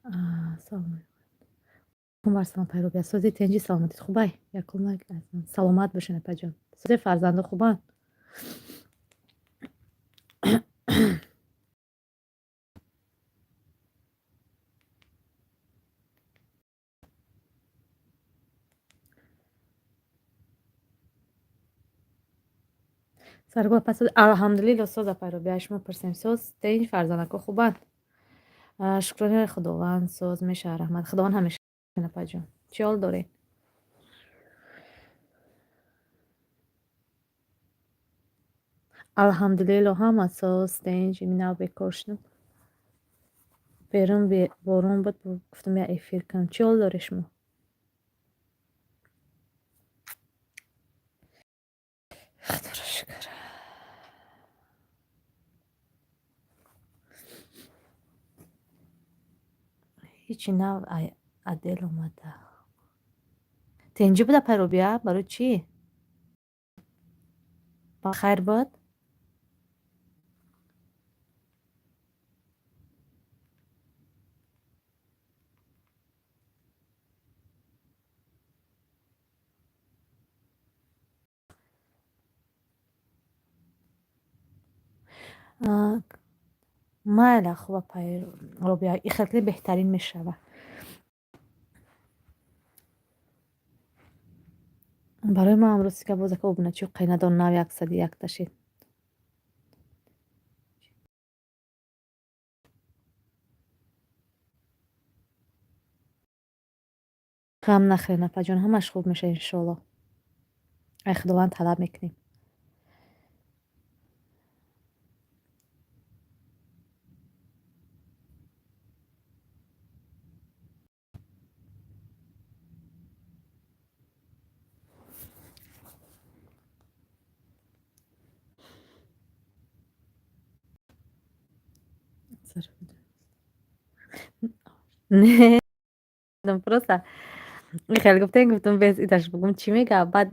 Салом алейкум, апай Робия. Сози, тенҷи, саломатит хубай? Якум лайк. Саломат бошен, апаҷон. Сози, фарзандо хубанд? Саргул, пас алҳамдулилло, соз, апай Робия. Шумо пурсем, соз, тенҷ, фарзандако хубанд? Шукрони Худованд, соз мешавад, раҳмат Худованд ҳамеша. Апаҷон, чӣ ҳол доред? Алҳамдулилло, ҳама соз, тенҷ. Нав бекор шудам. Берун борон буд, гуфтам, як эфир кунам. Чӣ ҳол доред шумо? Худоро шукр. Ҳечи нав адел омада. Тенҷӣ буд, апай Робия? Барои чӣ? Ба хайр буд? Майла, хуб, апай Робия, ихелкунӣ беҳтарин мешавад. Барои ман амрӯз ка боз ака обуначиё қайнадор нав 101-та шид. Ғам нахӯред, апаҷон, ҳамаш хуб мешавад, иншоалло. Ай Худованд талаб мекунем. Не, просто хеле гуфтем, гуфтам, без идаш бугум, чӣ мега. Баъд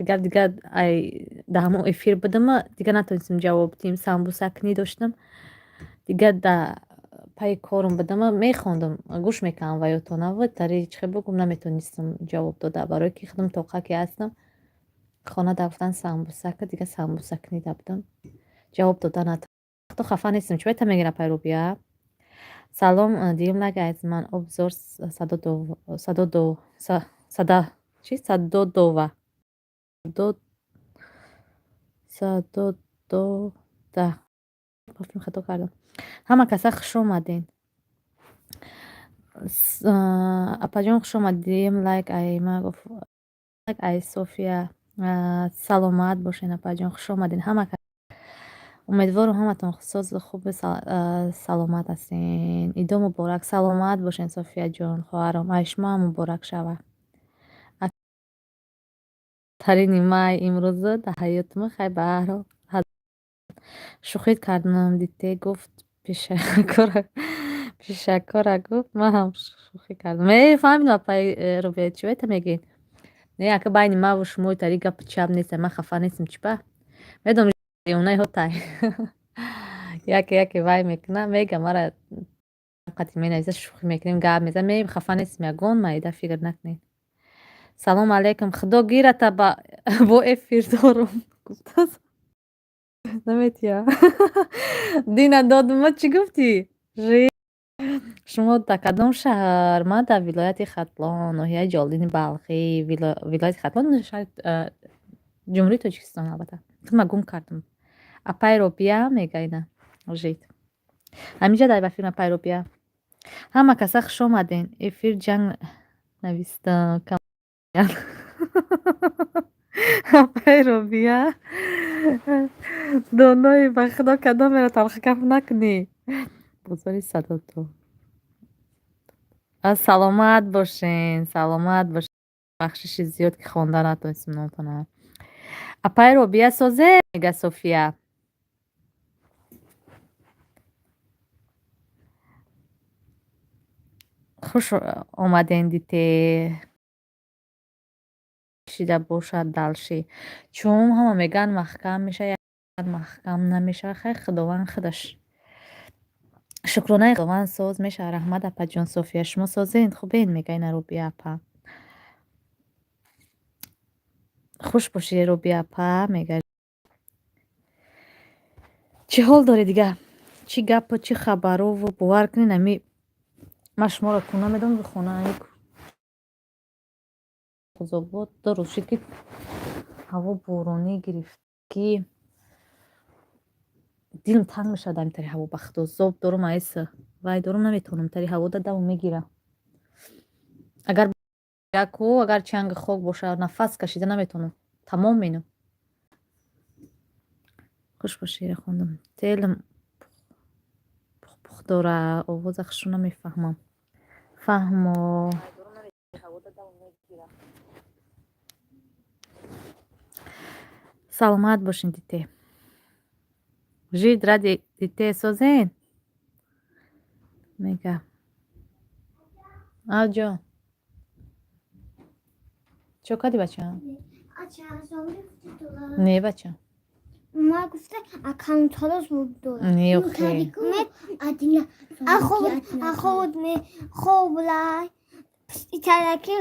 гап дигар, ай да ҳамон эфир будама, дигар натонистем ҷавоб диҳем. Самбусакнӣ доштам, дигар да пайи корум будама, мехондам, гӯш мекардам ва ётонава тари чӣ хел бугум, наметонистам ҷавоб дода, барое ки худам тоқа ки ҳастам, хона да гуфтан самбусака, дигар самбусакнӣ да будам, ҷавоб дода натонистам. Хафа нестам, чӣ баъд мегирам, апай Рубия. Салом, диюм лайк аз ман. Обзор садо сада чи садодова садодода, хато кардам. Ҳама каса хуш омаден. Апаҷон, хуш омадӣ. Диюм лайк ай ма, гуфт ай София. Саломат бошен, апаҷон, хуш омаден ҳама. Умедворам, ҳаматон созу хубу саломат ҳастен. Идо муборак. Саломат бошен, Софияҷон, хоҳаром, ай шумо ҳам муборак шавад. Тарини май имрӯза дар ҳаётима. Хай, ба ҳарҳол шӯхӣ кардам. Дите, гуфт, пишакора гуфт, ман ҳам шӯхӣ кардам. Э, фаҳмидам, апаи Рубия, чӣ бета мегӯед. Не, ака, байни маву шумо тари гапу чап нест, ман хафа нестам, чӣ ба медонам, девонаи ҳотай яке яке вай мекуна, мега, мара қати менависа, шӯхӣ мекунем, гап мезанем, ме хафа нестем, ягон майда фикр накунед. Салом алейкум, худо гирата, ба бо эфир дорум, гуфтааст, наметия дина додума. Чӣ гуфтӣ? Шумо дар кадом шаҳр? Ман дар вилояти Хатлон, ноҳияи Ҷолдини Балхӣ, вилояти Хатлон, шаҳри Ҷумҳурии Тоҷикистон, албатта. Ма гум кардам. Апай Робия мега, ина жид ҳаминҷа дар ба филм. Апай Робия, ҳама каса хуш омаден. Эфир ҷанг навистам. Апай Робия донои, ба худо, кадомеро талхгап накунӣ. Бозори садото. Саломат бошен, саломат бошен. Бахшиши зиёд, ки хонда натонистем номтона. Апай Робия, созе, мега София. Хуш омаден, дите шида бошад далши, чун ҳама мегӯянд, маҳкам мешавад, маҳкам намешавад. Хай, Худованд худаш. Шукронаи Худованд, соз мешавад. Раҳмат, апаҷон София, шумо созен, хубен, мега ина Рубия апа. Хуш бошӣ, Рубия апа, мега. Чӣ ҳол дорӣ дига? Чӣ гапу, чӣ хабарову? Бовар кунед, ами ман шуморо ку намедонам, хона Хузобод 2 рӯз шуд, ки ҳаво боронӣ гирифт, ки дилм танг мешавад ами тари ҳаво. Ба худо, зоб дорум, айса вай дорум, наметавонам, тари ҳаво дадаму мегира. Агар яку агар чанги хок бошад, нафас кашида наметавонам, тамом менам. Хуш бошӣ, хондам. Телам пухпух дора, овоза хушро намефаҳмам. Фаҳмо. Саломат бошин, дите. Жид ради дите созен? Мега. Аҷон. Чо кардӣ, бачаам? Не, бача. Ма гуфта, аккаунтҳоро зуд дорад. Не, охе. Аход ме ховлай. Италаки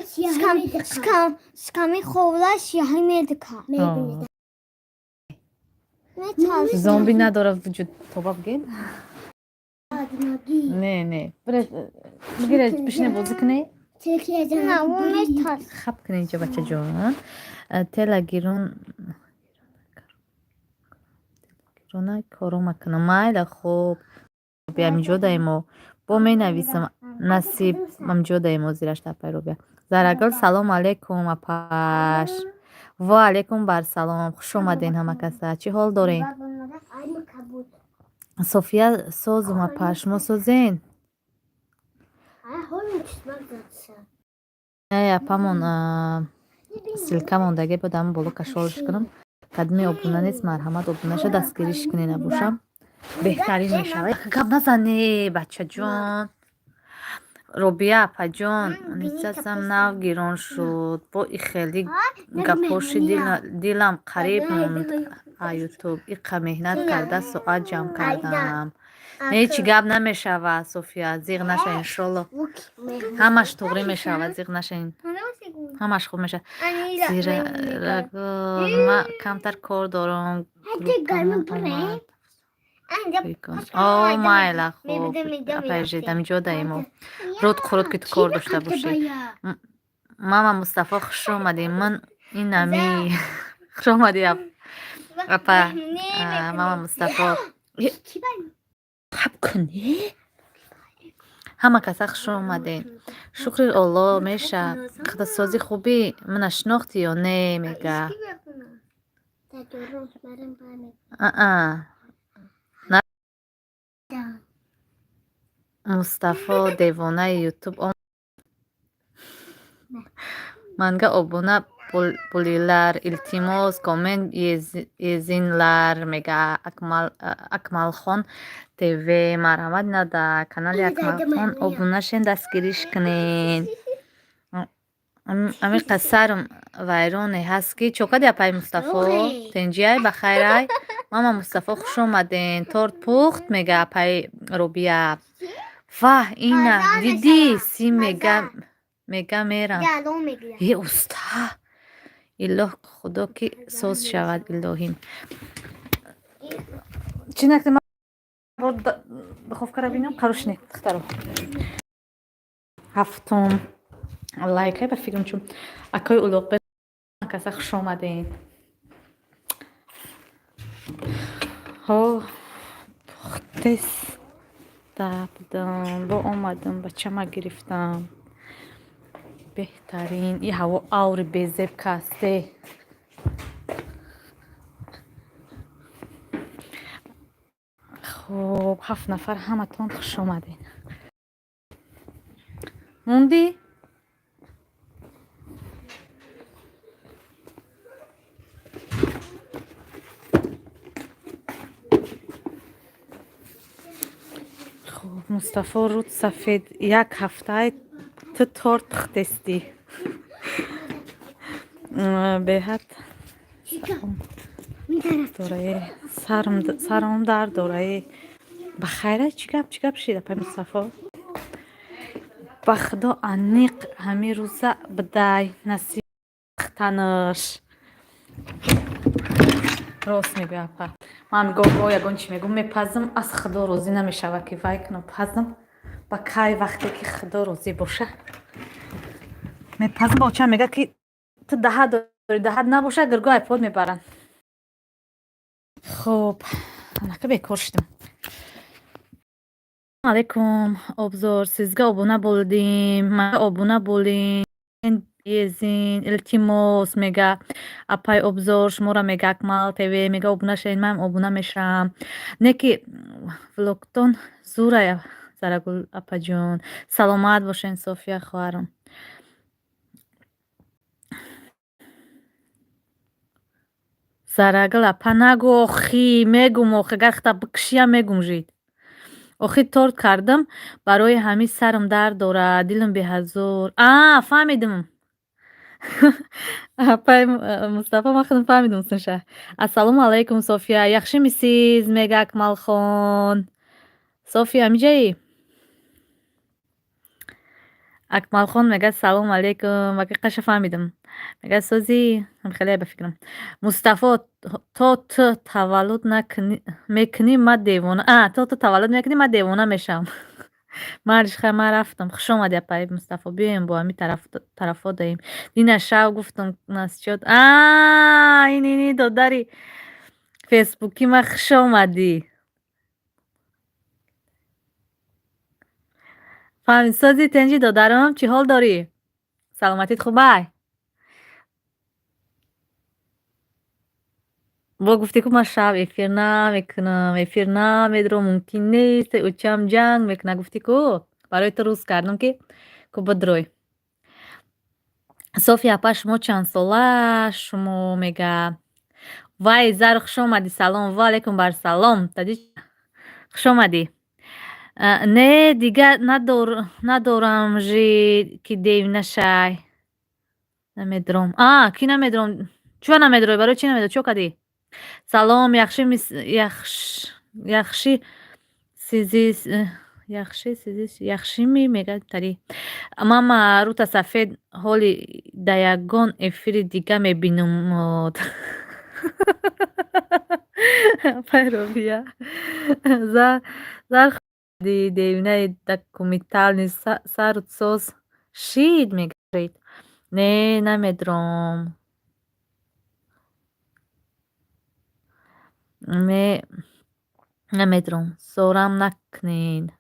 шками ховлай шияҳи медика. Зомби надорад вуҷуд, тоба бигед. Не, не. Бигире, бишине, бозӣ кунӣ? Хаб кунӣ инҷа, бачаҷон. Тела гирон гирона коро макунам. Майла, хуб. Биамиҷо даемо. Бо менависам, насиб амҷо даемо зираш апай Рубия. Зарагул, салом алейкум, апаш. Ва алейкум барсалом. Хуш омаден ҳама каса. Чӣ ҳол дорем? София, созум, апа, шумо созен? Ай, апамон ссылка мондаге буд, ам боло кашолш кунам. Кадми обуна нест, марҳамат, обунаша дастгириш кунед, набошам. Беҳтарин мешавад. Гап назане, бачаҷон. Робия апаҷон, нисасам нав гирон шуд. Бо и хеле гапоши дилам қариб монд а Ютуб. Иқа меҳнат карда, соат ҷамъ кардам. Ҳеҷ гап намешавад, София, зиғ наша, иншолло. Ҳамаш туғрӣ мешавад, зиғ нашин. Ҳамаш хуб мешавад. Зирагул, ма камтар кор дорам. Группамон омад. О, майла, хуб. Апайжид, амиҷо даемо. Руд қурут, ки ту кор дошта бошӣ. Мама Мустафо, хуш омадӣ. Ман инами. Хуш омадӣ, апа. Мама Мустафо. Хаб кунӣ? Ҳама каса хуш омадед. Шукри Олло, меша. Худосозӣ, хубӣ? Мана шинохтӣ ё не, мега. Аа. Мустафо девонаи Ютуб. Манга обуна булилар, илтимос, коммент езинлар, мега Акмалхон ТВ. Марҳамат, нада канали Акмалхон обуна шен, дастгириш кунед. Амиқа сарм вайроне ҳаст, ки чо кади, апай Мустафо? Тенҷиай, ба хайрай? Мама Мустафо, хуш омаден. Торт пухт, мега апай Рубия. Ваҳ, ина дидӣ, си мега мерам. Е, уста. Илоҳ, Худо, ки соз шавад, илоҳим. Чӣ накунем? Духовкара бинам, қарошне, духтаро. Ҳафтум лайкай ба фикрам, чун акои Улуғбек, каса хуш омаден. Ҳо, пухтеста будам, бо омадам, бачама гирифтам. Беҳтарин и ҳаво аври безеб касте. Хуб, ҳафт нафар, ҳаматон хуш омадед. Мондӣ? Хуб, Мустафо руд сафед, як ҳафтаи ту торт пухтестӣ. Беҳад дорае, сарам дард дорае. Ба хайра, чӣ гап, чӣ гап шид, апай Мустафо? Ба худо, аниқ ҳамин рӯза бидай насиб танаш. Рост мегӯя, апа. Ман гоҳ ягон чӣ мегӯм, мепазм, аз худо розӣ намешава, ки вай кунам, пазм. Ба кай вақте ки худо розӣ боша, мепазм. Очам мега, ки ту даҳа дорӣ, даҳат набоша, гирго айпод мебаранд. Хуб, анака бекор шудем. Алейкум, обзор, сизга обуна болдим, ма обуна болин езин, илтимос, мега апай обзор. Шуморо мега Акмал ТВ мега, обуна шавед, манам обуна мешавам. Не ки влогтон зурая, Зарагул апаҷон. Саломат бошен, София хоҳарам. Зарагул апа, нагӯ, охи мегум, охи агар хата бикушиям, мегум жид. Охи торт кардам, барои ҳамин сарам дард дорад, дилам беҳазор. А, фаҳмидим, апай Мустафо, ман худам фаҳмидум сунша. Ассалому алайкум, София, яхшимисиз, мега Акмалхон. София, миҷаӣ? Акмалхон мега салому алайкум, ака, қаша фаҳмидим. Мега созӣ, хеле ба фикрам. Мустафо, то ту таваллуд мекунӣ, ма девона, а то ту таваллуд мекунӣ, ма девона мешавам. Марш, хай, ман рафтам. Хуш омадӣ, апай Мустафо, биёем, бо ҳамин тарафҳо даем. Дина шав гуфтам насчёт а ин ини додари фейсбукӣ ма, хуш омадӣ. Фаҳмид, сози, тенҷи, додарам, чӣ ҳол дорӣ? Саломатит хубай? Бо гуфтӣ, ку ман шаб эфир намекунам, эфир намедурам, мумкин нест, учам ҷанг мекунад, гуфтӣ ку, барои ту рӯз кардам, ки ку бидрой. София апа, шумо чандсола шумо, мега. Вай, Зар, хуш омадӣ, салом. Ва алайкум барсалом, тади, хуш омадӣ. Не, дига надорам жи ки дев нашай. Намедурам. А, ки намедурам? Чӯ намедурой? Барои чӣ намедурой? Чо кардӣ? Салом, яхши сизи, яхши сизи, яхшими, мега тари. Мама рута сафед, ҳоли да ягон эфири дига мебинумод. Апай Робия. Зар девинаи документальный сару соз шид, мега. Не, намедуром. Не, намедуром. Зорам накунед.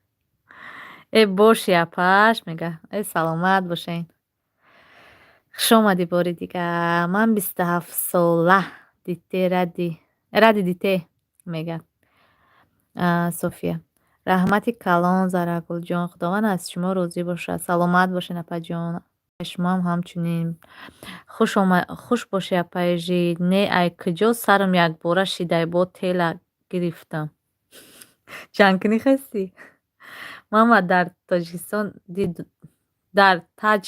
Э, боши, апаш, мега. Э, саломат бошен. Хуш омадӣ бори дигар. Ман 27сола. Дите ради дите, мега. София. Раҳмати калон, Зарагулҷон. Худованд аз шумо розӣ бошад. Саломат бошед, апаҷон. Шумоам ҳамчунин. Хуш бошӣ, апаи жид. Не, ай куҷо сарам якбора шидай, бо тела гирифтам. Ҷангкунӣ хестӣ? Мама дар Тоҷикистон дар таҷ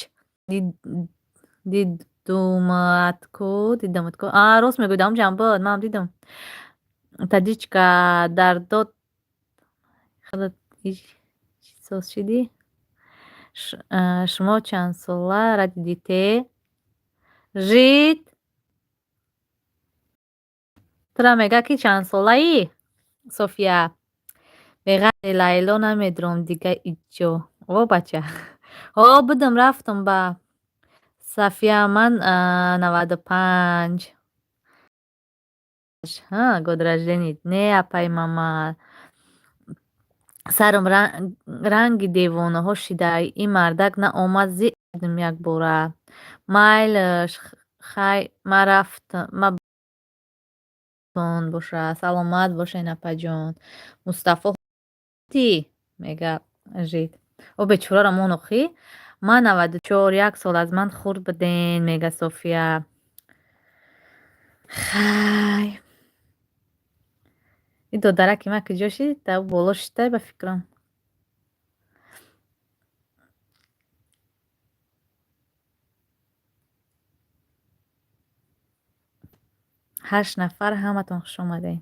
дидумат-ку, дидамат-ку. А, рост мегӯӣ, дар он ҷам буд, манам дидам. Таҷичка дар дод худат чӣ соз шидӣ? Шумо чандсола, ради дите? Жид? Тура мега, ки чандсолаӣ, София? Беғайри Лайло намедурам дига иҷо. О, бача. Ҳо, будам, рафтам ба Сафия, ман 95. Год рождения. Не, апаи мама. Сарам ранги девонаҳо шидай. Ин мардак наомад, зидм якбора. Майлаш, хай, ман рафтам. Боша. Саломат бошен, апаҷон. Мустафо ти, мега жид. О, бечораро мон охӣ. Ман 94, як сол аз ман хурд буден, мега София. Хай. Ин додараки ман куҷо шид? Дар боло шидай, ба фикрам. Ҳашт нафар, ҳаматон хуш омадед.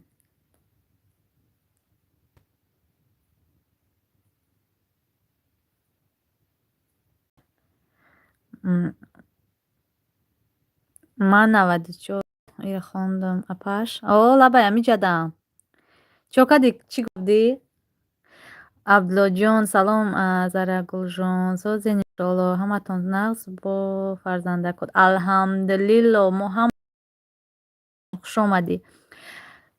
Ман 94 ира хондам, апаш. О, лабай, ҳамиҷадам. Чо кардӣ, чӣ гуфтӣ? Абдуллоҷон, салом, Зарагулҷон, созен, иншоалло, ҳаматон нағз бо фарзандакот. Алҳамдулилло, мо ҳам, хуш омадӣ.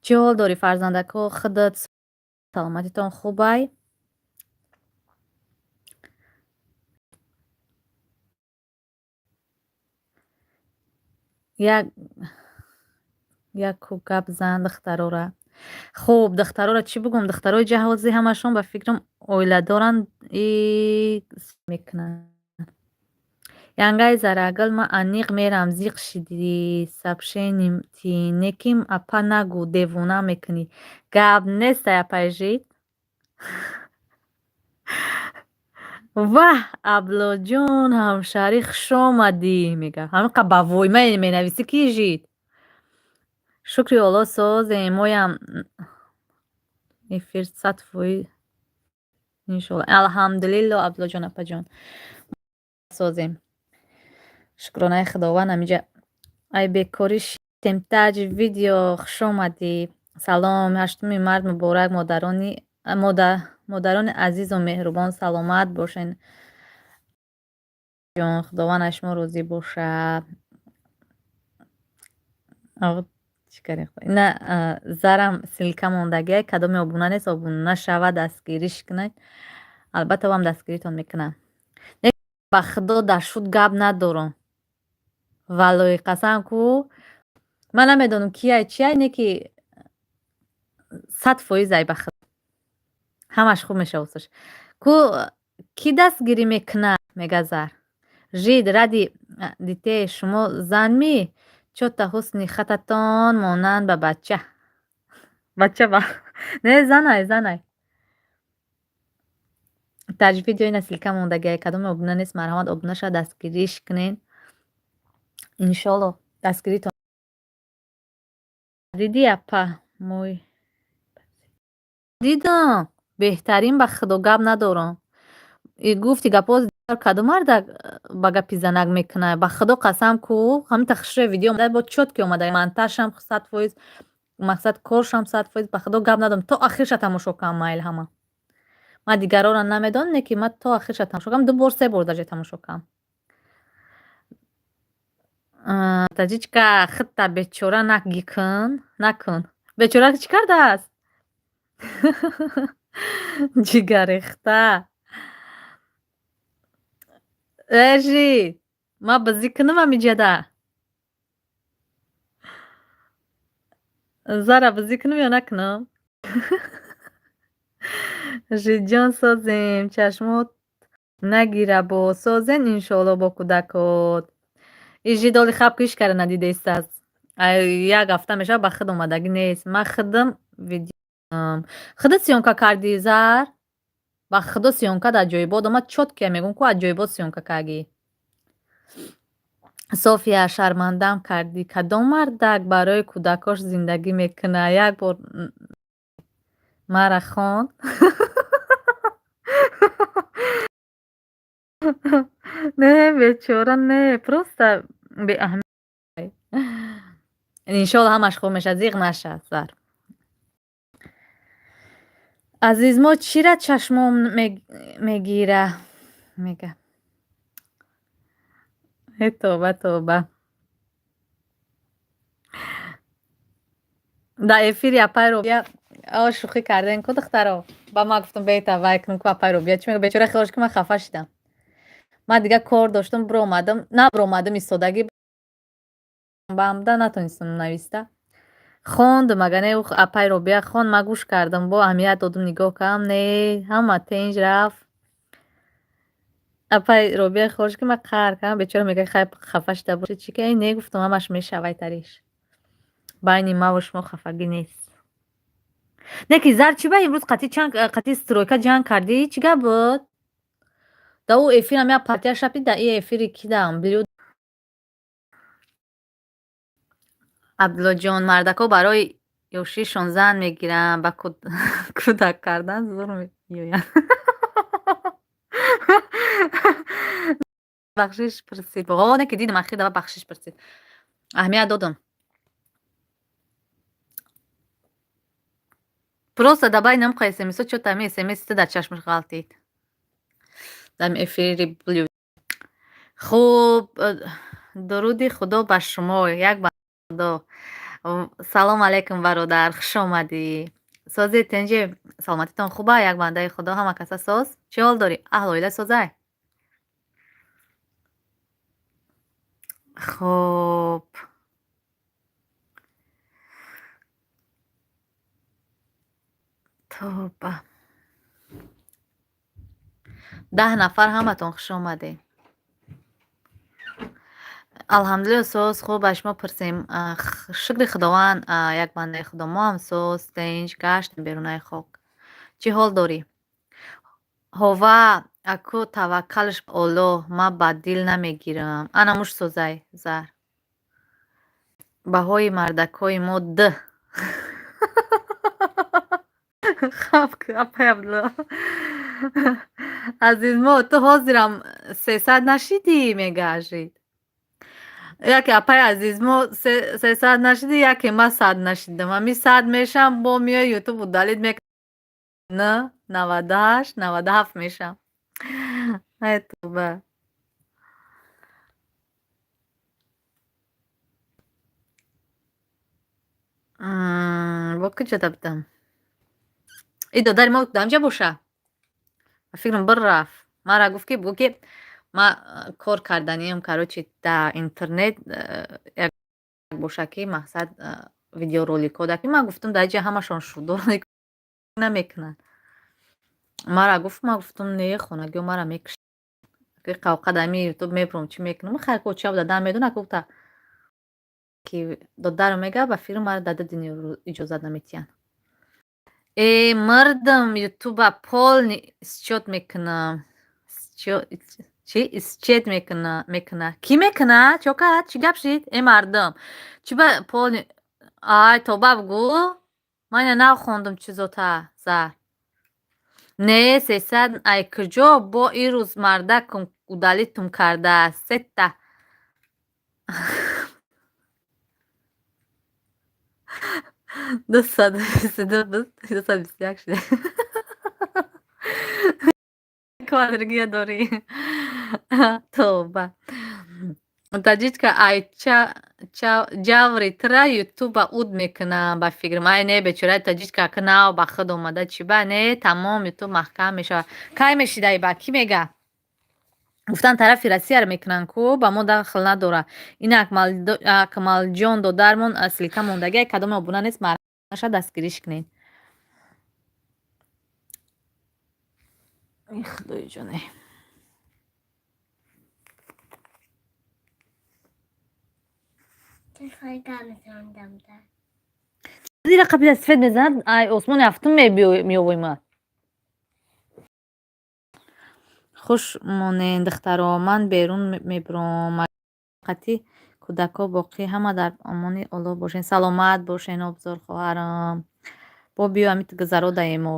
Чӣ ҳол дорӣ, фарзандако, худат, саломатитон хубай? Як яку гап зан духтарора. Хуб, духтарора чӣ бигӯм? Духтарои ҷаҳози ҳамашон, ба фикрам, оиладоранд и мекунанд. Янгаи Зарагул, ман аниқ мерам, зиқ шидӣ, сообщение ти неким, апа, нагӯ, девона мекунӣ. Гап нестай, апаи жид. Ваҳ, Абдуллоҷон, ҳамшаҳрӣ, хушомадӣ, мега. Ҳамин ба войма менависӣ, ки жид. Шукри Алло, созем, моям эфир 100%, иншолло. Алҳамдулилло, Абдуллоҷон апаҷон. Созем. Шукронаи Худованд, ҳамиҷа ай бекорӣ шитем. Таҷ видео, хушомадӣ. Салом, 8-уми март муборак, модарони азизу меҳрубон, саломат бошен. Ҷон, Худованд аз шумо розӣ бошад. Ина зарам ссылка мондагиай, кадоме обуна нест, обуна шавад, дастгириш кунед. Албатта, вам дастгиритон мекунам. Ба Худо, дар шуд гап надорам. Валлоҳи, қасам ку, ман намедонам кияй, чияй, не ки 100% ай, ба Худо. Ҳамаш хуб мешавад. Ку кӣ дастгирӣ мекунад, мега Зар. Жид ради дитеи шумо зан ми? Чота ҳусни хататон монанд ба бача. Бача ба не, занай, занай. Таҷ видео, ина ссылка мондагиай, кадоме обуна нест, марҳамат, обуна шавад, дастгириш кунед. Иншолло, дастгиритон. Дидӣ, апа, мӯй дидам, беҳтарин, ба Худо, гап надорам. Гуфти гапҳо, кадом мардак ба гапи занак мекунад? Ба Худо қасам ку, ҳамин хушрӯи видео бо чётко омада, монтажам 100%, мақсад коршам 100%, ба Худо, гап надорам. То ахирша тамошо кардам, майл ҳама. Ман дигарора намедонам, не ки ман то ахирша тамошо кардам, ду бор, се бор даже тамошо кардам. Таҷичка, худта бечора нагикун, накун. Бечора чӣ кардааст? Ҷигаррехта. Э, жид, ман бизӣ кунам ҳамиҷада? Зара, бизӣ кунам ё накунам? Жидҷон, созем, чашмот нагира бо, созен, иншоалло, бо кӯдакот. И жид оли хаб ки ҳеч кара надидаистааст. Як ҳафта мешавад, ба худ омадагӣ нест. Ман худам видео худат съёмка кардӣ, Зар? Ба Худо, съёмка дар ҷойбод омад, чётко мегӯм ку, аз ҷойбод съёмка кардӣ. София, шармандаам кардӣ. Кадом мардак барои кӯдакош зиндагӣ мекунад? Як бор мара хон. Не, бечора, не, просто беаҳамият. Иншоалло, ҳамаш хуб мешавад, зиқ наша, Зар. Азизмо, чира чашмом мегира, мега. Э, тавба, тавба. Дар эфири апаи Робия шӯхӣ кардем ку, духтаро. Ба ман гуфтам, бета вай кунам ку, апаи Робия чӣ мега, бечора хиёлш ки ман хафа шидам. Ман дигар кор доштам, биромадам, на биромадам, истодагӣ бамда натонистам нависта. Хондум, агар не, апаи Робия хонд, ман гӯш кардам, бо аҳамият додум, нигоҳ кардам, не, ҳама тинҷ рафт. Апаи Робия хиёлш ки ман қаҳр кардам, бечора мега, хай, хафа шида бошӣ, чӣ ки, не, гуфтам, ҳамаш мешавад тариш. Байни маву шумо хафагӣ нест. Не ки, Зар, чӣ ба имрӯз қатъи стройка ҷанг кардӣ? Чӣ гап буд? Да ӯ эфирам як партия шапи, да и эфири ки дам блюд. Абдуллоҷон, мардако барои ёшишон зан мегиранд, ба кӯдак кардан зур меоянд. Бахшиш пурсид. Оне ки дидам, ахир дава бахшиш пурсид. Аҳамият додам. Просто давай намқа смсо чо тами смс дар чашмаш ғалтид. Дам эфири блю. Хуб, дуруди Худо ба шумо, як ба Худо. Салом алейкум, бародар, хуш омадӣ. Сози тинҷи, саломатитон хуба, як бандаи Худо, ҳама каса соз. Чӣ ҳол дорӣ? Аҳл оила созай? Хуб. Тоба. 10 нафар, ҳаматон хуш омадед. Алҳамдулилло, соз, хуб, ба шумо пурсем. Шукри Худованд, як бандаи Худо, мо ҳам соз, тинҷ, гаштем берунаи хок. Чӣ ҳол дорӣ? Ҳова, аку таваккалш ба Оллоҳ, ман ба дил намегирам. Ана муш созай, зар. Баҳои мардакҳои мо д. Хаб апай Абдулло. Азизмо, ту ҳозирам 300 нашидӣ, мегажид. Яке апай Азизмо 300 нашидӣ, яке ма 100 нашидам. Ами 100 мешам, бо миёй ютуб удалить мекунам. 98, 97 мешам. Ай тоба. Бо куҷода будам? И додари мо дамҷа боша? Ба фикрам бир рафт. Мара гуфт ки бугӯ ки ма кор карданиам, короче, дар интернет як боша ки мақсад видеороликҳо да ки ман гуфтам, дар ҷа ҳамашон шудоролик намекунанд. Мара гуфт, ман гуфтам не, хонагиҳо мара мекушанд. Қавқад ами ютуб мебурам, чӣ мекунам? Хайр, ко ча дадам медона, гуфта ки додарам мега, ба фикрам мара дада дини иҷозат наметиҳанд. Э, мардам, ютуба полный счёт мекунам. Чӣ исчет мекуна мекуна? Кӣ мекуна? Чо кард? Чӣ гап шид? Э, мардум. Чӣ ба полный. Ай, тоба бугӯ. Ман ина нав хондум чизота, зар. Не, 300 ай куҷо? Бо ирӯз мардакум удалить кардааст. Сета. 222, 221 шуда. Квадригия дорӣ. Тоба. Таҷичка ай ҷаври тра ютуба уд мекунам, ба фикрам. Ай не, бечораи таҷичка, ки нав ба худ омада, чӣ ба не, тамом ютуб маҳкам мешавад. Кай мешидай ба? Кӣ мега? Гуфтан тарафи Россияро мекунанд ку, ба мо дахл надорад. Ин Акмалҷон додармон ссылка мондагӣ, кадоме обуна нест, марҳамат дастгириш кунед. Эй худои ҷоне. Зира қабила свет мезанад, ай осмони ҳафтум меёвои ма. Хуш монед, духтаро, ман берун мебуром. Қати кӯдакҳо боқӣ ҳама дар амони Оллоҳ бошед. Саломат бошен, обзор хоҳарам. Бо биё ҳамин гузаро даем мо.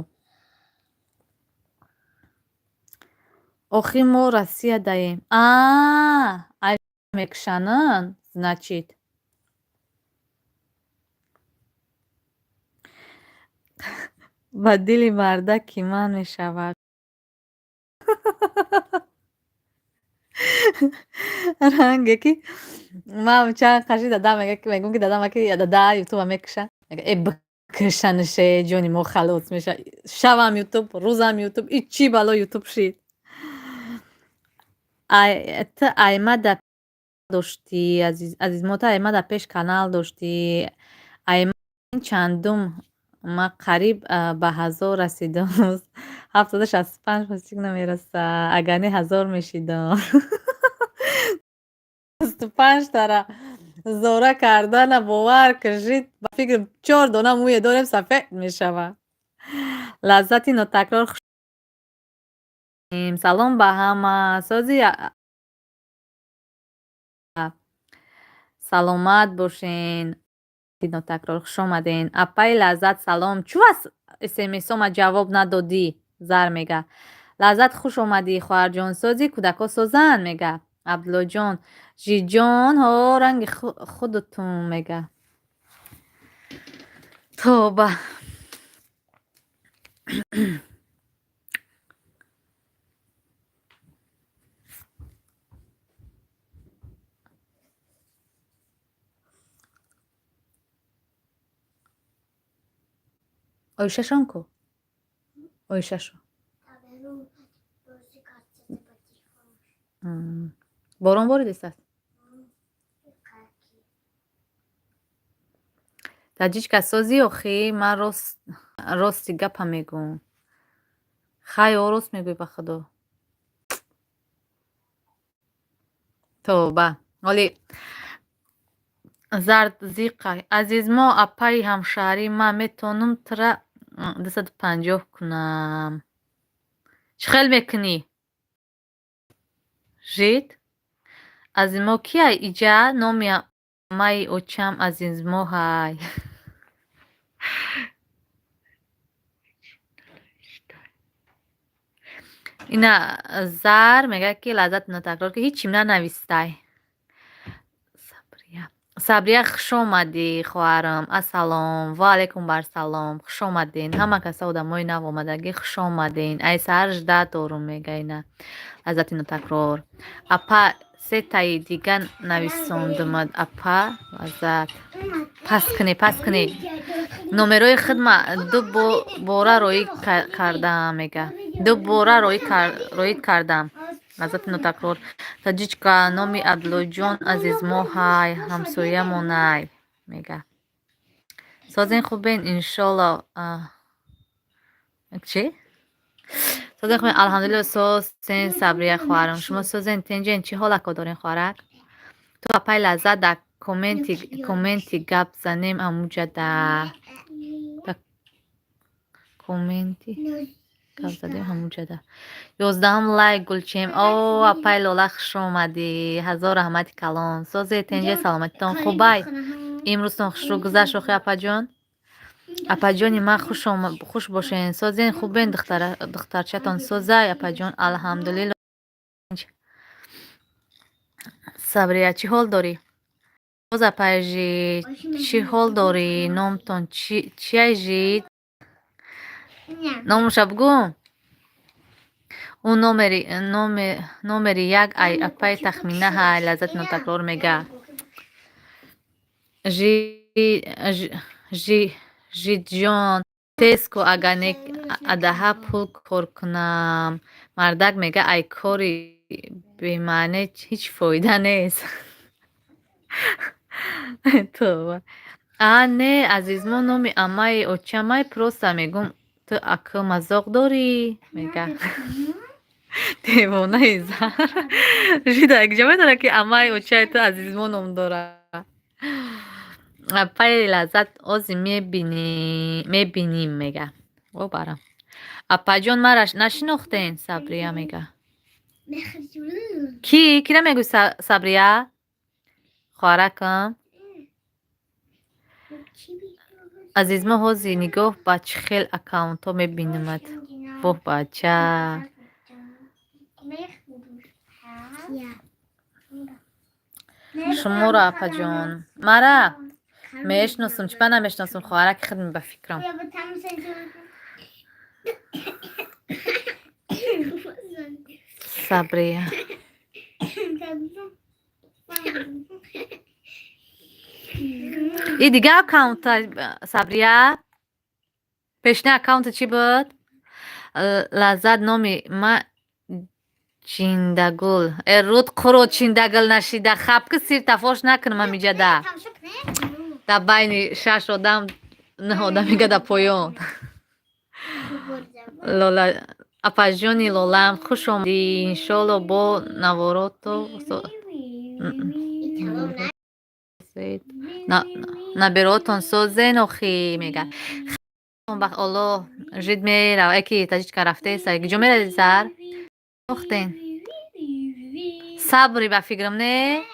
Охир мо Россия даем. Аа, ай мекушананд, значит. Ба дили марда ки ман мешавад. Ранге ки ман чанд қаши дадам мега ки мегӯм ки дадам ки дада ютуба мекуша. Мега э бикушанше, ҷони мо халос меша. Шавам ютуб, рӯзам ютуб, и чӣ бало ютуб шид. Ай ту айма да доштӣ, азизмо, ту айма да пеш канал доштӣ. Айма чандум ма қариб ба 1000 расидам. 765 фасик намераса. Агар не, 1000 мешидам. 25 тара зора кардана бовар кушид, ба фикр чор дона мӯе дорем, сафед мешавад. Лаззати нотакрор. Салом ба ҳама. Сози саломат бошен. Нотакрор, хуш омаден. Апаи Лаззат, салом. Чӯ аз смсома ҷавоб надодӣ? Зар мега. Лаззат, хуш омадӣ, хоҳарҷон, сози кӯдакҳо созанд, мега. Абдуллоҷон, Жиҷон, ҳо, ранги худутун мега. Тоба. Оишашон ку? Оишашо. Борон боридест аст? Таҷичка созӣ охӣ, ман рости гапа мегӯм. Хай, о, рост мегӯӣ, ба худо. Тоба. Оли зард зиқа. Азизмо, апаи ҳамшаҳрӣ, ман метавонам тура 250 кунам. Чӣ хел мекунӣ? Жид? Азизмо кияй иҷа? Номи амаи очам Азизмо ҳай. Ина Зар мегӯяд, ки лаззат нотакрор, ки ҳечим нанавистай. Сабрия. Сабрия, хуш омадӣ, хоҳарам. Ассалом. Ва алайкум барсалом. Хуш омадин. Ҳама каса, одамои нав омадагӣ, хуш омадин. Ай саҳар жда дорум, мега ина. Лаззати нотакрор. Апа, сетаи дига нависондумад, апа Лаззат. Пас кунӣ, пас кунӣ. Номерои хидма ду бора роӣ кардам, мега. Ду бора роид кардам. Лаззати нотакрор. Таҷичка, номи Абдуллоҷон Азизмо ҳай, ҳамсоямонай, мега. Созен, хубен, иншолло. Чӣ? Созен, хубен, алҳамдулилло, созен, Сабрия хоҳарам. Шумо созен, тенҷен, чӣ ҳолако дорен, хоҳарак? Ту апай Лаззат дар комменти гап занем амуҷа да комменти гап задем ҳамуҷа да. 11-ум лайк гулчем. О, апай Лола, хуш омадӣ. Ҳазор раҳмати калон. Созе, тенҷе, саломатитон хубай? Имрӯзтон хушрӯ гузашт охи, апаҷон? Апаҷони ман, хуш бошен. Созен, хубен, духтарчатон созай, апаҷон? Алҳамдулилло. Сабрия, чӣ ҳол дорӣ? Боз, апай Жид, чӣ ҳол дорӣ? Номтон чияй, Жид? Номуша бугӯ. Ӯ номери як ай апаи Тахмина ҳай, лаззати нотакрор мега. Жидҷон, тез ку, агар не адаҳа пул кор кунам. Мардак мега, ай кори бемаъне ҳеҷ фоида нест. Тоба. А, не, Азизмо номи амаи очамай, просто мегум, ту акл мазоқ дорӣ, мега. Девонаи зар. Жида якҷо медонад, ки амаи очаи ту Азизмо ном дорад. Апаи Лаззат, ози мебиним, мега. О барам. Апаҷон, мара нашинохтен, Сабрия мега. Кӣ? Кира мегӯй, Сабрия? Хоҳаракам? Азизмо, ҳозир нигоҳ ба чӣ хел аккаунтҳо мебинамад. Воҳ, бача. Шуморо, апаҷон. Мара? Мешиносам, чӣ ба намешиносам, хоҳараки худми, ба фикрам. Сабрия. И дига аккаунта, Сабрия? Пешина аккаунта чӣ буд? Лаззат, номи ма Чиндагул. Э, руд қуру, Чиндагул нашида. Хаб ки сирта фош накунам амиҷада. Дар байни шаш одам, нӯҳ одам мега дар поён. Лола, апаҷони Лолам, хуш омадӣ. Иншолло бо наворото наберотон созен охи, мега. Ба Аллоҳ, жид мерава. Эки таҷичка рафтеса. Куҷо меради, Зар? Охтен. Сабри, ба фикрам, не?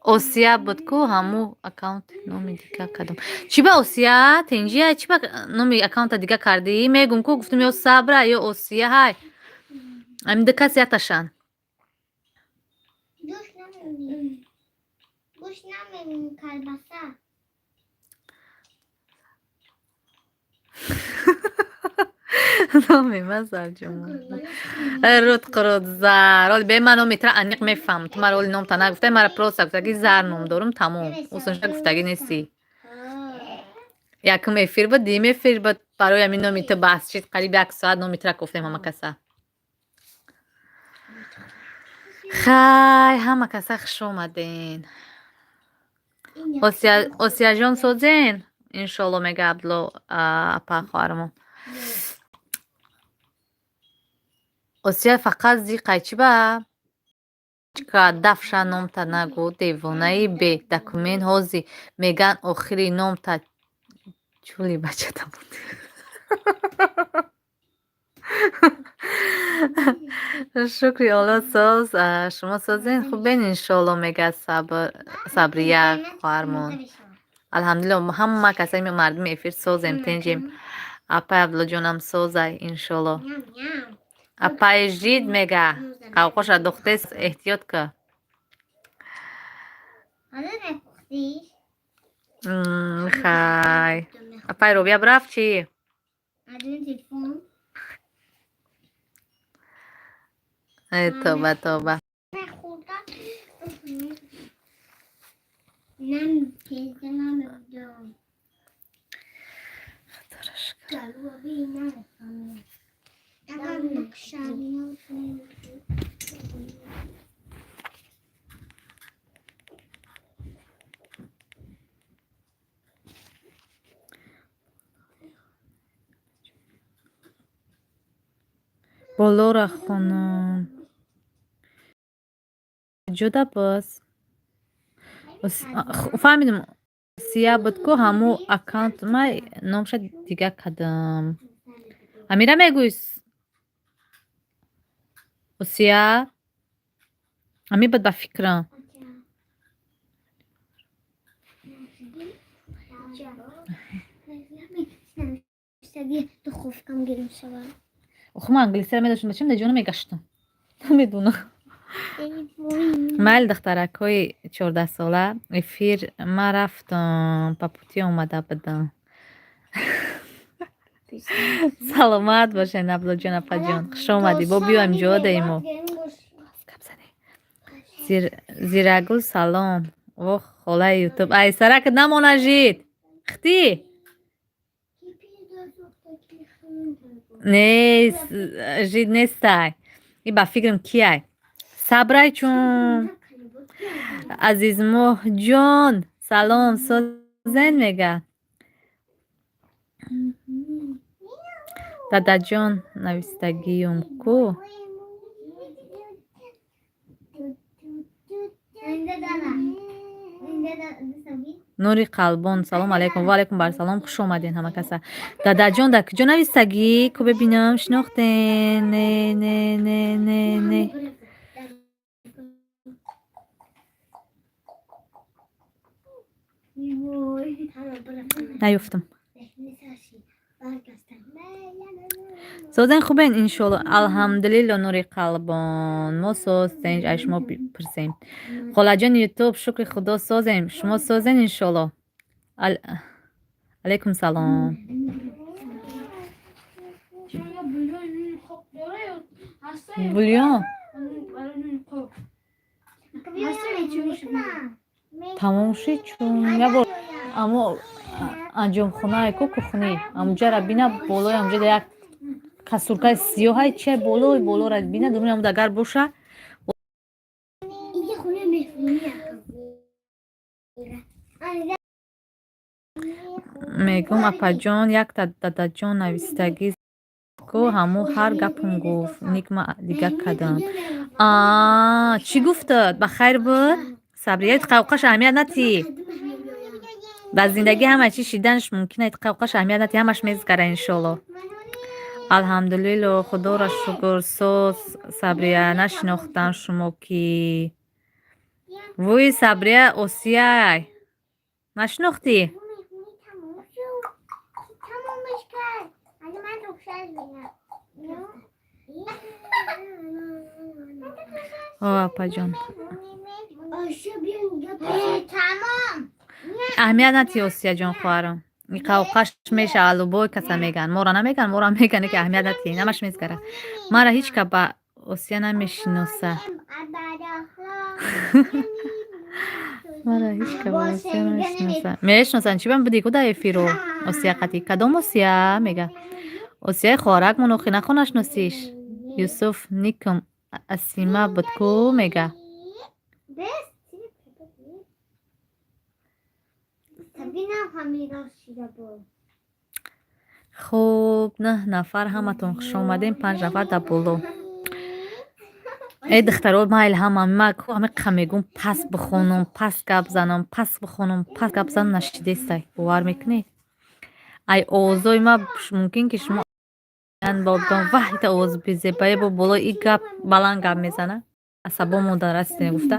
Осия буд ку ҳаму аккаунт, номи дига кардам. Чӣ ба Осия? Тенҷия, чӣ ба номи аккаунта дига кардӣ? Мегум ку, гуфтум, ё Сабра, ё Осия ҳай. Ами ду кас якташан. Гӯшт намемонӣ. Гӯшт намемонӣ, колбаса. Номи ма Зарҷумон. Руд қурут зар. Оли бе ман номи тра аниқ мефаҳмам. Ту мара оли номта нагуфтай, мара просто гуфтаги зар ном дорум, тамом. Усунша гуфтагӣ нестӣ. Якум эфир буд, дуюм эфир буд. Барои ҳамин номи ту баҳс шид. Қариб як соат номи тра гуфтем ҳама каса. Хай, ҳама каса хуш омаден. Осияҷон созен? Иншолло мега Абдулло апа хоҳарамон. Осия фақат зиқай чӣ ба? Чика дафша номта нагӯ, девонаи бе документ ҳози меган охири номта чули бачата буд. Шукри Алло соз, шумо созен? Хубен иншолло мега Сабрия хоҳармон. Алҳамдулилло ҳама касаи мардуми эфир созем, тенҷем. Апай Абдуллоҷонам созай иншолло. Апаи жид мега қавқоша духтес эҳтиёт ка. Хай. Апай Робия брафт чӣ? Э тоба тоба. Болора хонум. Ҷуда боз. Фаҳмидам. Сия буд ку ҳаму аккаунт ма номша дига кардам. Амира мегӯй Осия? Ами буд ба фикрам. Охо ман англисиро медоштам, бачам дар ҷона мегаштам. Намедонам. Майли духтаракҳои 14-сола эфир ма рафтам, по пути омада будам. Саломат бошед Абдуллоҷон апаҷон. Хуш омадӣ. Бо биё инҷо даимо. Зирагул салом. Ох, холаи ютуб. Ай сарак намона жид. Хти? Не, жид нестай. И ба фикрам кияй? Сабрай чун. Азизмоҳҷон салом созен мега. Дадаҷон навистагиюм ку. Нури қалбон салом алайкум. Ва алайкум барсалом. Хуш омаден ҳама каса. Дадаҷон дар куҷо навистагӣ? Ку бибинам шинохтен. Не, не, не, не, не. Наёфтам. Созен хубен иншолло. Алҳамдулилло Нури қалбон. Мо соз тенҷ ай шумо пурсем. Холаҷони ютуб шукри худо созем. Шумо созен иншолло. Алайкум салом. Бульон? Тамом шид чун як бор амо анҷомхонае ку кухни амуҷара бина болои амуҷа як касуркаи сиёҳай чия болои болора бина дуруни амуд агар боша. Мегӯм апаҷон якта дадаҷон навистагӣ ку ҳаму ҳар гапум гуфт никма дига кардам. А чӣ гуфтад? Ба хайр буд? Сабрия қавқаш аҳамият натӣ. Дар зиндагӣ ҳама чиз шиданаш мумкин аст, қавқаш аҳамият натӣ, ҳамаш мезгара иншолло. Алҳамдулилло худоро шукр соз Сабрия нашинохтам шумо кӣ. Вуй Сабрия Осияй. Нашинохтӣ? О, апаҷон, аҳамият натӣ, Осияҷон, хоҳарам. Қавқаш мешава, любой каса меган, мора намеган, мора мегане, ки аҳамият натӣ, намаш мезгара. Мара ҳеҷ ка ба Осия намешиноса. Мара ҳеҷ ка ба Осия намешиноса. Мешиносанд, чӣ бан буди ку дар эфиру Осия қатӣ. Кадом Осия мега? Осияи хоҳаракмон, охи нахон нашиносиш. Юсуф никм Асима буд ку мега. Хуб, нӯҳ нафар, ҳаматон хушомадем, панҷ нафар дар боло. Э, духтаро, майли, ҳама ма ку ҳамиқа мегӯм, пас бихонам, пас гап занам, пас бихонам, пас гап занам, нашидестай, бовар мекунед? Ай овозои ма мумкин ки шумо бобгам, ваҳ, ита овоз безебае, бо болои и гап баланд гап мезана, асабомон расидем гуфта.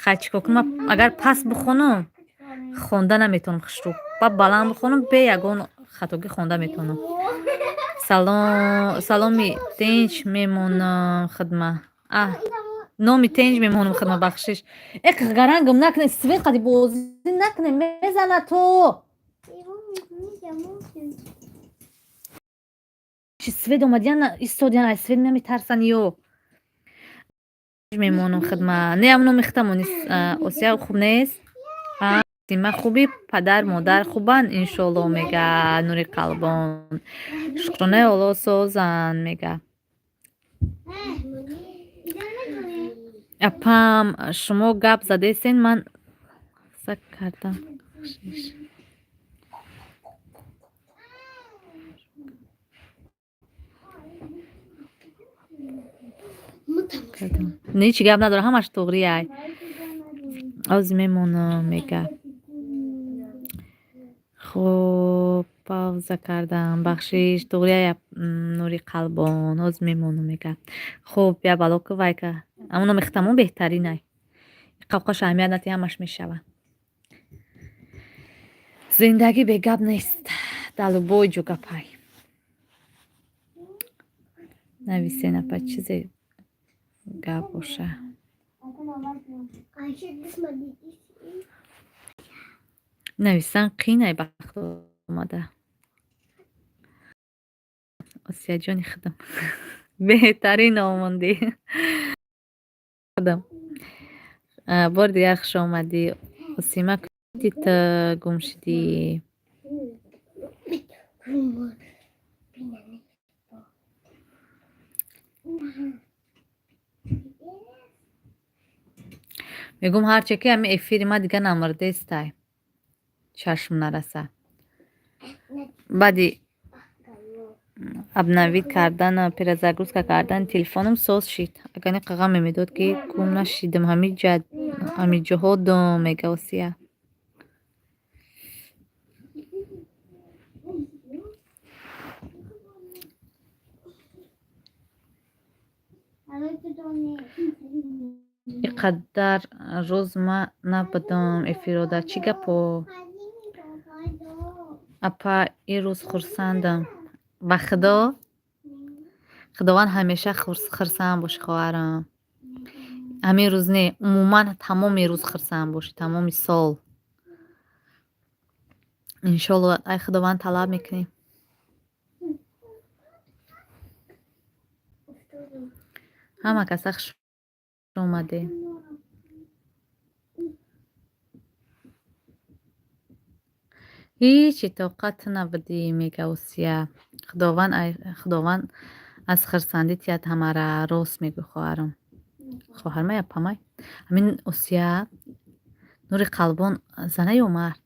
Хай, чӣ кор кунам? Агар пас бихонам, хонда наметавонам хушрӯ, ба баланд бихонам, бе ягон хатогӣ хонда метавонам. Саломи тинч мемонам хидма. А номи тинч мемонам хидма, бахшиш. Э, гарангам накне, свет қади бозӣ накне, мезана ту. Чи свет омадиян, истодиян, ай свет наметарсан ё. Мемонам хидма. Не, ам номи хитамон Осия хуб нест. Сима хуби, падар модар хубанд, иншолло, мега Нури Қалбон. Шукронаи Алло, созанд, мега. Апам, шумо гап задесен, ман сак кардам. Бахшиш. Не, ҳеҷ гап надорам, ҳамаш туғри ай. Ози мемонам, мега. Хуб, пауза кардам, бахшиш, туғри ай, Нури Қалбон, ҳозир мемонам, мега. Хуб, я бало ку вайка. Аммо номи хитамон беҳтарин ай. Қавқаш аҳамият натӣ, ҳамаш мешава. Зиндагӣ бегап нест. Дар любой ҷо гапай. Нависен, апа, чизе гап боша. Нависан қинай бахт омада. Осияҷони худам. Беҳтарин омондӣ. Худам. Бори дигар хуш омадӣ. Осима, кути ту гум шудӣ. Мегӯм, ҳарче ки ҳами эфири ма дига намурдестай. Чашм нараса. Баъди обновить кардан, перезагрузка кардани телефоном соз шид. Агар не қағам мемедод, ки гум нашидам, ҳамиҷоҳо дум, мега Осия. Иқадар рӯз ма набудам эфирода. Чӣ гапо? Апа, ин рӯз хурсандам. Ба Худо? Худованд ҳамеша хурсанд бошӣ, хоҳарам. Ҳамин рӯз не, умуман тамоми рӯз хурсанд бошӣ, тамоми сол. Иншолло, ай Худованд талаб мекунем. Ҳама каса хуш омадед. Ҳечи тоқат набудӣ, мега Осия. Худованд аз хурсандӣ тиҳад ҳамара, рост мегӯй, хоҳарам. Хоҳармай, апамай. Ҳамин Осия, Нури Қалбон зана ё мард?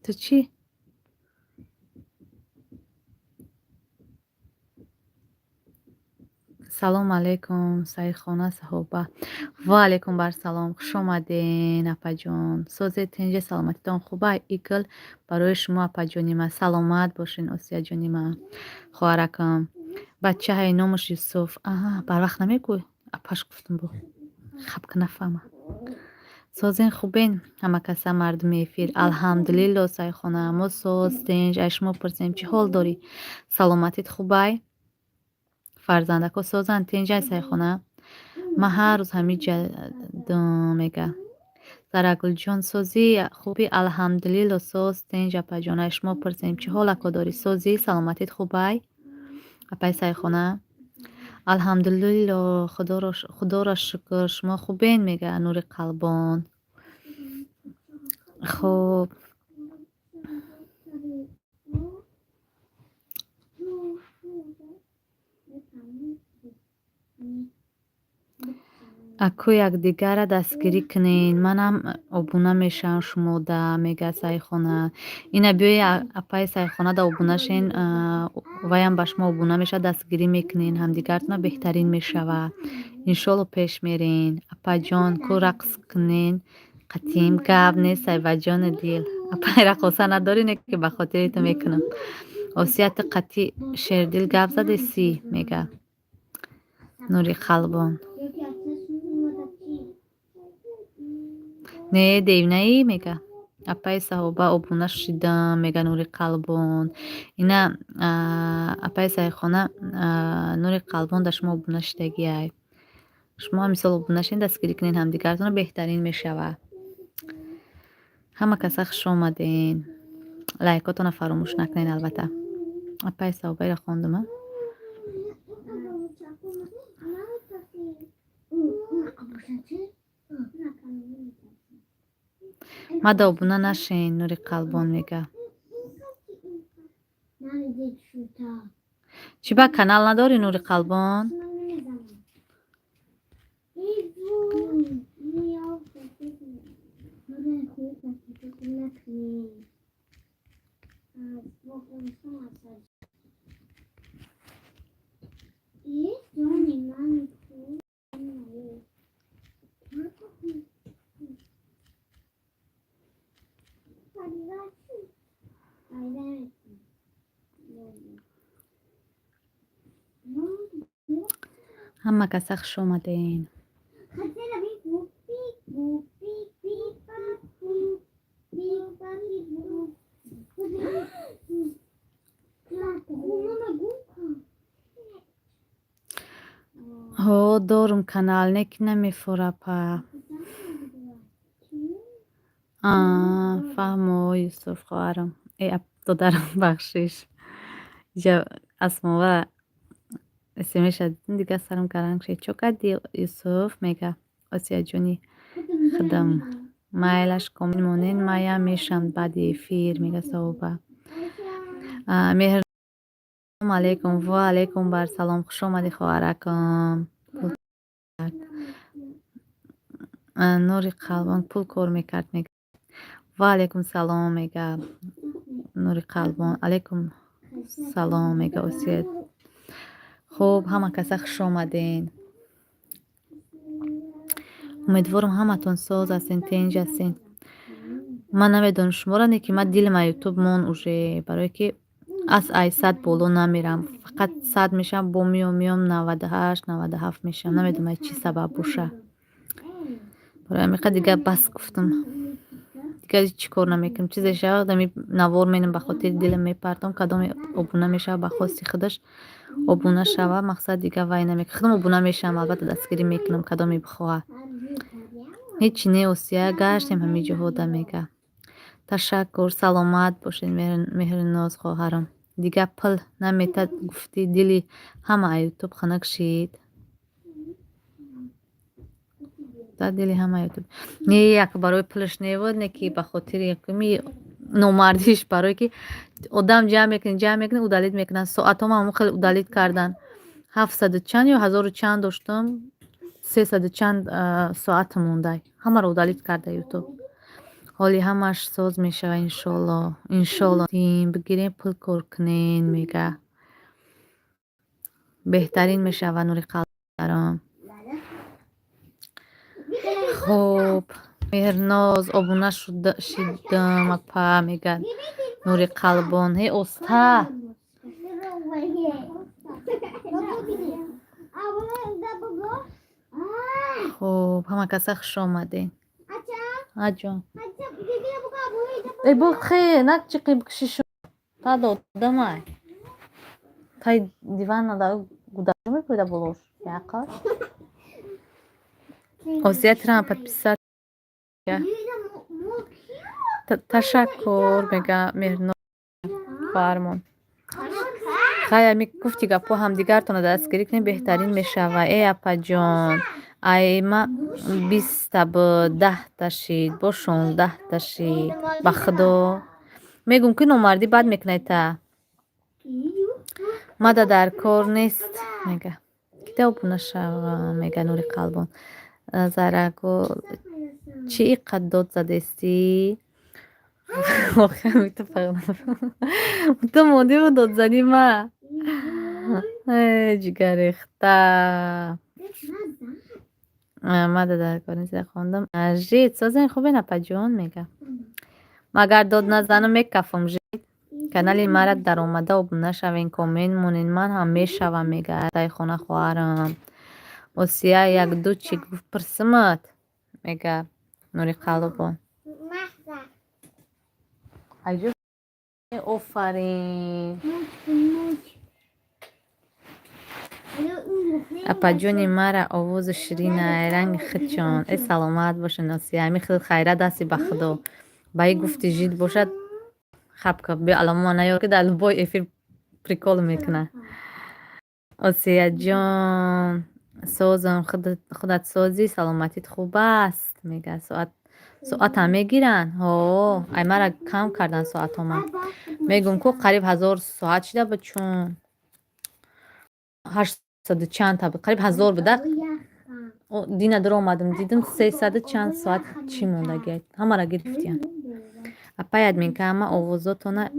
Ту чӣ? Салом алейкум, Саидхона саҳоба. Ва алейкум барсалом. Хуш омаден, апаҷон. Созед, тинҷе, саломатитон хуба? Игл барои шумо, апаҷони ман. Саломат бошен, Осияҷони ман. Хоҳаракам. Бачаҳай номаш Юсуф. Аҳа, барвақт намегӯй? Апаш гуфтам бо. Хаб ки нафаҳма. Созен, хубен, ҳамакаса, мардуми эфир? Алҳамдулилло, Сайхона, мо соз, тинҷ. Ай шумо пурсем, чӣ ҳол дорӣ? Саломатит хубай? Фарзандако созанд, тинҷай, Сайхона? Ман ҳар рӯз ҳамин ҷадум, мега. Зарагулҷон, созӣ, хубӣ? Алҳамдулилло, соз, тинҷ, апаҷон. Ай шумо пурсем, чӣ ҳолако дорӣ? Созӣ, саломатит хубай, апаи Сайхона? Алҳамдулилло, худоро шукр. Шумо хубен, мега Нури Қалбон. Хуб, аку якдигарра дастгирӣ кунен, манам обуна мешавам шумода, мега Сайхона. Ина биёи, апаи Сайхона да обуна шен, ваям ба шумо обуна мешавад. Дастгирӣ мекунен ҳамдигаратона, беҳтарин мешавад, иншолло. Пеш мерен, апаҷон. Ку рақс кунен қатим, гап нест, айбаҷони дил. Апаи раққоса надорӣ, не ки ба хотири ту мекунам. Осияти қатъи Шердил гап задеси, мега Нури Қалбон. Не, девнаӣ, мега. Апаи Саҳоба, обуна шидам, мега Нури Қалбон. Ина, апаи Сайхона, Нури Қалбон да шумо обуна шидагиай. Шумо мисол обуна шин, дастгирӣ кунед ҳамдигаратонро, беҳтарин мешавад. Ҳама каса хуш омаден. Лайкотонро фаромӯш накунед, албатта. Апаи Саҳобаиро хондума. Мада обуна нашен, Нури Қалбон, мега. Чӣ ба канал надорӣ, Нури Қалбон? Ҳама каса хуш омаден. Ҳо, дорум канал, не ки намефора, па. Фаҳмо, Юсуф, хоҳарам, э, додарам, бахшиш. Иҷа Асмова смша дидим, дига сарам гаранг шед. Чо кардӣ, Юсуф, мега Осияҷони худам. Майлаш, комил монен, маям мешам баъди эфир, мега Саҳоба. Меҳр алейкум, ва алейкум бар салом, хуш омадӣ, хоҳаракам. Нури Қалбон пул кор мекард, мега. Ва алейкум салом, мега Нури Қалбон. Алейкум салом, мега Осия. Хуб, ҳама каса хуш омаден. Умедворам, ҳаматон соз ҳастен, тинҷ ҳастен. Ман намедонам шуморо, не ки ман дилам ютуб мон уже, барое ки аз ай 100 боло намерам, фақат 100 мешавам, бо меом, меом, 98, 97 мешавам. Намедонам, ай чӣ сабаб боша. Барои ҳамиқа дига бас гуфтам, дига чӣ кор намекунам. Чизе шавад, ами навор менам, ба хотири дилам мепартом. Кадоме обуна мешавад, ба хости худаш обуна шава. Мақсад, дига вай намекунам, худам обуна мешавам, албатта, дастгирӣ мекунам, кадоме бихоҳад. Ҳечи не, Осия, гаштем ҳамин ҷоҳода, мега. Ташаккур, саломат бошед, Меҳриноз хоҳарам. Дига пул наметад гуфтӣ, дили ҳама ютуб хунук шид. Дили ҳама ютуб не, як барои пулаш невод, не ки ба хотири якми номардиш, барое ки одам ҷамъ мекунӣ, ҷамъ мекунӣ, удалить мекунанд. Соатҳома ҳамон хеле удалить кардан. Ҳафтсаду чанд ё ҳазору чанд доштам, сесаду чанд соата мондай, ҳамаро удалить карда ютуб. Ҳоли ҳамаш соз мешава, иншолло, иншолло. Бигирем, пул кор кунен, мега. Беҳтарин мешава, Нури Қалдаром. Хуб, Меҳрноз, обуна шидам, апа, мега Нури Қалбон. Ҳе, оста. Хуб, ҳама каса хуш омаден. Аҷон. Э, бухе, на чиқи бикшишу. Та додамай. Тай диван нада гудаҷо мепӯйда болош. Яқал. Осия тирам подписать. Ташаккур, мега Меҳрно хоҳармон. Хай, ами гуфти гапҳо ҳамдигартонро дастгирӣ кунед, беҳтарин мешава. Э, апаҷон, айма 20-та буд, 10-та шид, бо 16-та шид. Ба худо. Мегӯм, ки номардӣ бад мекунед та. Мада дар кор нест, мега. Кида обуна шавам, мега Нури Қалбон. Зарагул, чӣ иққад дод задестӣ? Ту мондиву додзанӣ ма. Э, ҷигаррехта. Мада дар кор нест, хондам. Жид, созен хубен, апаҷон, мега. Магар дод назанам, мекафам, жид. Канали мара даромада обуна шавен, коммент монед, ман ҳам мешавам, мега тайхона хоҳарам. Осия якду чӣ гуфт пурсимат, мега Нури Қалбон. Айҷо офарин. Апаҷони мара овозу ширинай, ранги худчон. Э, саломат бошен, Осия. Ами худат хайрат ҳасти, ба худо. Ба и гуфти жид бошад, хапка биё аламома наёр, ки дар любой эфир прикол мекуна. Осияҷон, созам, худат созӣ, саломатит хуб аст, мега. Соат соатам мегиранд? Ҳо, ай мара кам кардан соатҳома. Мегӯм, ку қариб 1000 соат шида буд, чун 800-у чандта буд, қариб 1000 буда. Дина дуромадам, дидам, 300-у чанд соат чӣ мондагиа, ҳамаро гирифтиян. Апай админка, ҳама овозотона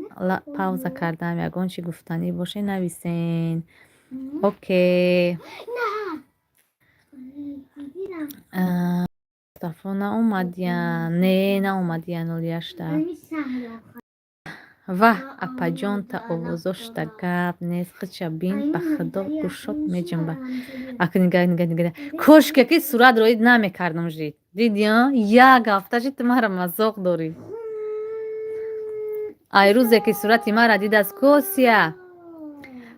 пауза кардам, ягон чӣ гуфтанӣ боше, нависен. Окей. Мустафо наомадиян? Не, наомадиян олияшта. Ваҳ, апаҷон, та овозошта гап нест, худша бин, ба худо гӯшот меҷунба. Ака, нига, нига, нига. Кошке ки сурат роид намекардам, жид. Дидӣ, як ҳафта шид, ту мара мазоқ дорӣ. Ай рӯзе ки сурати мара дидааст Косия,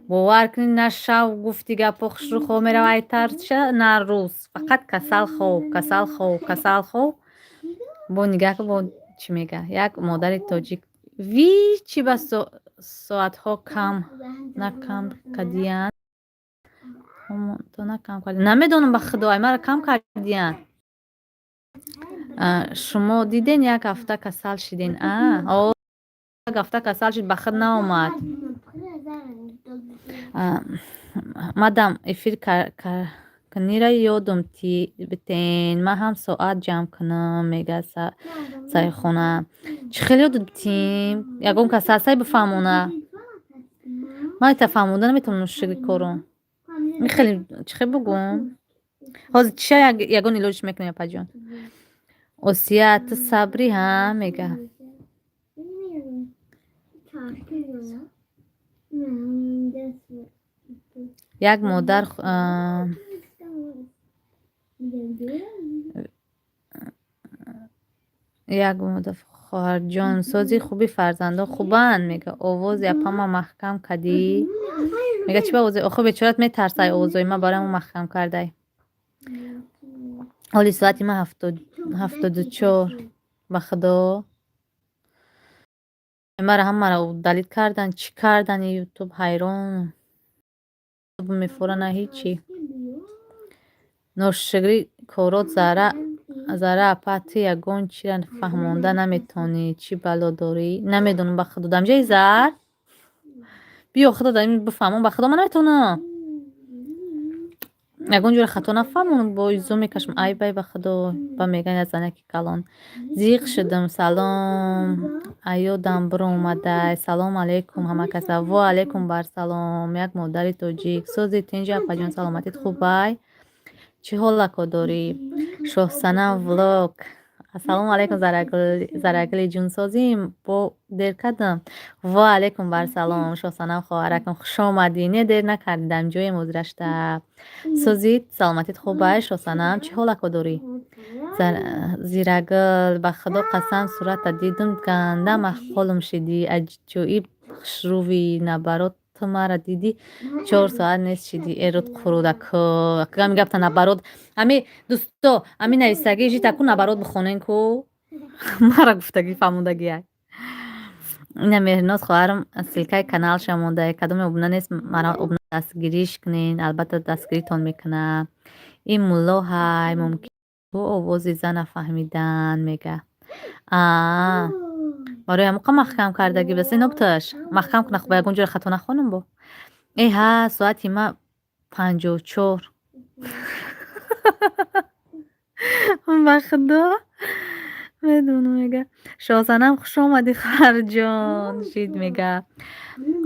бовар кунӣ, на шав гуфти гапҳо хушрӯ хоб мерава, ай тарша, на рӯз. Фақат касал хоб, касал хоб, касал хоб. Бо нигаҳ ку, бо чӣ мега? Як модари тоҷик ви чӣ ба соатҳо кам на кам кардиянд? То на кам карди. Намедонам, ба худо, ай мара кам кардиянд. Шумо диден, як ҳафта касал шиден? А? Як ҳафта касал шид, ба худ наомад. Мадам эфир кунира ёдум битен, ман ҳам соат ҷамъ кунам, мега Сайхона. Чӣ хел ёдут битим? Ягон кас ҳастай бифаҳмона? Ман та фаҳмонда наметавонам шукри кору. Хеле чӣ хел бугум? Ҳозир чиша ягон илоҷ мекунем, апаҷон. Осия, ту сабрӣ, ҳа, мега. Як модар як модар хоҳарҷон, сози хуби фарзандон хубанд, мега. Овози апама маҳкам кардӣ? Мега, чӣ ба овози? Охо, бечорат метарсай овозои ма, барои ҳамон маҳкам кардай. Ҳоли соати ма 74, ба худо. Мара ҳамаро удалить кардан, чӣ кардан ютуб, ҳайрон. Мефора на ҳичи. Ношукрӣ корот Зара, Зара апа, ту ягон чиро фаҳмонда наметавонӣ, чӣ бало дорӣ? Намедонам, ба худо. Дамҷаи зар? Биё, худо дар бифаҳмон, ба худо, ман наметавонам. Ягон ҷоро хато нафаҳмонам, бо изо мекашам. Ай бай, ба худо, ба меган як занаки калон. Зиқ шудам, салом. Аёдам биромадай. Салом алейкум ҳама каса. Во алейкум барсалом. Як модари тоҷик. Сози тинҷи, апаҷон, саломатит хубай? Чӣ ҳолако дорӣ? Шоҳсанам влог. Ассалому алайкум, Зарагули ҷунсозим, бо дер кардам. Ва алайкум барсалом, Шоҳсанам хоҳаракам, хушомадӣ. Не, дер накардидам, ҷоем озирашта. Сӯзид, саломатит хуб ай, Шоҳсанам, чӣ ҳолако дорӣ? Зирагул, ба Худо қасам, сурата дидум, ганда маҳқолум шидӣ, аҷоиб хушрӯвӣ, наоборот, ту мара дидӣ, 4 соат нест шидӣ, эрод қурудаку. Ами гапта наоборот, ами дӯсто, ами нависагӣ житаку наоборот бихонен ку, мара гуфтагӣ фаҳмудагиай. Ина Меҳрноз хоҳарам ссылкаи каналша монда, кадоме обуна нест, мара обуна дастгириш кунен, албатта дастгиритон мекунам. Ин мулло ҳай, мумкин ку овози зана фаҳмидан мега. Аа, барои ҳамоқа маҳкам кардагӣ бас инопташ маҳкам куна, ба ягон ҷоя хато нахонам бо. Э ҳа, соати ма 54. Ба Худо медонам, мега. Шоҳзанам, хушомадӣ, хоҳарҷон, жид мега.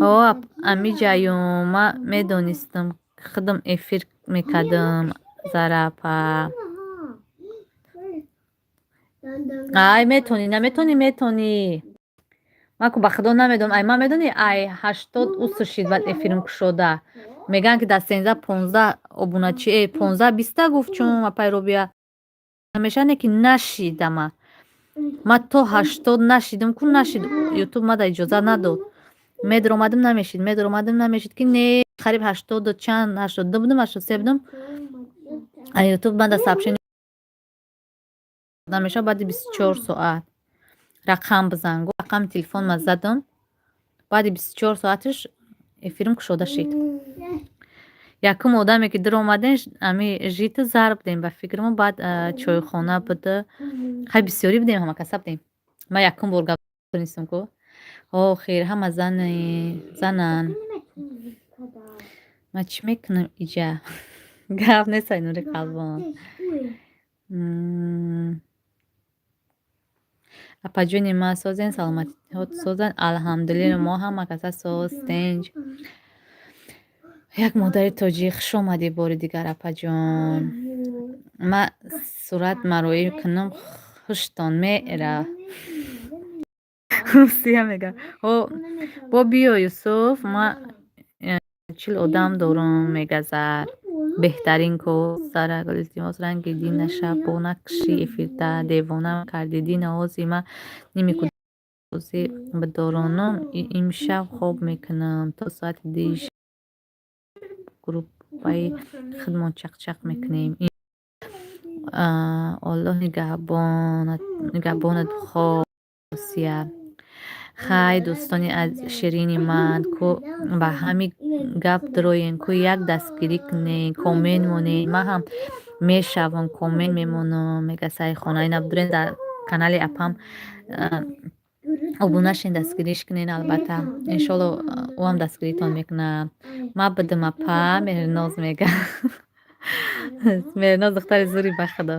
О, амиҷаюм, ма медонистам, худам эфир мекардам, Зарапа. Ай, метонӣ, наметонӣ, метонӣ. Ман ку ба Худо намедонам. Ай, ман медонӣ, ай 80 уср шид, баъд эфирм кушода. Мегӯянд, ки дар 13, 15 обуначи, 15, 20-та гуфт, чун апай Робия намешавад, не ки нашидама. Ман то 80 нашидам ку, нашид, Ютуб мада иҷозат надод. Медаромадам, намешид, медаромадам, намешид, ки не, қариб ҳаштоду чанд, 82 будам, 83 будам. А Ютуб мада сообщение намешавад, баъди 24 соат рақам бизан. Гуфт, рақами телефонма задам, баъди 24 соаташ эфирм кушода шид. Якум одаме ки дуромадем, ами жита зарб будем, ба фикрамо, баъд чойхона буда, хай, бисёрӣ будем, ҳама каса будем. Ман якум бор гап тонистам ку. Охир ҳама зани занан. Ман чӣ мекунам иҷа? Гап нест, ай нури қалбон. Апаҷони ман, созен, саломатиҳот созанд? Алҳамдулилло, мо ҳама каса соз, тинҷ. Як модари тоҷик, хуш омадӣ бори дигар, апаҷон. Ман сурат мароӣ кунам, хуштон мера. Русия мега. Бо биё, Юсуф, ман 40 одам дорум, мега Зар. Беҳтарин ку Зарагул, илтимос, ранги дина шаб бо накши эфирта девона кардӣ. Дина ози ман ними кӯдакбозӣ бидоронам, имшаб хоб мекунам то соати 2 группаи худмон чақчақ мекунем. Аллоҳ нигаҳбонат, Осия. Хай, дӯстони ширини ман, ку ба ҳамин гап дароем, ку як дастгирӣ кунед, коммент монед, ман ҳам мешавам, коммент мемонам, мега Сайхона. Ина бидурен, дар канали апам обуна шен, дастгириш кунед, албатта. Иншолло, ӯ ҳам дастгиритон мекунад. Ман будам, апа, Меҳрноз мега. Меҳрноз духтари зури, ба Худо.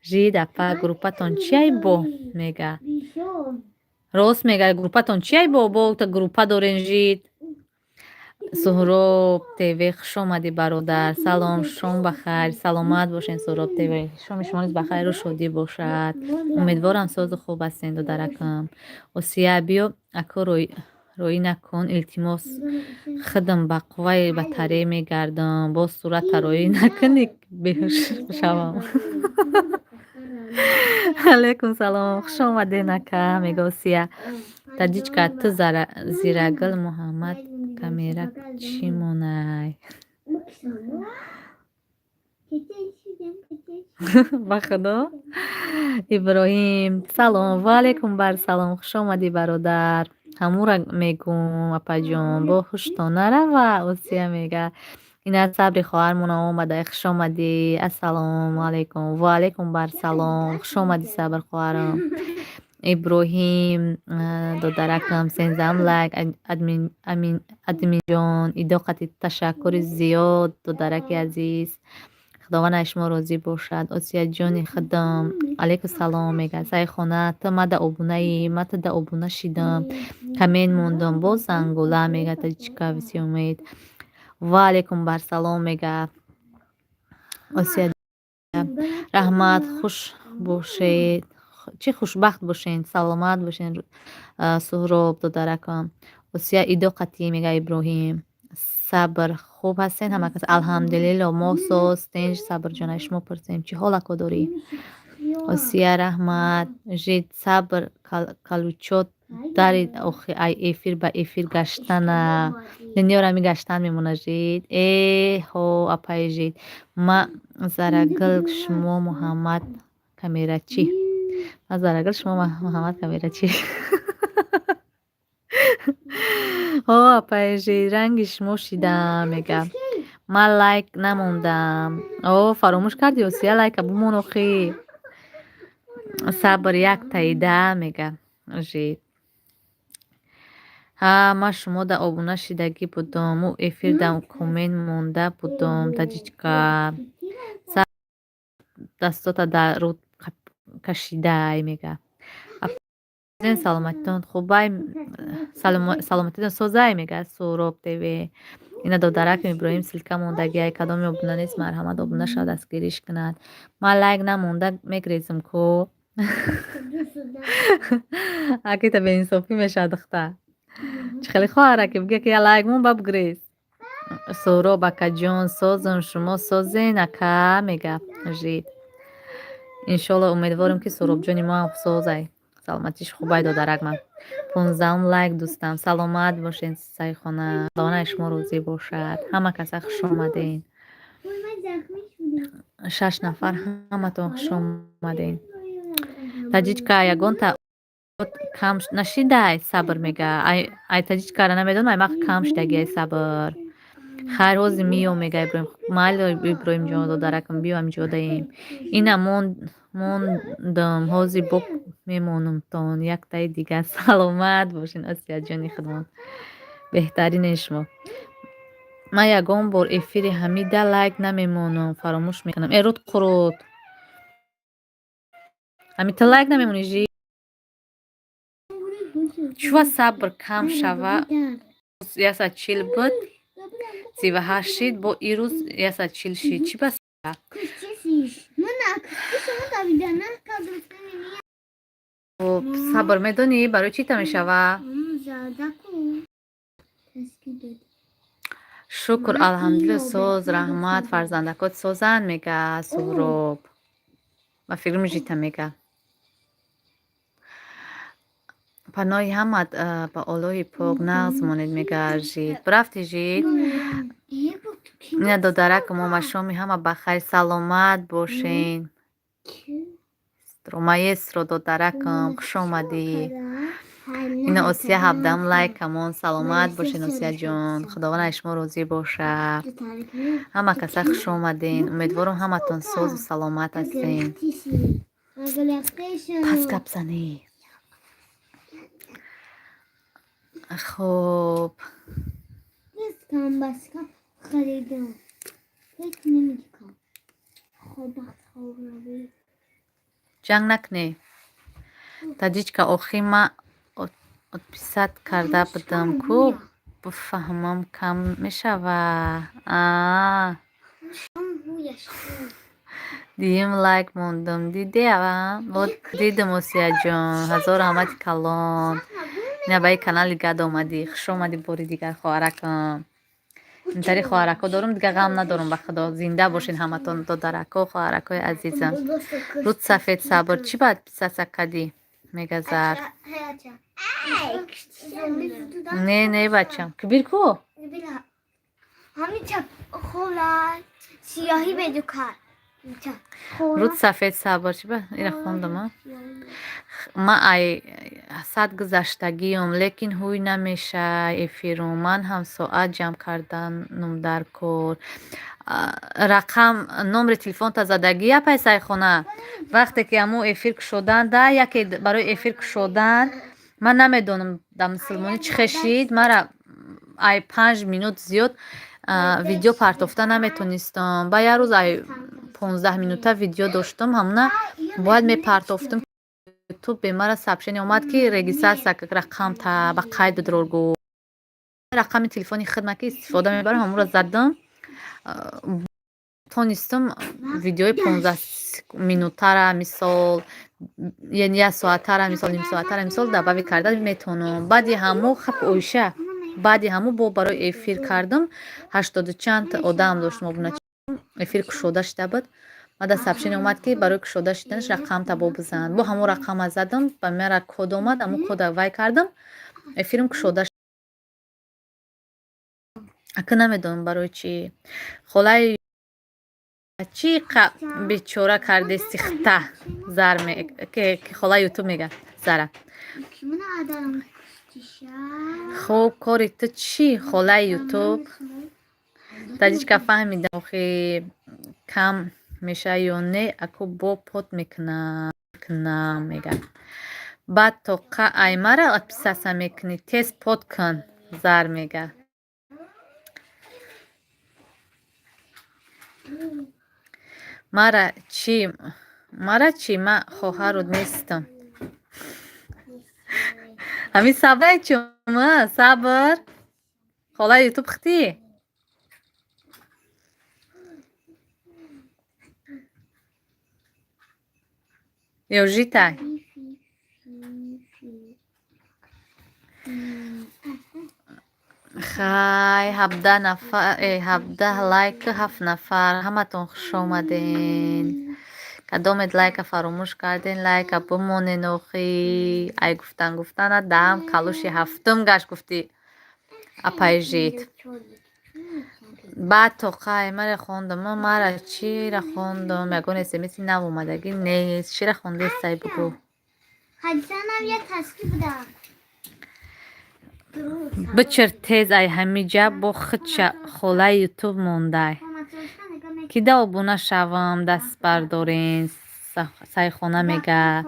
Жид апа, группатон чи айбо, мега. Рост мега, группатон чи айбо, бо группа дорен, жид. Суҳроб ТВ, хуш омадӣ, бародар. Салом, шом бахайр, саломат бошен, Суҳроб ТВ. Шоми шумо низ бахайру шодӣ бошад. Умедворам, созу хуб ҳастен, додаракам. Осия, биё, ако, роӣ накун, илтимос, худам ба қувваи батарея мегардам. Боз сурата роӣ накунӣ, беҳуш шавам. Алайкум салом, хуш омаден, ака, мега Осия. Таҷичка, ту Зирагул Муҳаммад камера чӣ монай? Ба Худо. Иброҳим, салом, ва алайкум барсалом, хуш омадӣ, бародар. Ҳамура мегӯм, апаҷон, бо ҳуштон нарава, Осия мега. Ина Сабри хоҳармонам омада, хуш омадӣ. Ассалому алайкум, ва алайкум барсалом, хуш омадӣ, Сабр хоҳарам. Иброҳим додаракам, 13-ам лайк, админҷон, идоқати ташаккури зиёд, додараки азиз. Худованд аз шумо розӣ бошад. Осияҷони худам, алайкум салом, мега. Сайхона, ту мада обунаӣ, ман туда обуна шидам, коммент мондам, боз зангула, мега Таҷичка Висиумед. Ва алайкум барсалом, мега Осия. Раҳмат, хуш бошед. Чӣ хушбахт бошен, саломат бошен, Суҳроб додаракам. Осия идо қатӣ, мега Иброҳим. Сабр, хуб ҳастен ҳама кас? Алҳамдулилло, мо соз, тинҷ, Сабрҷона, шумо пурсем, чӣ ҳолако дорӣ? Осия, раҳмат. Жид, сабр, калучот дарид охи, ай эфир ба эфир гаштана. Дунёра гаштан мемона, жид. Э ҳо, апаи жид. Ма зарагул, шумо Муҳаммад камерачӣ. Ма зарагул, шумо Муҳаммад камерачӣ. Ҳо, апаи жид, ранги шумо шидам, мега. Ман лайк намондам. О, фаромӯш кардӣ, Осия, лайка бумон охи. Сабр як таида, мега жид. Ҳа, ман шумода обуна шидагӣ будум. Ӯ эфирда коммент монда будум, таҷичка. Дастота дар рӯд кашидай, мега. Саломатитон хубай, саломатитон созай, мега Суҳроб ТВ. Ина додаракам Иброҳим ссылка мондагиай, кадоме обуна нест, марҳамат, обуна шавад, дастгириш кунад. Ман лайк намонда мегрезм ку. Акита беинсофӣ мешавад, духтар. Чӣ хеле хоҳараки бигӯя, ки я лайк мон, ба бигрез. Суҳроб акаҷон, созам, шумо созен, ака, мега жид. Иншолло, умедворем, ки Суҳробҷони мо ҳам созай. Саломатиш хубай, додарак ман. 15-ум лайк, дӯстам. Саломат бошед, Сайхона. Худованд шумо розӣ бошад. Ҳама каса хуш омаден. Шаш нафар, ҳаматон хуш омаден. Таҷичка ягонта кам нашидай, Сабр мега. Ай таҷичкара намедонам, ай мақ кам шидагиай, Сабр. Хайр, ҳозир миём, мега Иброҳим. Майли, Иброҳимҷон, додаракам, биё, ҳамиҷодаем. Ина мондам, ҳозир бо мемонамтон яктаи дигар. Саломат бошед, Осияҷони худмон. Беҳтаринен шумо. Ман ягон бор эфири ҳамида лайк намемонам, фаромӯш мекунам. Э, руд қурут. Ҳами ту лайк намемонӣ, жи? Чува сабр кам шава, 140 буд, 38 шид, бо ирӯз 140 шид. Чӣ бас? Хуб, сабр, медонӣ барои чӣ та мешава? Шукр, алҳамдулилла, соз, раҳмат, фарзандакот созанд, мега Суҳроб. Ба фикрам, жита мега. Паноҳи ҳамат ба Оллоҳи пок, нағз монед, мега жид. Рафти, жид? Ина додаракам омад, шоми ҳама бахайр, саломат бошен. Маэстро, додаракам, хуш омадӣ. Ина Осия 17-ум лайкамон, саломат бошен, Осияҷон. Худованд аз шумо розӣ бошад. Ҳама каса хуш омаден. Умедворам, ҳаматон созу саломат ҳастен. Пас гап занӣ. Хуб. Ҷанг накунӣ. Таҷичка, охи ма отписать карда будам ку, бифаҳмам, кам мешава. Аа. Дуюм лайк мондум. Дидеа? Дидам, Осияҷон. Ҳазор раҳмати калон. Ина ба ин канали гад омадӣ. Хуш омадӣ бори дигар, хоҳаракам. Интари хоҳарако дорум, дигар ғам надорум, ба худо. Зинда бошед ҳаматон, додарако, хоҳаракои азизам. Руд сафед, сабр. Чӣ баъд писаса кадӣ? Мега Зар. Не, не, бачам. Кибир ку? Сиёҳӣ бедукар. Руд сафед, сабр. Чӣ ба ира хондам, а? Ма ай сад гузаштагиём, лекин ҳуй намешай эфирум. Ман ҳам соат ҷамъ карданум дар кор. Рақам, номери телефонта задагӣ, апай Сайхона? Вақте ки ҳамун эфир кушодан да яке барои эфир кушодан, ман намедонам, дар мусулмонӣ чӣ хешид, мара ай 5 минут зиёд видео партофта наметонистам. Ба як рӯз ай 15 минута видео доштам, ҳамуна бояд мепартофтам. Ютуб бемара сообщение омад, ки регистрация рақам та ба қайд бидрор гуфт. Рақами телефони хидма, ки истифода мебарам, ҳамонро задам. Тонистам видеои 15 минутара, мисол, яъне як соатара, мисол, нимсоатара, мисол, добавить карда метавонам. Баъди ҳамо хап оиша, баъди ҳамо бо барои эфир кардам, ҳаштоду чанд одам доштам обуначи, эфир кушода шуда буд. Баъд аз сообщение омад, ки барои кушода шуданаш рақам табо бизан. Бо ҳамон рақама задам, ба мара код омад, ҳамон кода вай кардам, эфирам кушода. Ака, намедонам барои чӣ. Холаи чӣ бечора кардести хта зар, ки холаи Ютуб мега зара. Хуб, кори ту чӣ, холаи Ютуб? Таҷичка, фаҳмидам, охи кам меша ё не? Аку бо под мекунам, мега. Баъд тоқа аймара отписаться мекунӣ, тез под кун, зар мега. Мара чӣ, ман хоҳарут нестам. Ҳамин сабрай чум сабр, холаи Ютуб хитӣ. Ё житай. Хай, 17 нафар, 17 лайк, ҳафт нафар. Ҳаматон хушомаден. Кадомед лайка фаромӯш карден, лайка бимонен охи. Ай гуфтан гуфтана даҳам калуши ҳафтум гашт, гуфти апаи жит. Баъд тоқай маре хондам, мара чира хондам, ягон смси нав омадагӣ нест. Чира хондестай, бугӯ. Хадисанам як таски будам. Бичир тез ай ҳамиҷа, бо худша холаи Ютуб мондай. Кида обуна шавам, даст бардорен, Сайхона мега.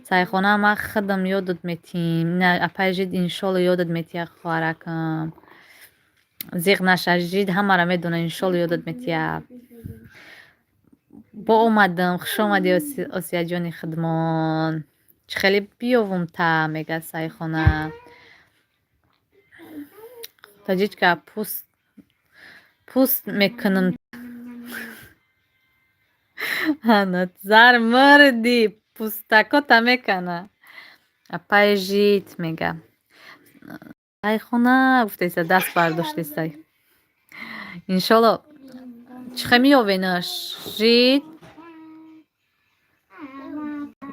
Сайхона, ман худам ёдат метиҳем. Апаи жид иншолло ёдат метиҳа, хоҳаракам. Зиқ наша, жид ҳамаро медона, иншолло ёдат метиҳа. Бо омадам, хушомадӣ, Осияҷони худмон. Чӣ хеле биёвум та, мега Сайхона. Таҷичка, пуст пуст мекунам. Ана зар мурдӣ, пӯстакота мекана. Апаи жит мега. Сайхона гуфтеса, даст бардоштесай. Иншолло чӣ хел меёвенаш, жит?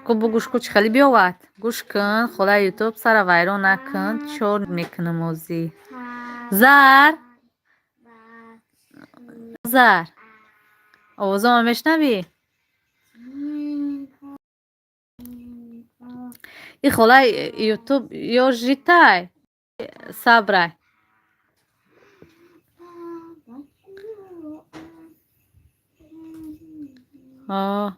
Ку бугӯш ку, чӣ хеле биёвад? Гӯш кун, холаи Ютуб, сара вайрон накун, чор мекунам озӣ. Зар? Зар. Овозома мешнавӣ? И холаи Ютуб ё житай, сабрай. О.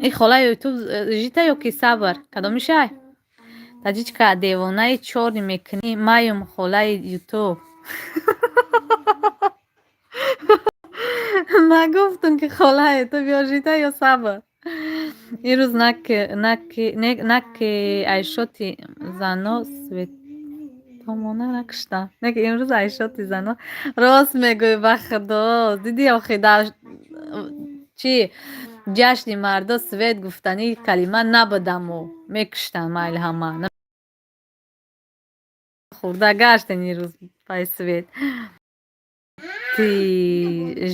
И холаи Ютуб жита ё ки сабр? Кадомишай? Таҷичка, девонаи чорӣ мекунӣ, маюм холаи Ютуб. Нагуфтум, ки холаи Ютуб ё жита ё сабр. Ирӯз наки айшоти зано светомона накуштам. Неки имрӯз айшоти зано рост мегӯӣ, ба худо. Дидӣ охи, дар чӣ ҷашни мардо свет гуфтанӣ калима набудамо, мекуштанд майли ҳама. Хӯрда гаштен ирӯз пай свет. Ти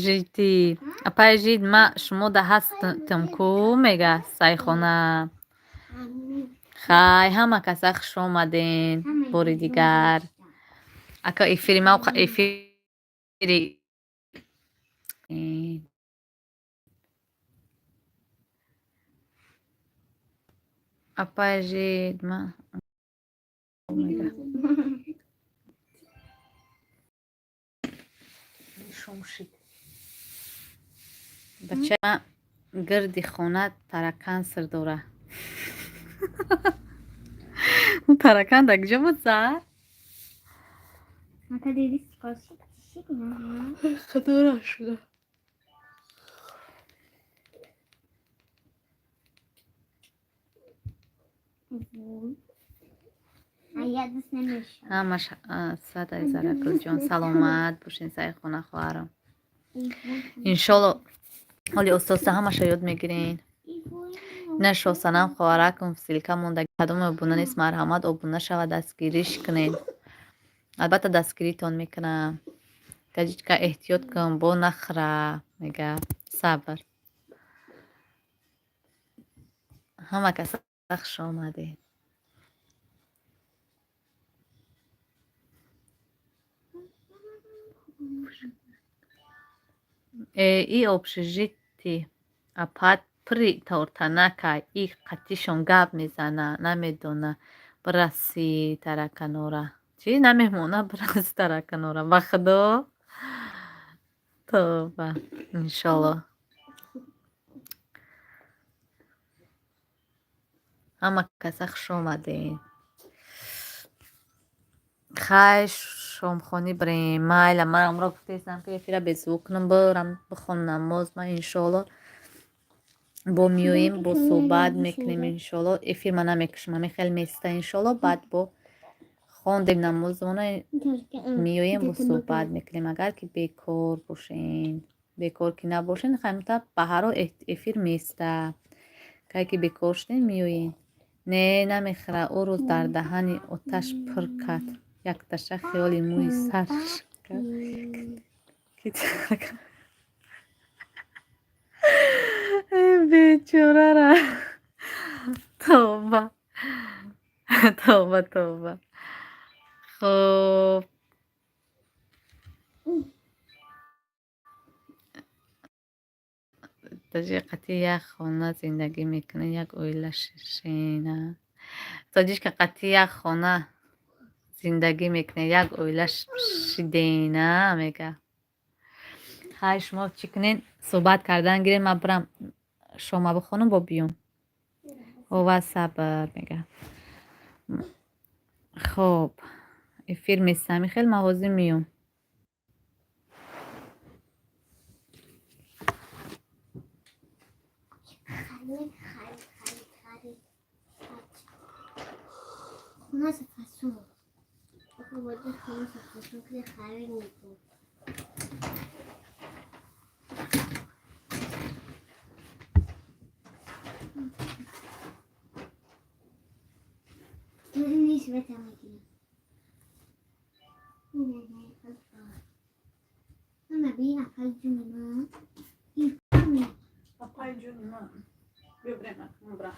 жити апай жид, ма шумода ҳастам ку, мега Сайхона. Хай, ҳама каса хушомаден бори дигар. Ака, эфири ма эфири. Апай жид, ма мега. Шум шид. Бачаи ма гирди хона таракан сир дора. Таракан дар куҷо буд, Зар? Худоро шуда. Ҳамаш садай Заракулҷон, саломат бошен, Сайхона хоҳарам. Иншолло ҳоли устоста ҳамаша ёд мегирен. Ина Шоҳсанам хоҳаракум ссылка монда, кадоме обуна нест, марҳамат, обуна шава, дастгириш кунед. Албатта дастгиритон мекунам. Таҷичка, эҳтиёт кун, бо нахӯра, мега. Сабр. Ҳама каса хуш омадед. Э, и общежитие апат пури тортанакай, и қатишон гап мезана, намедона бираси тараканора. Чӣ намемона бираси тараканора. Ба худо? Тоба, иншолло. Ҳама каса хуш омадед. Хай, шомхонӣ бирем. Майла, ман амро гуфтаистам, ки эфира беззвук кунам, бирам бихонам намоз. Ман иншоалло бо меоем, бо суҳбат мекунем иншоалло. Эфир ман намекушам, ҳамин хел места иншоалло. Баъд бо хондем намозона, меоем, бо суҳбат мекунем, агар ки бекор бошен. Бекор ки набошен, хаймта ба ҳар ҳол эфир места. Кай ки бекор шудем, меоем. Не, намехӯра. Ӯ рӯз дар даҳани оташ пур кард. Якташа хиёли мӯи сарш кард. Бечорара. Тавба. Тавба, тавба. Хуб. Таҷи қатъи як хона зиндагӣ мекунед, як оила шена. Тоҷичка, қатъи як хона зиндагӣ мекунед, як оила шидена, мега. Хай, шумо чӣ кунед? Суҳбат кардан гиред, ман бирам шома бихонам, бо биём. Ова, сабр, мега. Хуб, эфир месами хел, ман ҳозир меём. Апай ҷуни ман. Биё бирем, акнун бирам.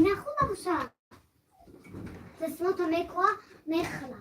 Нахӯрда бошад. Дастмото мекӯа, мехӯра.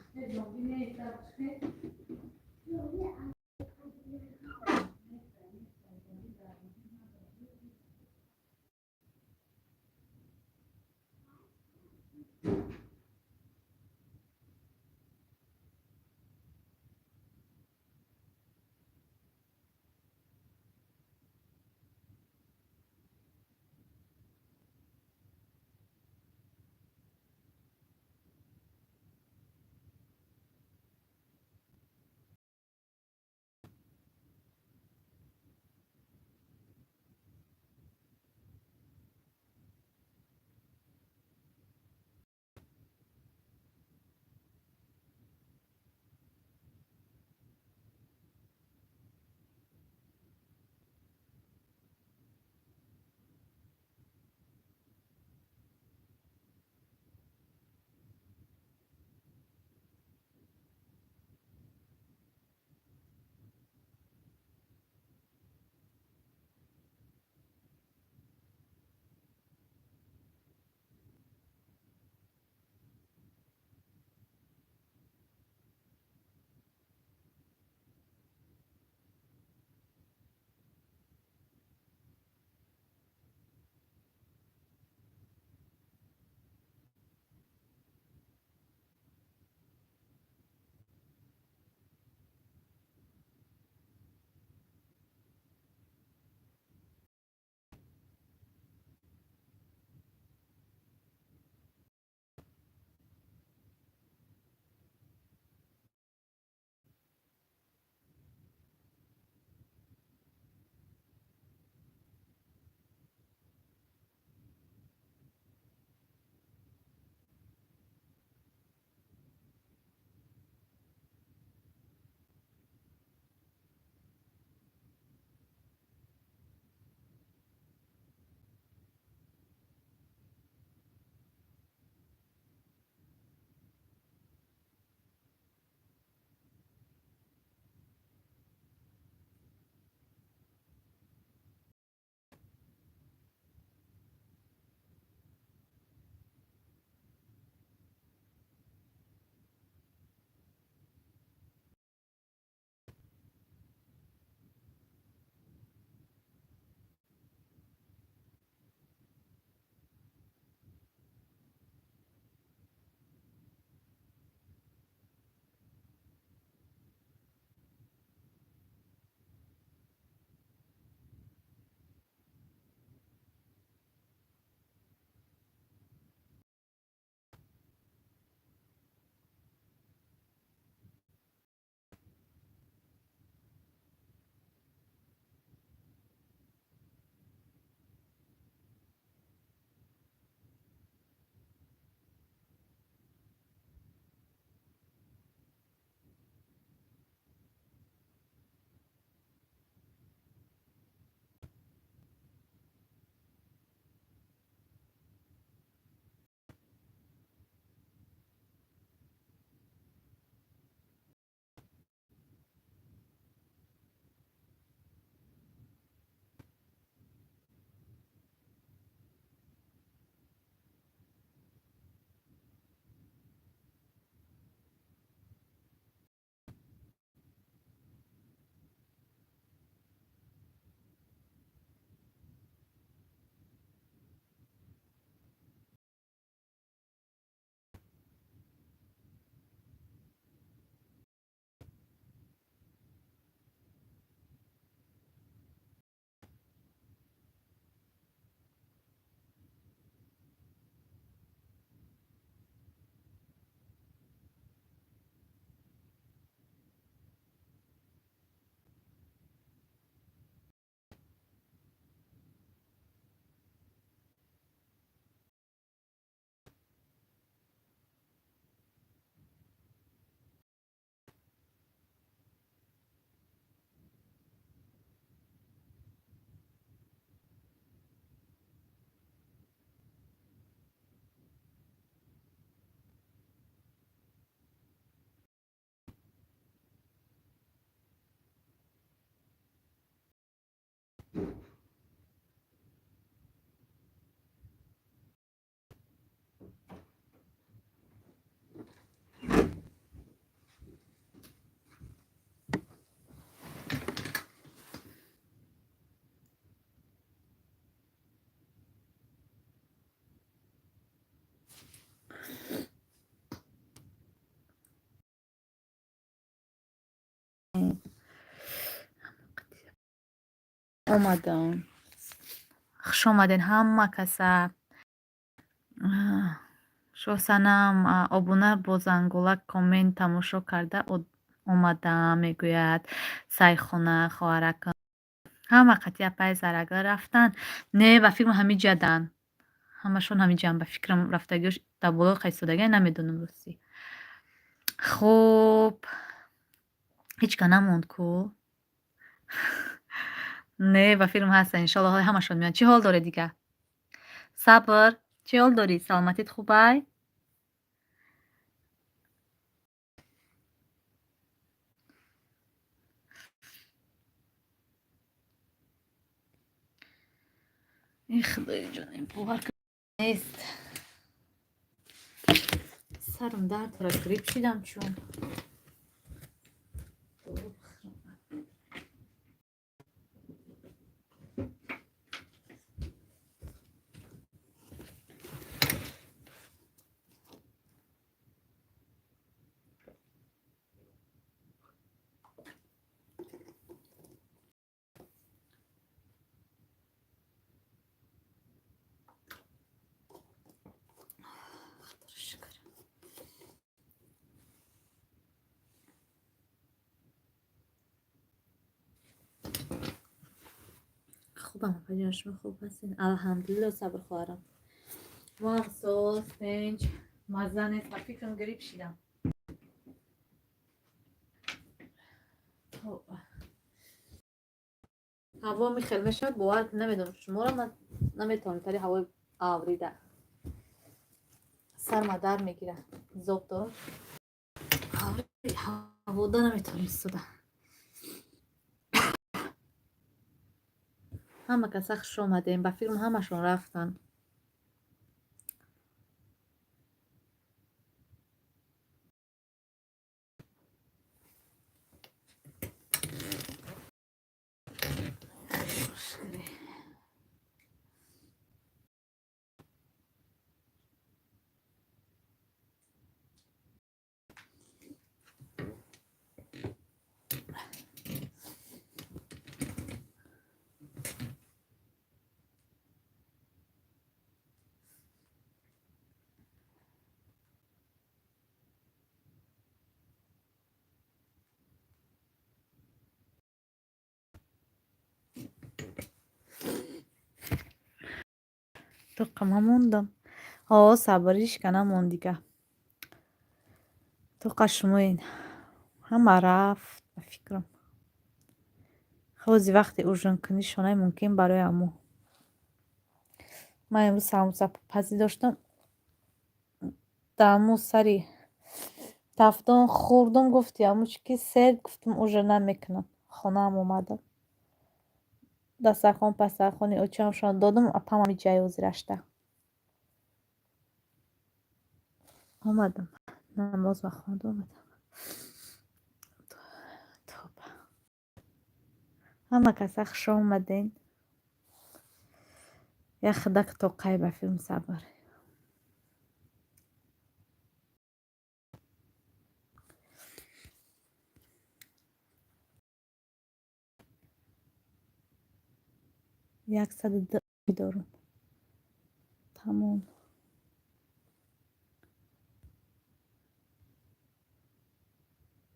Омадам. Хуш омаден ҳама каса. Шоҳсанам, обуна бо зангула, коммент тамошо карда омадам, мегӯяд Сайхона хоҳаракам. Ҳама қатъи апаи Зарага рафтанд? Не, ба фикрам, ҳамин ҷадан. Ҳамашон ҳамин ҷаан, ба фикрам, рафтагиош дар боло қайсодагия, намедонам ростӣ. Хуб, ҳеҷ ка намонд ку? Не, ба фикрам, ҳастанд, иншоалло, ҳамашон меоянд. Чӣ ҳол доред дига? Сабр, чӣ ҳол дорӣ? Саломатит хубай? Э, худои ҷон, бовар нест, сарам дард дорад, грипп шидам чун. Шукр. Хубам, апаҷон, шумо хуб ҳастед? Алҳамдулилло, Сабр хоҳарам. Мо ҳам соз, тинҷ, мазза нест, ба фикрам, грипп шидам. Хуб. Ҳаво михел мешавад, бовар намедонам, шуморо ман наметавонам, тари ҳавои аврида. Сарма дард мегирад, зоб дорам. Ҳавода наметавонам истода. Ҳама каса хуш омадем, ба фикрам, ҳамашон рафтанд. Тоқа ман мондам. Ҳо, Сабр, ҳичка намонд дига. Тоқа шумоен. Ҳама рафт, ба фикрам. Ҳози вақти ужин кунӣ шонай, мумкин, барои ҳамо. Ман имрӯз самбусапазӣ доштам. Даҳаму сари тафдон хӯрдум, гуфти ҳаму чӣ ки сер, гуфтум, ужин намекунам. Хонаам омадам. Дастархон пастархони очамшон додум, апам ҳами ҷай ҳозир. Омадам. Намоз хонда омадам. Тоба. Ҳама каса хуш омаден. Як худак тоқай, ба филм, Сабр. 102 дорум. Тамом.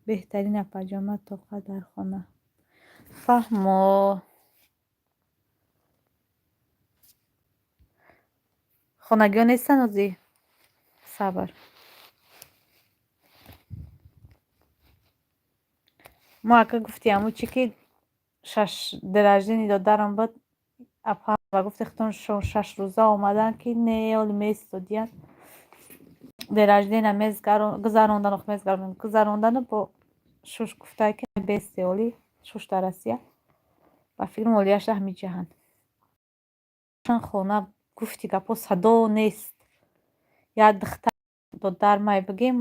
Беҳтарин, апаҷон, ман тоқа дар хона. Фаҳмо. Хонагиҳо нестанд ҳозир? Сабр. Мо ака, гуфти ҳамун чӣ ки шаш день рождения додарам буд, апа ба гуфти худтон 6 рӯза омадан, ки не, оли меистодиян. День рождения гузарондан, ох, гузарондану бо шуш гуфтае, ки бести оли шуш дар Россия. Ба фикрам, олияша ҳамин ҷаҳанд. Хона, гуфти гапҳо, садо нест. Як духтар додармай, бигем,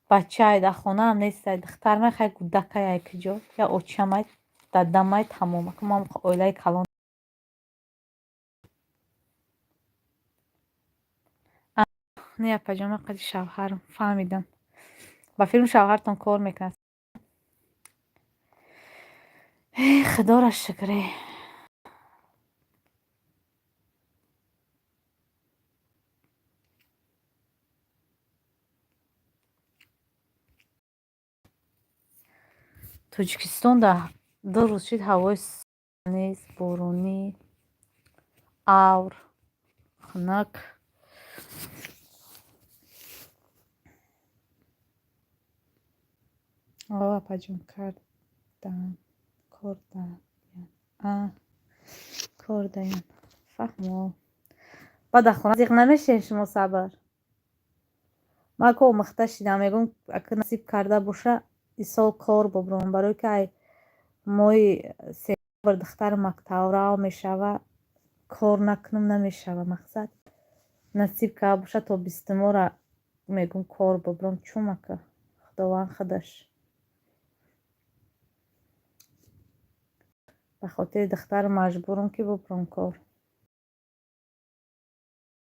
бачае дар хонаам нестай, духтармай, хай, кӯдакай, ай куҷо, я очамай, дадамай, тамом. Мо оилаи калон. Не, апаҷон, ман қади шавҳарам, фаҳмидам. Ба фикрам, шавҳартон кор мекунад. Э, худоро шукре. Тоҷикистон дар 2 рӯз шид, ҳавои нест, боронӣ, авр, хунук. О, апаҷон, кардан кордаян, кордаян, фаҳмо. Баъд дар хона зиқ намешен шумо, сабр. Ман ко омӯхта шидам, мегӯм, ака насиб карда боша, исол кор бубурам, барое ки ай моҳи сентябр духтарам мактабрав мешава, кор накунам намешава. Мақсад, насиб карда боша, то 20-умора мегӯм, кор бубурам. Чум ака, худованд худаш. Ба хотири духтарам маҷбурам, ки бубурам кор.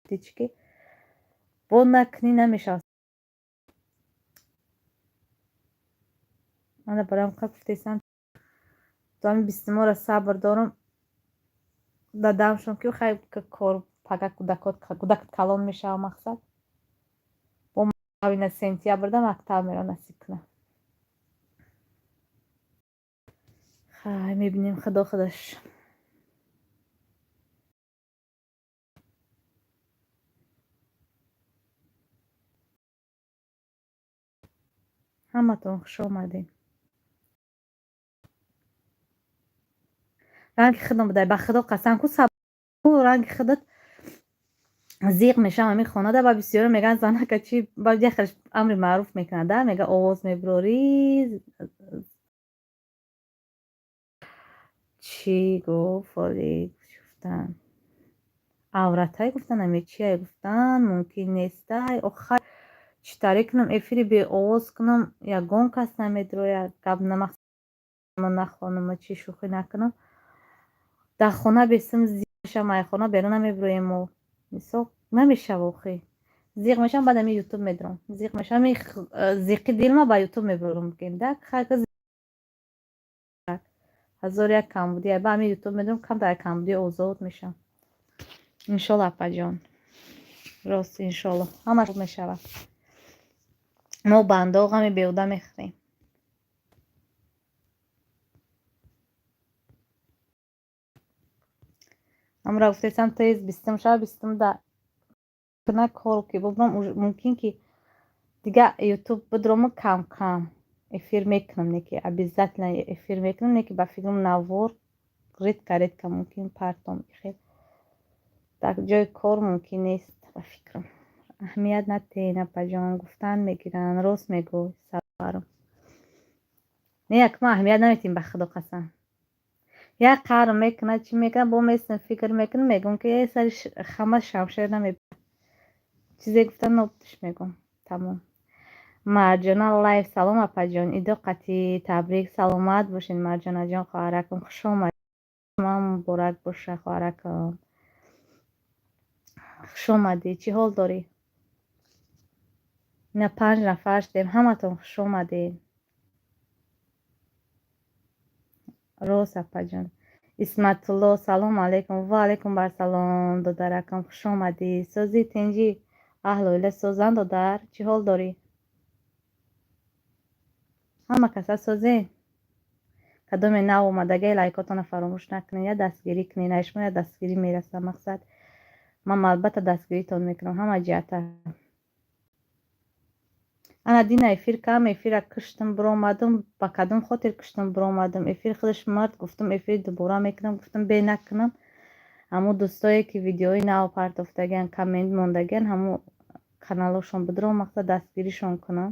Чӣ ки бо накунӣ намешавад. Мана бароям ка гуфтесам, то ҳамин 20-умора сабр дорам. Дадамшон ки хай, кор пага кӯдакат калон мешава, мақсад, бо ина сентябрда мактаб мерав, насиб кунад. Хай, мебинем, худо худаш. Ҳаматон хуш омадед. Ранги худам будай, ба худо қасам ку, ранги худат зиқ мешавам ҳамин хонада. Ба бисёре мегӯянд, занака чи, ба яхелш амри маъруф мекунад, да, мега, овоз мебурорӣ, чӣ гуфт, оли гуфтан, авратай гуфтан, аме чия гуфтан, мумкин нестай. Охай, чӣ таре кунам, эфири беовоз кунам, ягон кас намедрояд, гап нахонам, чӣ шӯхӣ накунам. Дар хона бесим зиқ мешавам, ай хона берун намебироем мо, мисол, намешава. Охи, зиқ мешавам, баъд ами ютуб медурам, зиқ мешавам, зиқи дилма ба ютуб мебурам, бигем да, ҳазору як камбудӣ, ба ами ютуб медурам, камтар камбудӣ озод мешавам. Иншолло, апаҷон, рост, иншолло, ҳамаш хуб мешавад. Мо бандао ғами беҳуда мехӯрем. Амра гуфтесам, тез 20-ум шава, 20-ум да куна кор ки бубурам, мумкин ки дига ютуб бидурому, кам кам эфир мекунам, не ки обязательно эфир мекунам, не ки ба фикрам навор редко редко мумкин партом. Хел дар ҷои кор мумкин нест, ба фикрам. Аҳамият натен, апаҷон, гуфтан мегиранд, рост мегӯй, сабарам. Не, якма аҳамият наметем, ба худо қасам. Як қаҳр мекунад, чӣ мекунад, бо местам, фикр мекунам, мегӯм, ки э, сари хама шамшер намеб, чизе гуфтан нобудш, мегӯм, тамом. Марҷона лайф, салом, апаҷон, идо қатъӣ табрик, саломат бошед, Марҷонаҷон, хоҳаракам, хуш омад, муборак боша, хоҳаракам, хуш омадӣ, чӣ ҳол дорӣ? Ина панҷ нафар шудем, ҳаматон хуш омадед. Рост, апаҷон. Исматулло, салому алайкум. Ва алайкум барсалом, додаракам, хуш омадӣ. Созӣ, тинҷӣ, аҳлу оила созан, додар, чӣ ҳол дорӣ? Ҳама каса созен. Кадоме нав омадагай, лайкотонро фаромӯш накунед, я дастгирӣ кунед, ай шумо я дастгирӣ мерасам. Мақсад, ман албатта дастгиритон мекунам ҳама ҷиҳата. Ана дина эфир кам, эфира киштам, биромадам, ба кадом хотир киштам, биромадам, эфир худаш мард, гуфтам, эфири дубора мекунам, гуфтам, бе накунам. Ҳамун дӯстое ки видеои нав партофтагиан, коммент мондагиан, ҳамун каналошон бидурам, мақсад, дастгиришон кунам.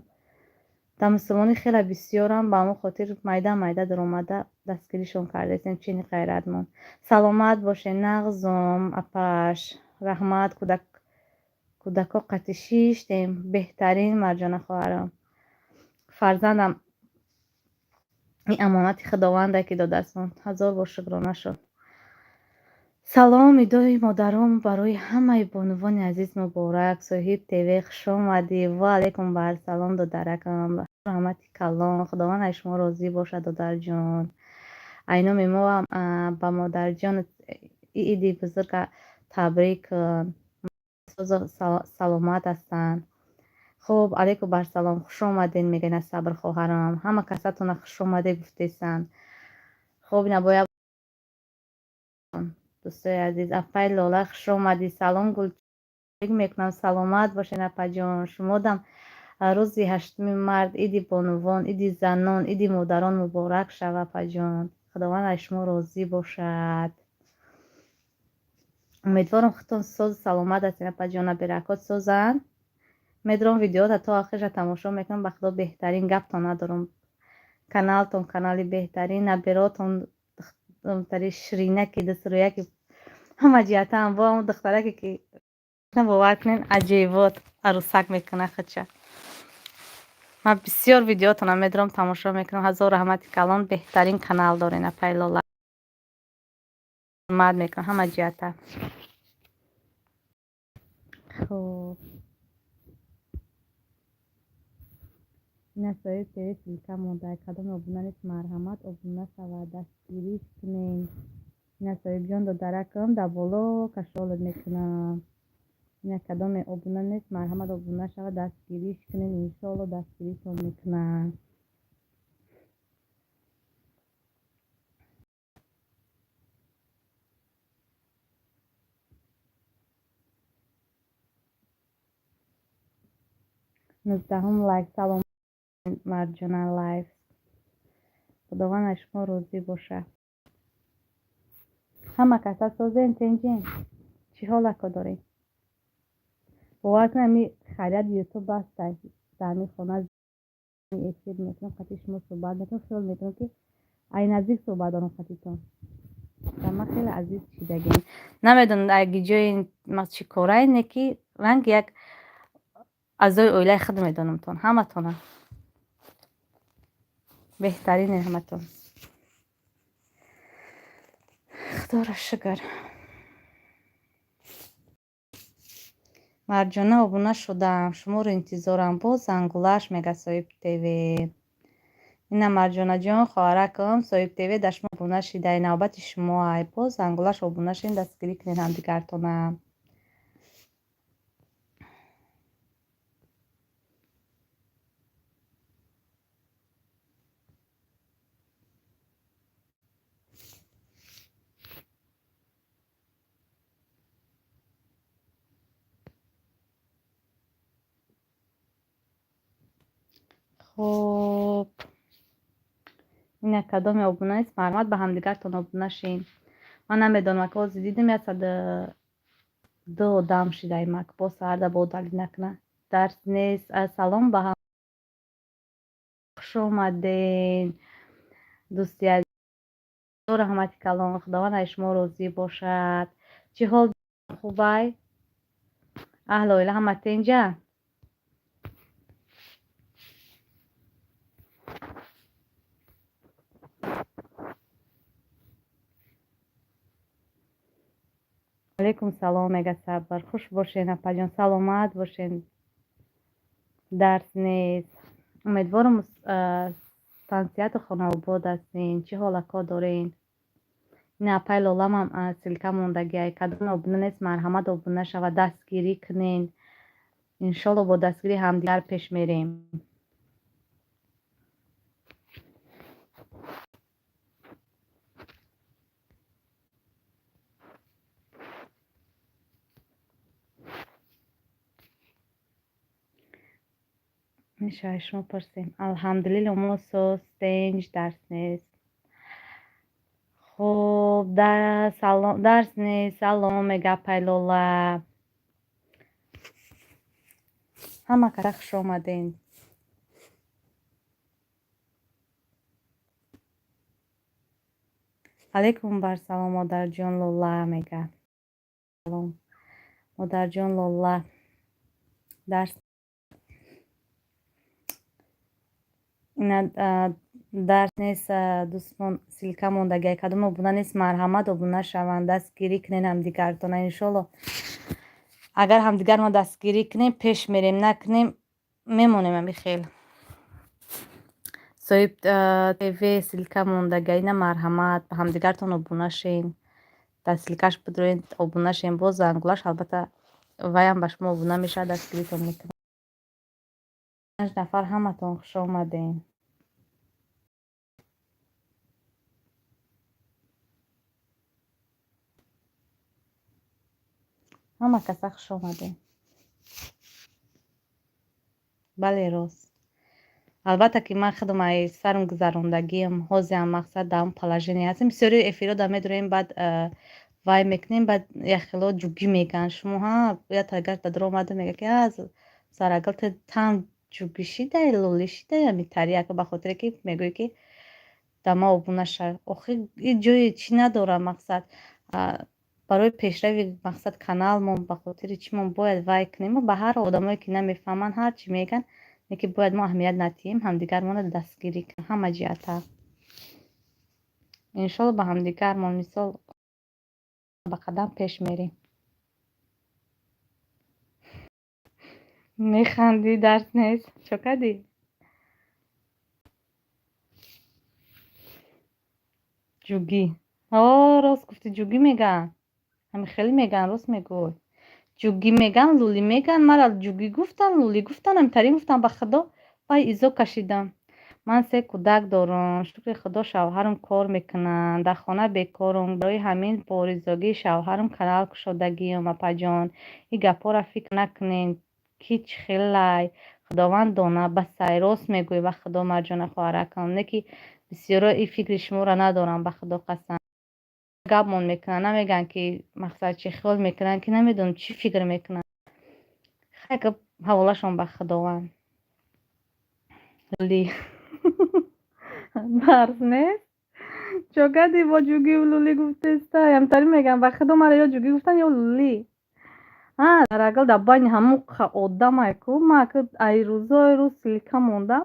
Дар мусулмонӣ хеле бисёрам, ба ҳамон хотир майда майда даромада дастгиришон кардастем. Чини ғайратмон, саломат бошед, нағзум, апаш, раҳмат. Кӯдак, кӯдако қатӣ шиштем, беҳтарин. Марҷона хоҳарам, фарзандам ин амонати худованда ки додастмон, ҳазор бор шукрона шуд. Салом, идои модарон барои ҳамаи бонувони азиз муборак. Соҳиб ТВ, хуш омадӣ. Ва алайкум барсалом, додаракам, раҳмати калон, худованд аз шумо розӣ бошад, додарҷон. Ай номи моам ба модарҷонат иди бузурга табрик. Саломат ҳастанд. Хуб, алейкум барсалом, хуш омадед, мегӯяд Сабр хоҳарам. Ҳама касатона хуш омадед гуфтесанд. Хуб, ина бояд, дӯстои азиз, апаи Лола, хуш омадӣ. Салом, гулчик мекунам, саломат бошед, апаҷон. Шумодам рӯзи 8-уми март, иди бонувон, иди занон, иди модарон муборак шава, апаҷон. Худованд аз шумо розӣ бошад. Умедворам, худтон созу саломат ҳастед, апаҷон, набиракот созанд. Медорам, видеота то охирша тамошо мекунам. Ба худо, беҳтарин, гаптон надорам. Каналтон канали беҳтарин, набиротон тари ширинаки дастрояки, ҳама ҷиҳатаам бо ҳамон духтараке ки, бовар кунед, аҷоибот арӯсак мекунад худша. Ман бисёр видеотонам медорам, тамошо мекунам. Ҳазор раҳмати калон, беҳтарин канал дорен, апаи Лола, ҳурмат мекунам ҳама ҷиҳата. Хуб, ина Соҳиб ТВ ссылка монда. Кадоме обуна нест, марҳамат, обуна шавад, дастгириш кунед. Ина, Соҳибҷон, додаракам, дар боло кашолат мекунам. Ина, кадоме обуна нест, марҳамат, обуна шавад, дастгириш кунед. Иншоалло, дастгиритон мекунам. 19-ум лайк. Салом, Марҷона Лайф, Худованд аз шумо розӣ бошад. Ҳама каса созен, тенҷен, чӣ ҳолако дорем? Бовар кунед, ами хайрият Ютуб аста. Дар ҳамин хона эфир мекунам, қати шумо суҳбат мекунам, хиёл мекунам, ки ай наздик суҳбат дорам қатитон. Ман хеле азиз шидагем. Намедонам, аги ҷои чӣ корае не, ки ранги як аъзои оилаи худ медонамтон ҳаматона. Беҳтарине ҳаматон, худоро шукр. Марҷона, обуна шудам, шуморо интизорам. Боз зангулаш, мега Соҳиб ТВ. Ина, Марҷонаҷон, хоҳаракам, Соҳиб ТВ дар шумо обуна шидай, навбати шумо ай. Боз зангулаш, обуна шин, дастгирӣ кунед ҳамдигартона. Хуб, ина, кадоме обуна нест, марҳамат, ба ҳамдигартон обуна шин. Ман намедонам, ака, ҳозир дидем, 102 одам шидаем. Ак боз саҳарда бодалӣ накуна. Дарс нест. Салом ба ҳам, хуш омаден, дӯсти азиз, раҳмати калон, Худованд аз шумо розӣ бошад. Чӣ ҳол, хубай? Аҳли оила ҳама тенҷа? Алейкум салом, мега Сабр. Хуш бошен, апаҷон, саломат бошен. Дарс нест. Умедворам, тансиҳату хонаобод ҳастен. Чӣ ҳолатҳо дорен? Ина, апай Лоламам ссылка мондагиай. Кадоме обуна нест, марҳамат, обуна шавад, дастгирӣ кунен. Иншолло, бо дастгирии ҳамдигар пеш мерем. Мешавад, шумо пурсем. Алҳамдулилло, мо соз, тенҷ, дарс нест. Хуб, дарс нест. Салом, мега апай Лола. Ҳама каса хуш омаден. Алейкум барсалом, модарҷон Лола, мега. Салом, модарҷон Лола. Дарс ина, дарс нест, дӯстон, ссылка мондагиай. Кадом обуна нест, марҳамат, обуна шаванд, дастгирӣ кунен ҳамдигартона. Иншолло, агар ҳамдигарро дастгирӣ кунем, пеш мерем, накунем, мемонем ами хел. Соҳиб ТВ ссылка мондага, ина марҳамат, ба ҳамдигартон обуна шен. Дар ссылкаш бидроен, обуна шен, боз зангулаш, албатта, ваям ба шумо обуна мешавад, дастгиритон мекунад. Панҷ нафар, ҳаматон хуш омадем. Ҳама каса хуш омадем. Бале, рост. Албатта, ки ман худам ай сарм гузарондагиам, ҳозиам мақсад дар ҳамн положение ҳастем. Бисёри эфиро да медурем, баъд вай мекунем, баъд яхело ҷугӣ мегӯянд. Шумо ҳа, я тагаш ба дур омада мега, ки Зарагул, ту там ҷугӣ шидай, лолӣ шидай, ами тари яка, ба хотире ки мегӯӣ, ки да ма обуна шав. Охи, и ҷои чӣ надорам, мақсад, барои пешрави мақсад каналмон, ба хотири чӣ мо бояд вай кунем. Ба ҳар одамое ки намефаҳманд, ҳар чӣ мегӯянд, леки бояд мо аҳамият надиҳем, ҳамдигармонро дастгирӣ кунем ҳама ҷиҳата. Иншолло, ба ҳамдигармон мисол ба қадам пеш мерем. Механдӣ, дарс нест, чо кардӣ? Ҷугӣ. О, рост гуфтӣ, ҷугӣ мегӯянд. Ҳами хеле мегӯянд, рост мегӯй. Ҷугӣ мегӯянд, лулӣ мегӯянд, мара ҷугӣ гуфтанд, лулӣ гуфтанд, ҳамитарин гуфтанд, ба худо, вай изо кашидам. Ман се кӯдак дорам, шукри худо, шавҳарам кор мекунанд, дар хона бекорам, барои ҳамин бо ризогии шавҳарам канал кушодагиам, апаҷон. Ин гапҳоро фикр накунед, ки чӣ хелай, худованд дона, басай, рост мегӯӣ, ба худо, Марҷона хоҳаракам, не ки бисёро ин фикри шуморо надорам, ба худо қасам. Гапмон мекунанд, намегӯянд, ки мақсад чӣ, хиёл мекунанд, ки намедонам чӣ фикр мекунанд. Хай, ҳаволашон ба худованд. Лулӣ. Дарс нест? Чо кардӣ, бо ҷугиву лулӣ гуфтеста? Ҳамтари мегӯям, ба худо, мара ё ҷугӣ гуфтанд, ё лулӣ. А, Зарагул дар байни ҳамон одамай ку, ман ай рӯзои рӯз ссылка мондам.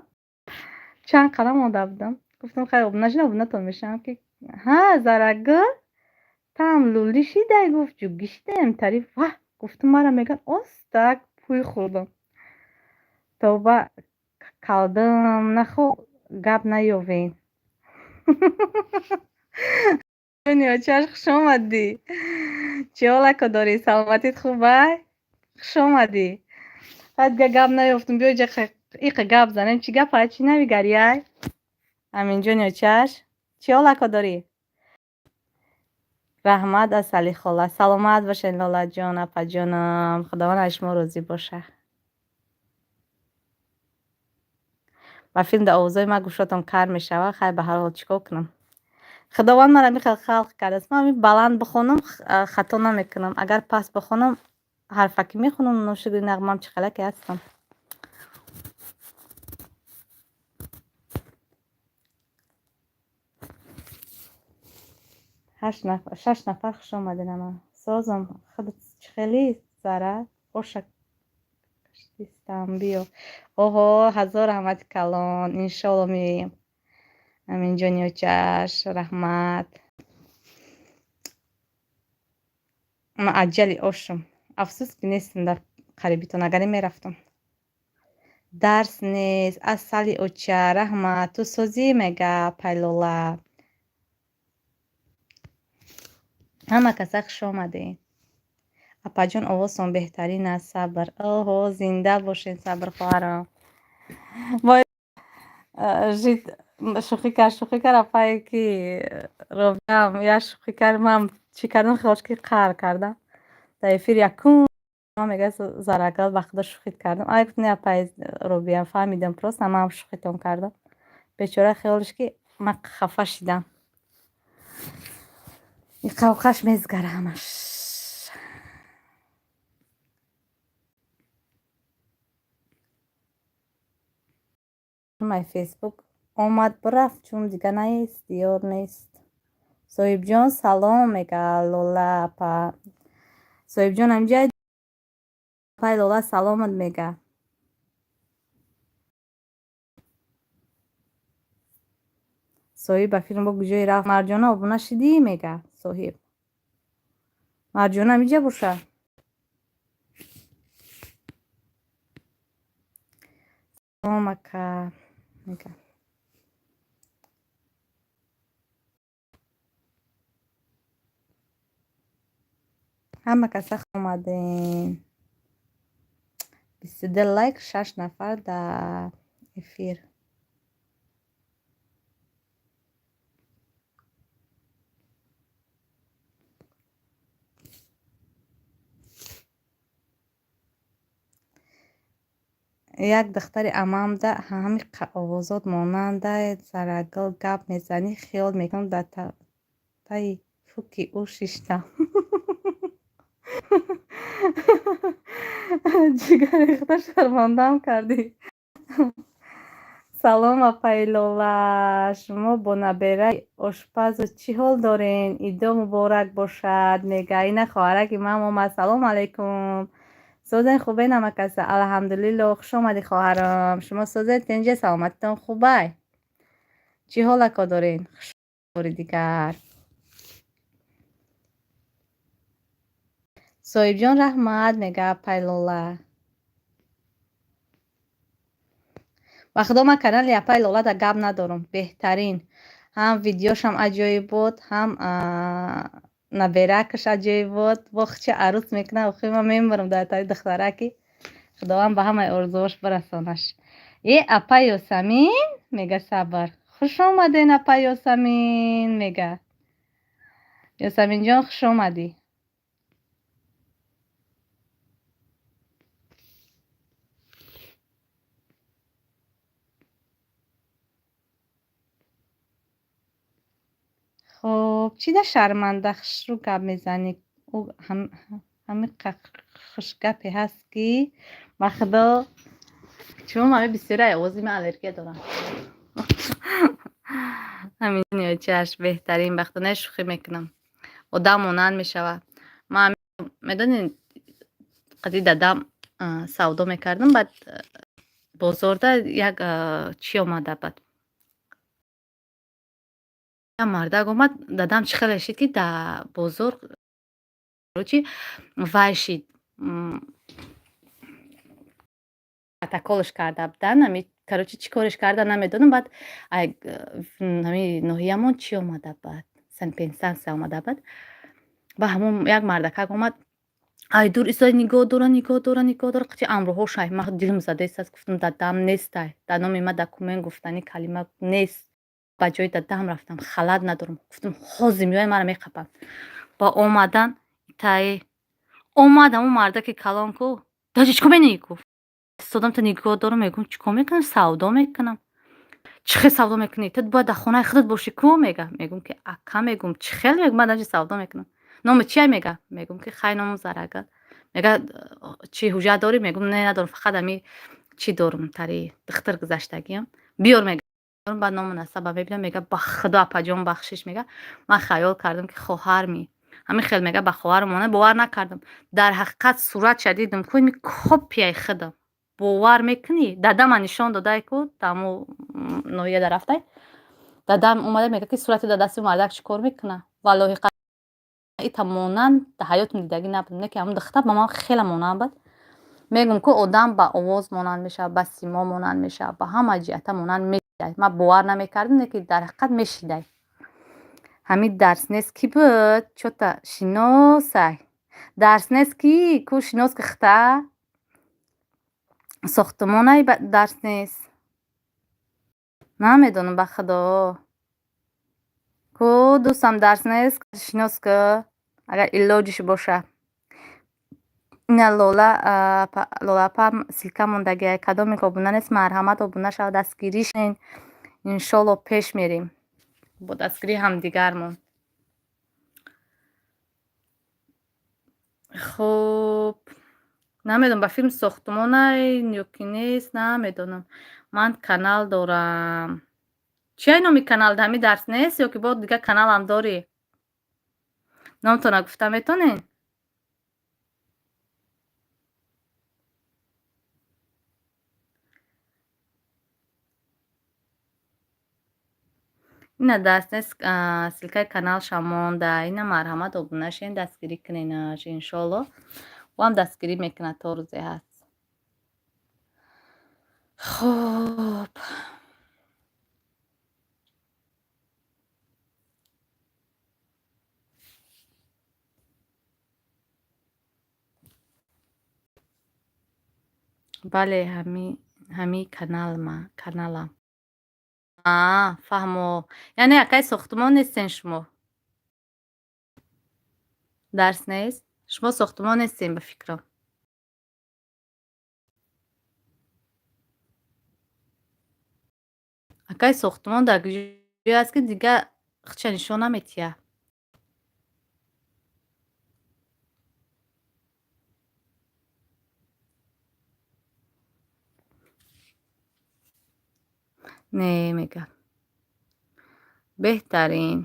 Чанд қадам монда будам. Гуфтам, хай, обуна шин, обунатон мешавам, ки ҳа, Зарагул, таам лулӣ шидай, гуфт, ҷугӣ шидай, ҳамтари ваҳ, гуфтум, мара мегӯянд, остак пӯй хӯрдам. Тавба калдам, нахо гап наёвен. Чаш, хуш омадӣ. Чӣ ҳолако дорӣ? Саломатит хубай? Хуш омадӣ. Баъд дига гап наёфтум, биё иҷа иқа гап занем. Чӣ гап ай, чӣ навигари ай? Аминҷони очаш, чӣ ҳолако дорӣ? Раҳмат, Асали хола. Саломат бошед, Лолаҷон, апаҷонам. Худованд аз шумо розӣ боша. Ба филм дар овозҳои ман гӯшотон кар мешавад, хай, ба ҳар ҳол, чӣ кор кунам? Худованд мара михел халқ кардааст. Ман баланд бихонам, хато намекунам. Агар паст бихонам, ҳарфакӣ мехонам, ношукри нағмам чӣ хелаке ҳастам. Ҳашт нафар, шаш нафар, хуш омадед ама. Созам, худат чӣ хелӣ, Зара? Оша каштистам, биё. Оҳо, ҳазор раҳмати калон, иншолло меоем. Аминҷони очаш, раҳмат. Ман аҷали ошам. Афсӯс, ки нестам дар қарибитон, агаре мерафтам. Дарс нест, асали оча, раҳмат. Ту созӣ, мега Пайлола. Ҳама каса хуш омадед. Апаҷон, овозтон беҳтарин аст, сабр. Оҳо, зинда бошед, Сабр хоҳарам. Вой, жит шӯхӣ кард, шӯхӣ кард, апае ки Робиам як шӯхӣ кард, ман чӣ кардам, хиёлш ки қаҳр кардам. Дар эфир якум мега, Зарагал, ба худо, шӯхит кардам. Ай, гуфт, не, апаи Робиам, фаҳмидам, просто манам шӯхитон кардам. Бечора хиёлш ки ман хафа шидам. Иқавқаш мезгара ҳамаш. Май Фейсбук омад, бирафт, чун дига нест, диёр нест. Соҳибҷон, салом, мега Лола апа. Соҳибҷон ҳамҷа, апаи Лола саломат мега. Соҳиб ба филм бо куҷое рафт? Марҷона, обуна шидӣ, мега соҳиб. Марҷона ҳамиҷа боша. Салом, ака, мега. Ҳама каса хуш омаден. 22 лайк, шаш нафар дар эфир. Як духтари амамда ҳами овозот монанда зарагул гап мезанӣ, хиёл мекунам дар таи фуки ӯ шиштам. Ҷигарихта шармандаам кардӣ. Салом, апаи Лола, шумо бо набераи ошпазу чӣ ҳол дорен? Идо муборак бошад, мега. Ина хоҳараки ман омад. Салом алайкум. Созен, хубен ҳамакаса? Алҳамдулилло. Хуш омадӣ, хоҳарам. Шумо созед, тинҷе, саломатитон хубай? Чӣ ҳолако дорен? Хуш бори дигар. Соҳибҷон, раҳмат, мега апаи Лола. Ба худо, ман канали апаи Лолада гап надорам. Беҳтарин. Ҳам видеошам аҷоиб буд, ҳам наберакаш аҷоиб буд. Бо чӣ арӯс мекунад, охир ман мемурам дар таи духтараки. Худованд ба ҳамаи орзуош бирасонаш. Э, апа Ёсамин, мега Сабр. Хуш омаден, апа Ёсамин, мега. Ёсаминҷон, хуш омадӣ. Хуб, чӣ да шарманда хушрӯ гап мезанӣ? Ӯ ҳами хушгапе ҳаст, ки ба худо чун ҳами бисёре овози ман аллергия дорам. Ҳамин чаш беҳтарин, ба худо, не, шӯхӣ мекунам. Одам монанд мешавад. Ман, медонед, қади дадам савдо мекардам, баъд бозорда як чӣ омада, баъд як мардак омад. Дадам чӣ хеле шид, ки дар бозор короче вай шид, протоколш карда будан, ами короче чӣ кореш карда, намедонам. Баъд ҳами ноҳиямон чӣ омада, баъд санэпидемстанция омада, баъд ба ҳамон як мардакак омад, ай дур истода нигоҳ дора, нигоҳ дора, нигоҳ дора, қичи амроҳошай. Ман дилм задаистааст, гуфтам, дадам нестай, дар номи ман документ гуфтани калима нест. Ба ҷои дадам рафтам, халат надорам. Гуфтам, ҳозир меояд, маро меқапанд. Ба омадан таи омад ҳамон мардаки калон ку, даҷа чӣ кор менӣ, гуфт. Истодам, та нигоҳ дорам, мегӯм, чӣ кор мекунам? Савдо мекунам. Чӣ хел савдо мекунӣ? Ту бояд дар хонаи худат бошӣ ку, мега. Мегӯм, ки ака, мегӯм, чӣ хел, мегӯм, ман даҷа савдо мекунам. Номи чия, мега. Мегӯм, ки хай, номам Зарагул. Мега, чӣ ҳуҷҷат дорӣ? Мегӯм, не, надорам, фақат ами чӣ дорам, тари духтар гузаштагиам. Биёр, мега. Баъд ному насаба мебинам, мега, ба худо, апаҷон, бахшиш, мега, ман хаёл кардам, ки хоҳар ми. Ҳамин хел, мега, ба хоҳарам монанд, бовар накардам. Дар ҳақиқат суратша дидам ку, ими копияи худам. Бовар мекунӣ? Дадама нишон додай ку, даму ноҳияда рафтай. Дадам омада мега, ки сурати дар дасти мардак чӣ кор мекуна? Валлоҳи, ита монанд дар ҳаётам дидагӣ набудам. Не ки ҳамон духтар ба ман хеле монанд буд. Мегӯм ку, одам ба овоз монанд мешавад, ба симо монанд мешавад, ба ҳама ҷиҳата монанд мешидай. Ман бовар намекардам, не ки дар ҳақиқат мешидай. Ҳамин дарс нест кӣ буд? Чота шиносай. Дарс нест кӣ? Ку шинос ки хта? Сохтмонай дарс нест. Намедонам, ба худо. Ку дӯстам дарс нест, шинос ку, агар илоҷиш боша. Ина Лола, Лолапа ссылка мондагиай. Кадоме ки обуна нест, марҳамат, обуна шава, дастгирӣ шен. Иншолло, пеш мерем бо дастгирии ҳамдигармон. Хуб, намедонам, ба филм сохтмонай ё ки нест, намедонам. Ман канал дорам. Чия номи канал? Ҳамин дарс нест ё ки бо дигар каналам дорӣ? Номтона гуфта метонед? Ина дарс нест, ссылкаи каналшам монда. Ина марҳамат, обуна шен, дастгирӣ куненаш, иншолло. Ӯ ҳам дастгирӣ мекунад то рӯзе ҳаст. Хуб. Бале, ҳами каналам. А, фаҳмо. Яъне акай сохтмон нестен шумо? Дарс нест? Шумо сохтмон нестен, ба фикрам. Акай сохтмон дар ҷое аст, ки дигар хча нишон наметиҳад. Не, мега. Беҳтарин.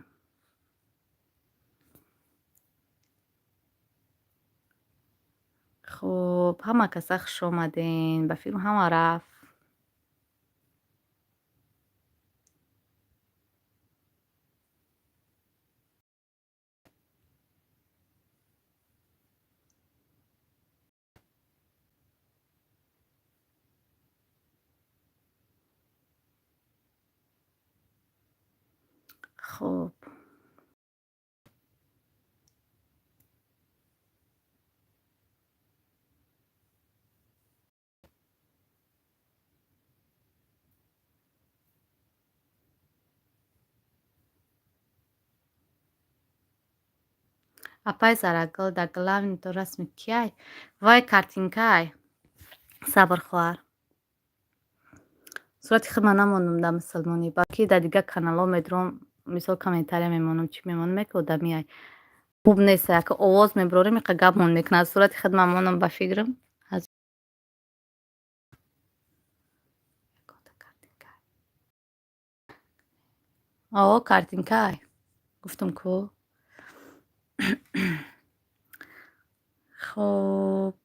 Хуб, ҳама каса хуш омаден. Ба филм ҳама рафт. Хуб. Апай Зарагул, дар главный то расми кияй? Вай, картинкай. Сабр, хоҳар. Сурати худма намондум дар мусулмонӣ, балки дар дигар каналҳо медурам, мисол, комментария мемонам, чӣ мемонам, яке одамиай. Хуб нест, яке овоз мебарорем, иқа гапмон мекунад. Сурати худма монам, ба фикрам. Аз О, картинкай. Гуфтам ку. Хуб.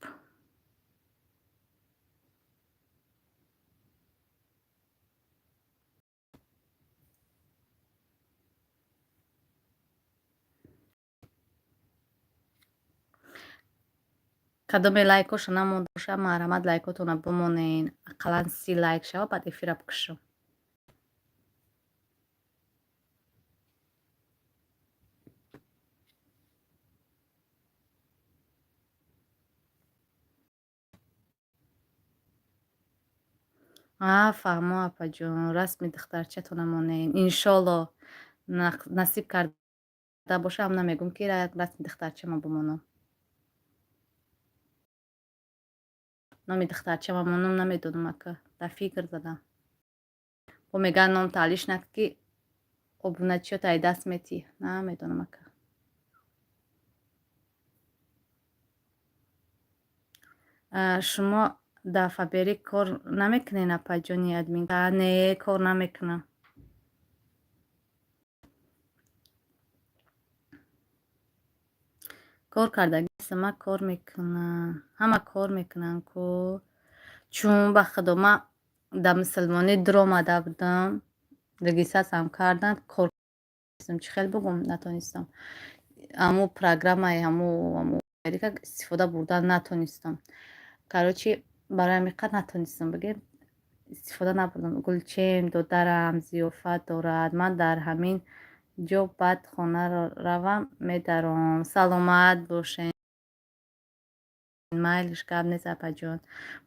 Кадоме лайкоша намонда боша, марҳамат, лайкотона бимонен. Ақаллан 30 лайк шава, баъд эфира бикушам. А, фаҳмо, апаҷон, расми духтарчатона монен. Иншолло, насиб карда боша, ҳам намегум, ки расми духтарчама бимонам. Номи духтарчама монам, намедонам, ака. Дар фикр задам. Бо мегӯянд, ном таълиш накун, ки обуначиёт ай даст метиҳ. Намедонам, ака. Шумо дар Фаберлик кор намекунед, апаҷони админ? Не, кор намекунам. Кор кардагӣ нестам, ман кор мекунам. Ҳама кор мекунанд ку. Чун ба худо, ман дар мусулмонӣ дуромада будам, регистратсиям кардам, кор чӣ хел бугум, натонистам. Ҳамун программаи ҳаму истифода бурдан натонистам. Короче, барои ҳамин қадр натонистам, бигем, истифода набурдам. Гулчем, додарам зиёфат дорад. Ман дар ҳамин ҷо баъд хона равам, медаром. Саломат бошед. Майлиш, гап нест, апаҷон.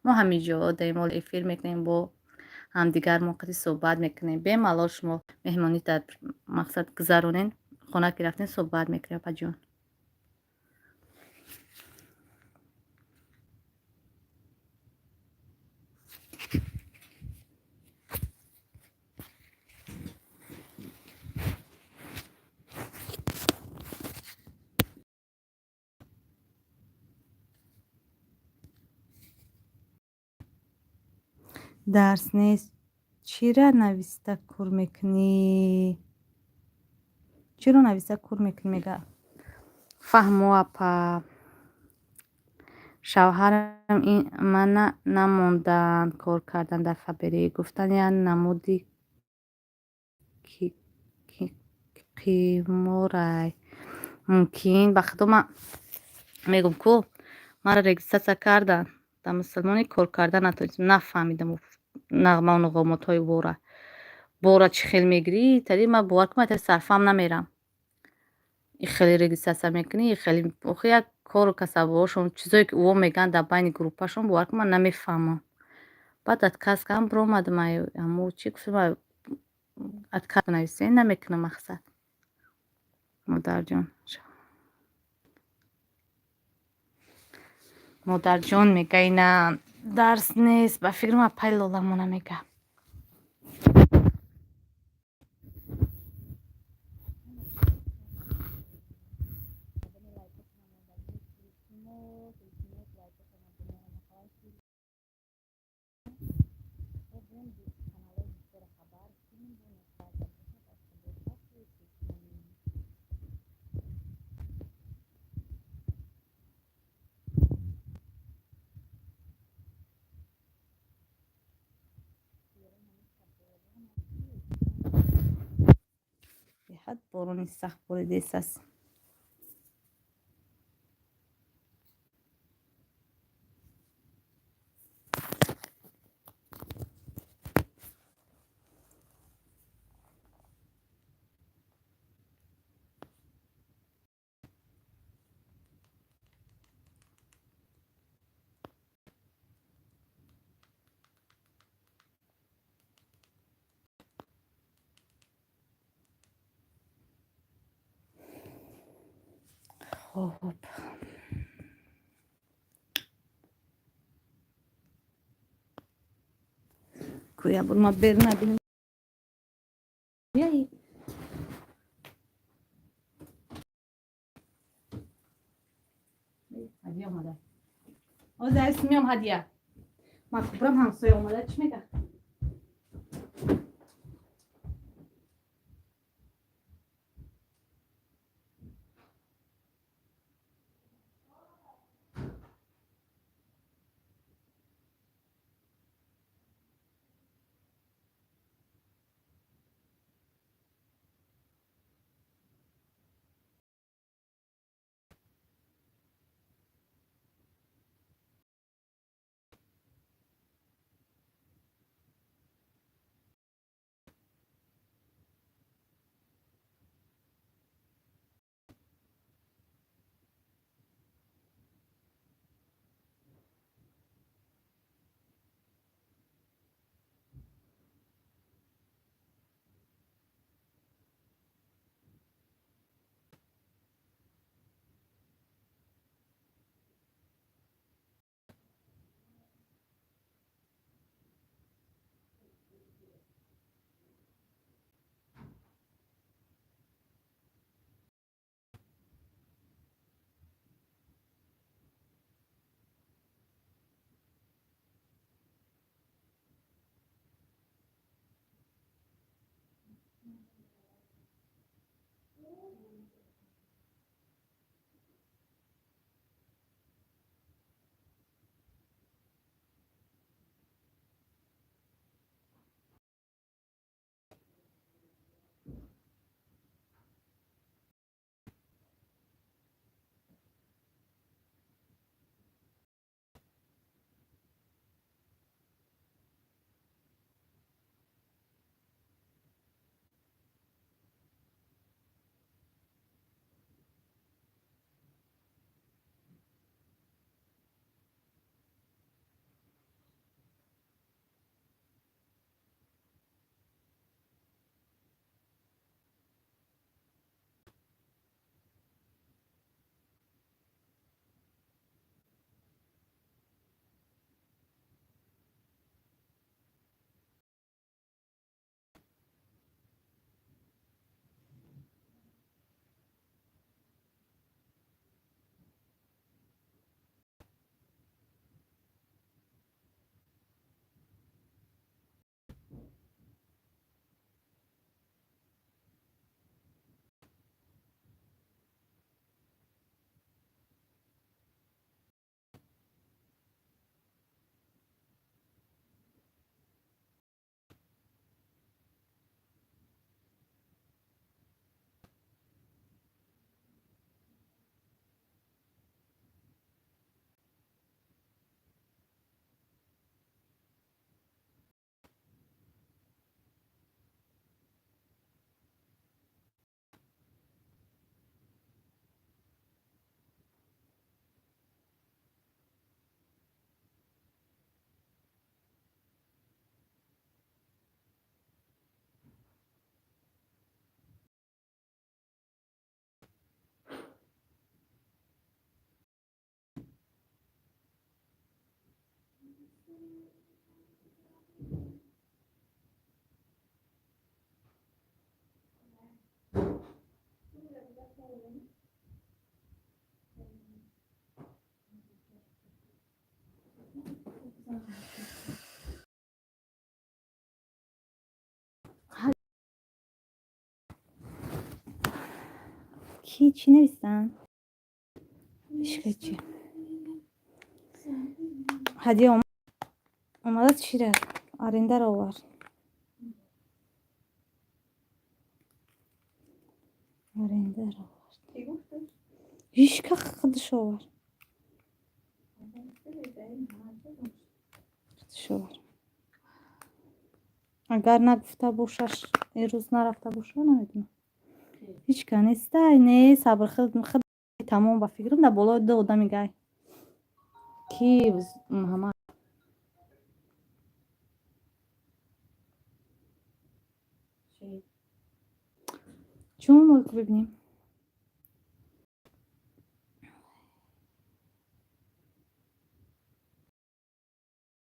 Мо ҳамин ҷо даим эфир мекунем, бо ҳамдигар мо қати суҳбат мекунем. Бемалол шумо меҳмонӣ дар мақсад гузаронен, хона ки рафтем, суҳбат мекунем, апаҷон. Дарс нест, чира нависта кур мекунӣ? Чиро нависта кур мекунӣ, мега. Фаҳмо, апа. Шавҳарам мана намонданд кор кардан дар Фаберлик. Гуфтанд, як намуди қиморай. Мумкин, ба худо, ман мегӯм ку, маро регистратсия карданд. Дар мусулмонӣ кор кардан натонистам. Нафаҳмидам нағмаву нуғомотҳои бора. Бора чӣ хел мегирӣ? Тари ман, бовар кун, ман сарфаҳм намерам. И хеле регистратсия мекунӣ, и хеле охи як кору касабҳошон, чизое ки ӯо мегӯянд дар байни группашон, бовар кун, ман намефаҳмам. Баъд отказ кардам, биромадам, ҳамо чӣ гуфтам, отказ нависем, намекунам мақсад. Модарҷон. Модарҷон мега, ина дарс нест, ба фикрам апай Лоламона мега. Беҳад борони сахт боридааст. Хуб. Кӯя бур ма берун набинем. Биёи. Ҳадия омада. Ҳозир айс меом, ҳадия. Ман кубрам, ҳамсоя омада, чӣ мега? Ки чӣ навистанд? Ишка чи? Ҳадия омада, чира арендаро овард. Арендаро овард. Ҳичка худаш овард. Худаш овард. Агар нагуфта бошаш, ирӯз нарафта боша, намедонам. Ҳичка нестай, не, сабр, худ тамом, ба фикрам, дар болои ду одами гай. Ки Муҳаммад? Чун мулк бибинем.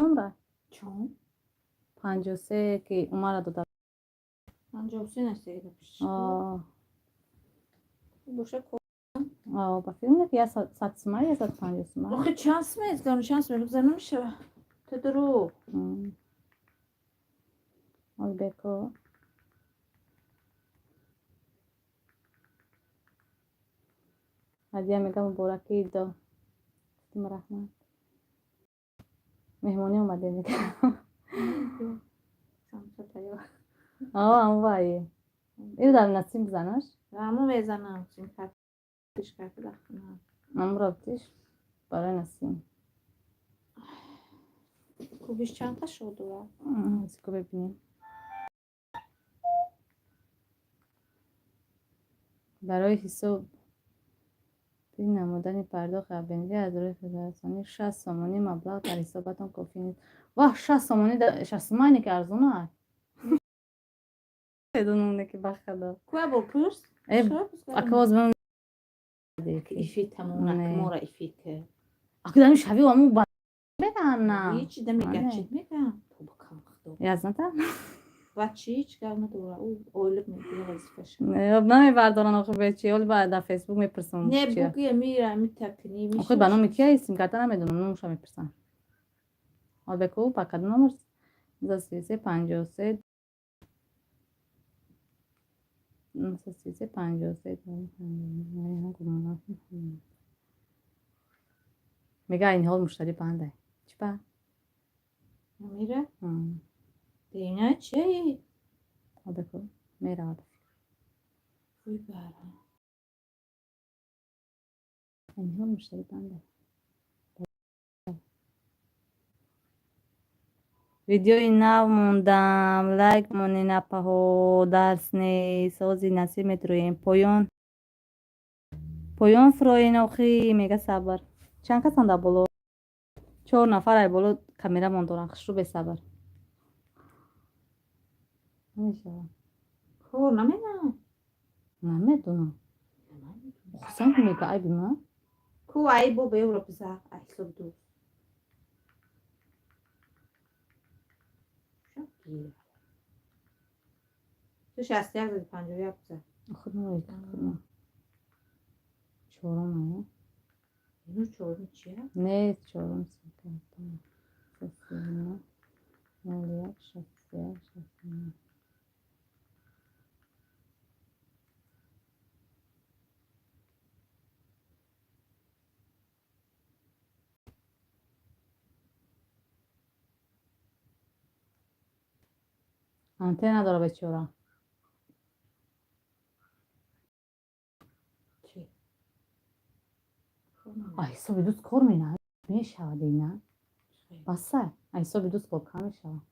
Чунра? Чун? 53 ки Умара дода. 53 наст. О, Боша. О, ба фикрам, ки 100 сума, 150 сума. Охи, чанд сме, чанд сме гузар намешава. Ту дурӯғ. Олбеко. Ҳадия мега, мубораки идо. Гуфтим, раҳмат. Меҳмонӣ омадем, мега. Самса тайёр. О, амвай. Ил дар насим бизанаш. Ҳамун мезанам. Сим-карт карта дар хона. Амро битиш барои насим. Кубиш чанд та шуд? Зико бибинем. Барои ҳисоб намудани пардохти абонентӣ аз рӯи хизматрасонӣ 60 сомонӣ маблағ дар ҳисобатон кофӣ нест. Ваҳ, 60 сомонӣ, 60 сомоне ки арзон аст. Медонам, ки ба худо. Куя бо пурс? Э, ака, боз ман Ифи тамом. Не. Мора ифи ки. Ака, дами шави аму ба меган на. Ҳеҷ да мега. Не. Чӣ мегам? Тоба кам худо. Язната? Ва чӣ, ҳеҷ гап надора. Ӯ ойлиқ мегира, вазифаша. Намебардоран охи, бечи. Оли ба дар Фейсбук мепурсам. Не. Чия. Бугия мира митакни. Охи, ба номи кия симкарта, намедонам, номуша мепурсам. Олбеку, ба кадом номер? 33 53 933 53. Мега, ин ҳол муштарӣ бандай. Чӣ ба? Мира? Дина чи? Олбеку, меравад. Вуй бара. Ин ҳол муштарӣ бандай. Видеои нав мондам, лайк монед, напаҳо, дарс нест, сози насиб метроем. Поён поён фуроен охи, мега сабр. Чанд касан дар боло? Чор нафар ай боло камерамон доранд, хушрӯ, бесабр. Намешавад. Кор намена. Намедонам. Хусам мега, айби ман? Ку ай бо беуро биза, ай ҳисоб ду. Шо гир. Ту 61 зади, 51 биза. Худ мо чорум ая? Ину чорум чия? Не, чорум 01 61 69. Антенна дора, бечора. Чи? Ай ҳисоби дӯст кор мена мешавад, ина басай, ай ҳисоби дӯст кор кам мешавад.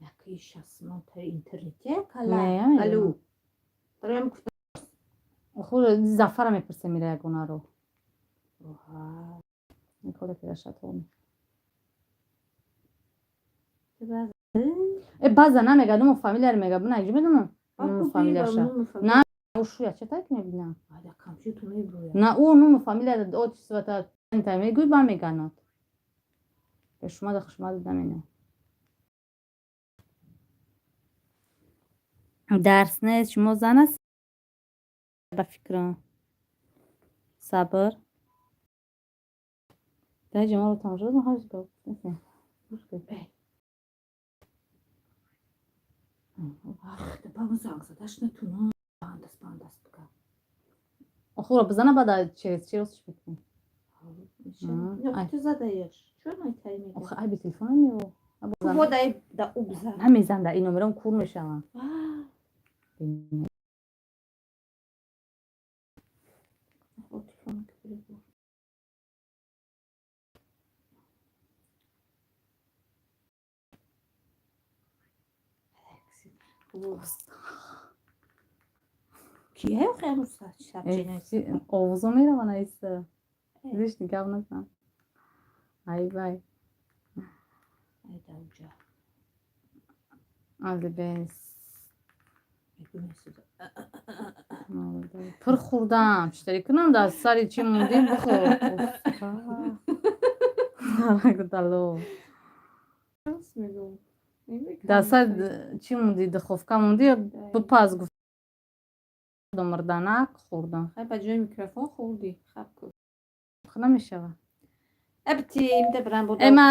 Яки 60 сомон тари интернете кала. Не, намедонам. Алу. Дарам. Худ Зафара мепурсем, мира ягонаро. Оҳа. Коре фирашатон. Ту баз. Э, база намега, нуму фамилияро мега, бина, иҷо медонам. Нуму фамилияша. На, ӯ шуя чатай ки мебинам. Ада компютер меброя. На, ӯ нуму фамилия, отчествота мегӯй, ба меганад. Пешумада хушомадат намена. Дарс нест, шумо зан аст ба фикрам. Сабр. Дар ҷаморо тамошо кун. Занг задаш натуна бандас бандас буга. Охуро бизана, баъд через чи ростш мекунӣ? Ту задаеш, чӯ найтари мега? Охи, айби телефона мео. Бодай да у бизан. Намезан, да ин номерам кур мешавам. Кие? Овозо мераван айса. Зишти гап назан. Ай вай. Алибес. Пур хӯрдам. Читари кунам, дар сари чӣ мондем, бихӯр. Дало. Дар сари чӣ монди, духовка монди, бипаз гуфт. Мурданак хӯрдам. Хай, ба ҷои микрофон хӯрдӣ, хаб ку. Намешава. Эбтим да брам. Эма.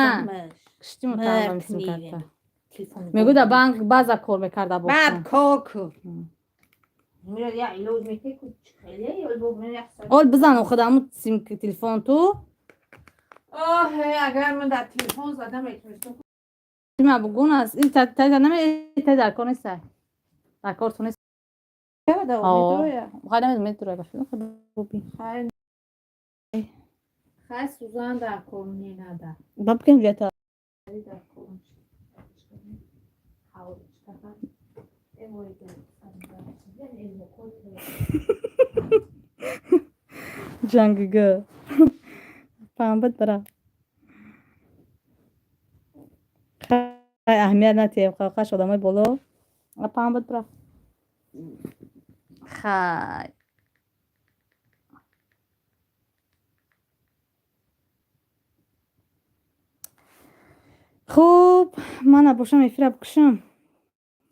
Кишти мутааллам сим карта. Мегӯ дар банк баъза кор мекарда бошам. Баб кор ку. Ол бизан охир аму сим телефон ту. Оҳ, агар ман дар телефон зада метонистам. Тима бугун аст. Ин та та наме та дар кор нест. Дар кор ту нест. Хай, намедонам, медурай ба фикр. Хай, хай, сузан дар кор не нада. Бабкем ҷата. Дар кор. Ҷангига. Памбат бара. Хай, аҳамият натиҳем, қаш одамои боло. Памбат бара. Хай. Хуб, ман бошам эфира бикушам.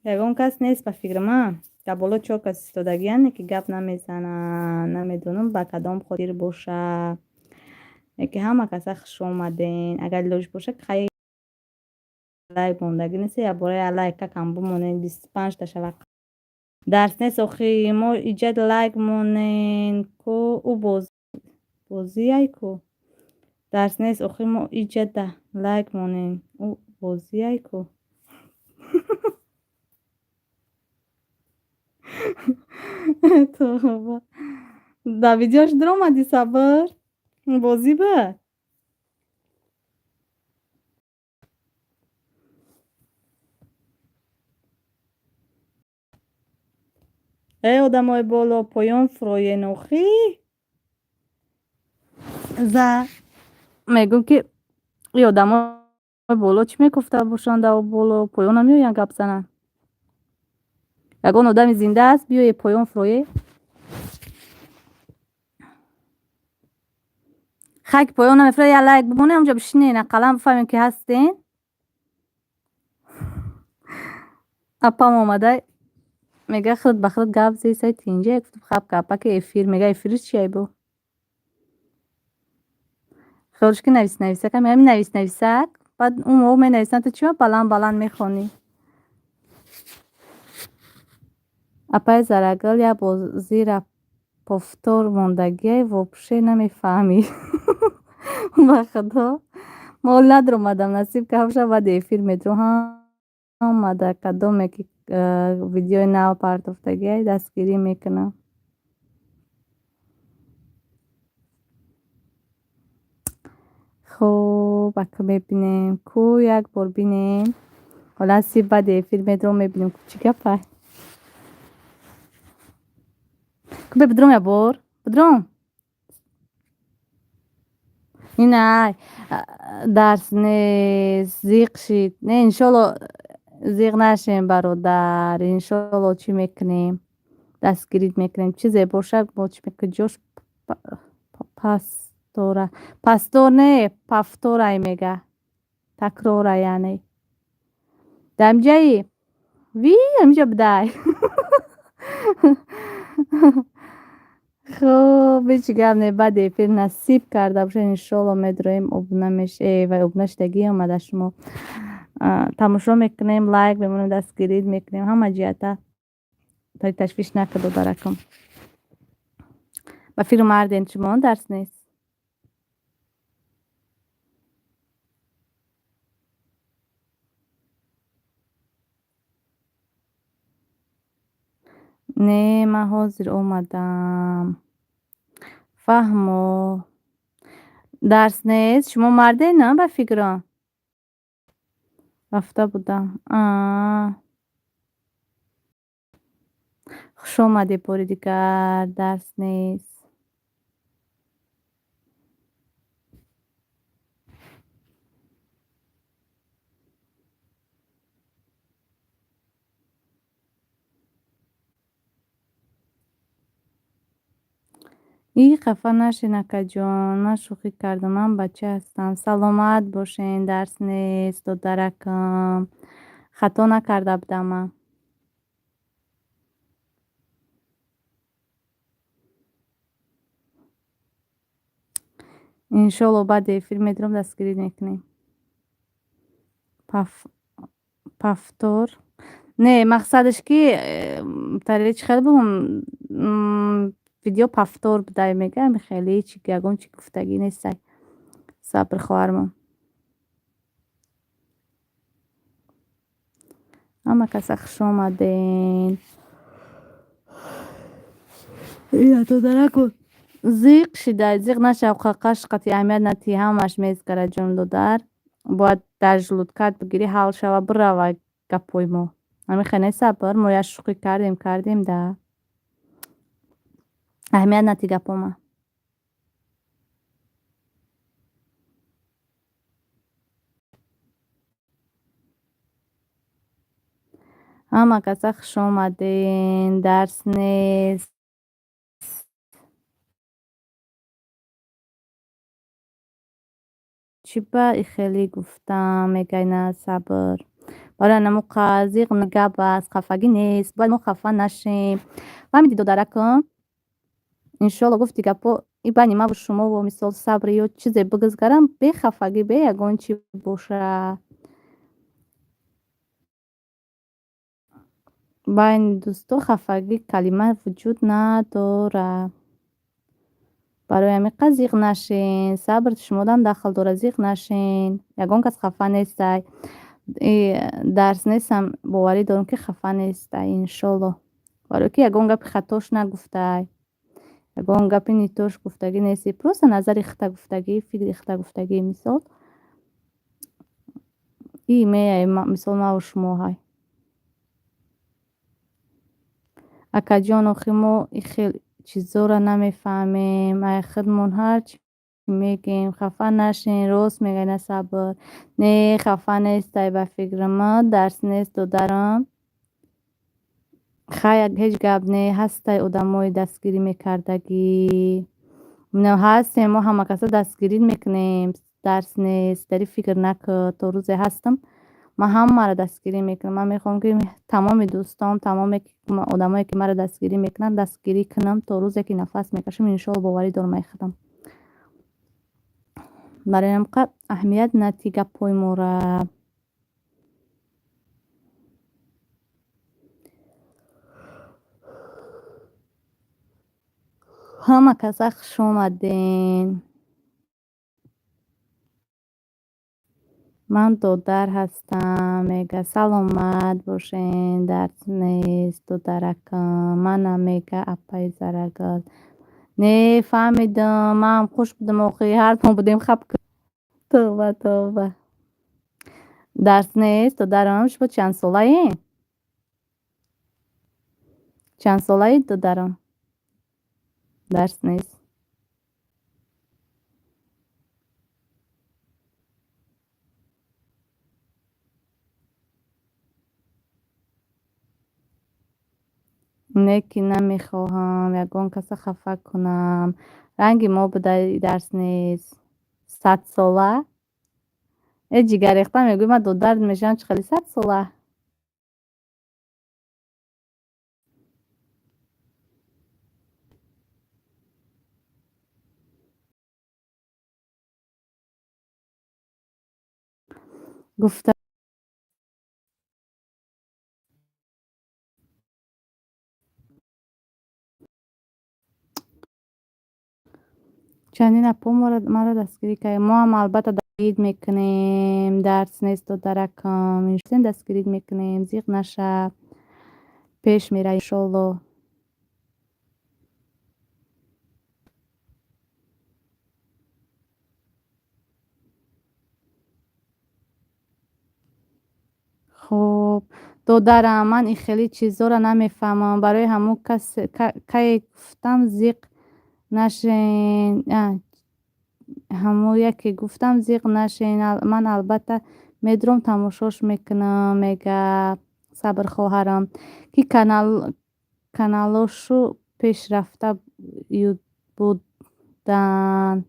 Ягон кас нест ба фикри ман. Дар боло чор кас истодагияне, ки гап намезананд. Намедонам, ба кадом хотир боша. Яке ҳама каса хуш омаден. Агар лоҷ боша, хай, лайк мондагӣ нест, якбора лайка кам бимонед, 25-та шава. Дарс нест охи, мо иҷад лайк монен ку, ӯ бозиай ку. Дарс нест охи, мо иҷада лайк монен, ӯ бозиай ку. Тоба. Дар видеош даромадӣ, Сабр? Бозӣ буд? Э, одамои боло, поён фуроен охӣ. За мегӯм, ки и одамои боло чӣ мекуфта бошанд дар боло, поён намеоянд гап зананд. Ягон одами зинда аст, биёе поён фурое. Хай, ки поён намефурояд, як лайк бимонед, ҳамҷо бишинен, ақаллан бифаҳмем, ки ҳастен. Апам омада, мега, худ ба худ гап зесай тинҷа. Гуфтам, хаб гапаки эфир. Мега, эфириш чия бо? Хиёлш ки навис нависак, мега, навис нависак. Баъд ӯ мо менависанд, ту чима баланд баланд мехонӣ? Апаи Зарагул, як бозира повтор мондагиай, вообще намефаҳмӣ. Ба худо, мо надромадам, насиб кавша, баъди эфир медром. Ҳамада кадоме ки видеои нав партофтагиай, дастгирӣ мекунам. Хуб, ака, мебинем ку, як бор бинем. Ҳола насиб, баъди эфир медром, мебинем ку, чӣ гапай. Ку бе бидром, як бор бидром. Инай, дарс нест, зиқ шид. Не, иншолло, зиқ нашем, бародар. Иншолло, чӣ мекунем, дастгирит мекунем. Чизе бошад, мо чӣ мекунем, ҷош пастора, пастор не, пафторай мега. Такрора яъне. Дар инҷаи ви ҳаминҷа будай. Хуб, ҳеҷ гап не, баъди эфир насиб карда бошед, иншоалло медроем, обуна меш вай обуна шудагӣ омада, шумо тамошо мекунем, лайк мемонем, дастгирӣ мекунем ҳама ҷиҳата. Ташвиш накард, додаракам. Ба фикру марден шумо дарс нест. Не, ман ҳозир омадам. Фаҳмо. Дарс нест? Шумо марден, на ба фикрам? Рафта будам. Хуш омадед бори дигар. Дарс нест. И хафа нашед, акаҷон, ман шӯхӣ кардам, ман бача ҳастам. Саломат бошен, дарс нест, додаракам. Хато накарда будам ман. Иншоалло баъди эфир медурам, дастгирӣ мекунем. Повтор? Не, мақсадаш ки тари чӣ хел бугум, видео повтор будай мегӯям, хеле чи ягон чи гуфтагӣ нестай. Сабр, хоҳармон. Ҳама каса хуш омаден. Ия, додаракун. Зиқ шидай, зиқ нашав, қақаш қати аҳамият натиҳ, ҳамаш мезгара, ҷон додар. Бояд дар желудкат бигирӣ, ҳал шава, бирава гапҳои мо. Ҳамин не, сабр, мо як шӯхӣ кардем, кардем да. Аҳамият натиҳ гапҳома. Ҳама каса хуш омаден. Дарс нест. Чӣ ба ихелӣ гуфтам, мегӯяй на, сабр. Барои анамо зиқ гап аст, хафагӣ нест, бояд мо хафа нашем. Фаҳмидӣ, додаракам? Иншоалло гуфти гапҳо и байни маву шумову мисол сабр ё чизе бигузгарам, бехафагӣ, бе ягон чи боша. Байни дӯсто хафагӣ калима вуҷуд надорад. Барои ҳамин қадр зиқ нашен. Сабр шумодам дахл дорад, зиқ нашен. Ягон кас хафа нестай. Дарс нестам, боварӣ дорам, ки хафа нестай, иншоалло. Барое ки ягон гапи хатош нагуфтай. Ягон гапи нитош гуфтагӣ нести. Просто назари хита гуфтагӣ, фикри хита гуфтагӣ, мисол. И меяй, мисол, маву шумо ҳай. Акаҷон, охи мо и хел чизоро намефаҳмем. Ай худмон ҳарчи мегӯем. Хафа нашен, рост мегӯяй, на, сабр. Не, хафа нестай ба фикри ман, дарс нест, додарам. Хай, ҳеҷ гап не, ҳастай одамои дастгирӣ мекардагӣ. Ҳастем, мо ҳама каса дастгирӣ мекунем. Дарс нест, дар ин фикр накун, то рӯзе ҳастам, ман ҳамаро дастгирӣ мекунам. Ман мехоҳам, ки тамоми дӯстон, тамоми одамое ки маро дастгирӣ мекунанд, дастгирӣ кунам то рӯзе ки нафас мекашам, иншоалло, боварӣ дорам ай худам. Барои ҳамин қадр аҳамият натиҳ гапҳои мора. Ҳама каса хуш омаден. Ман додар ҳастам, мега. Саломат бошен, дарс нест, додаракам. Манам, мега, апаи Зарагул. Не, фаҳмидам, манам хуш будам, охи ҳар мо будем хап. Тавба, тавба. Дарс нест, додарам, шумо чандсолаед? Чандсолаед, додарам? Дарс нест. Не ки намехоҳам ягон каса хафа кунам. Ранги мо буда, дарс нест. Садсола? Э, ҷигаррехта мегӯй, ман додард мешавам, чӣ хеле 100 сола. Гуфта чандин апо маро дастгирӣ кардем. Мо ҳам албатта дастгирид мекунем, дарс нест, додаракам, дастгирид мекунем, зиқ наша, пеш мера, иншолло. Хуб, додарам, ман ин хеле чизҳоро намефаҳмам, барои ҳамун кае гуфтам, зиқ нашен, ҳамун яке гуфтам, зиқ нашен, ман албатта медурам, тамошош мекунам, мега сабр хоҳарам, ки каналошу пешрафта буданд.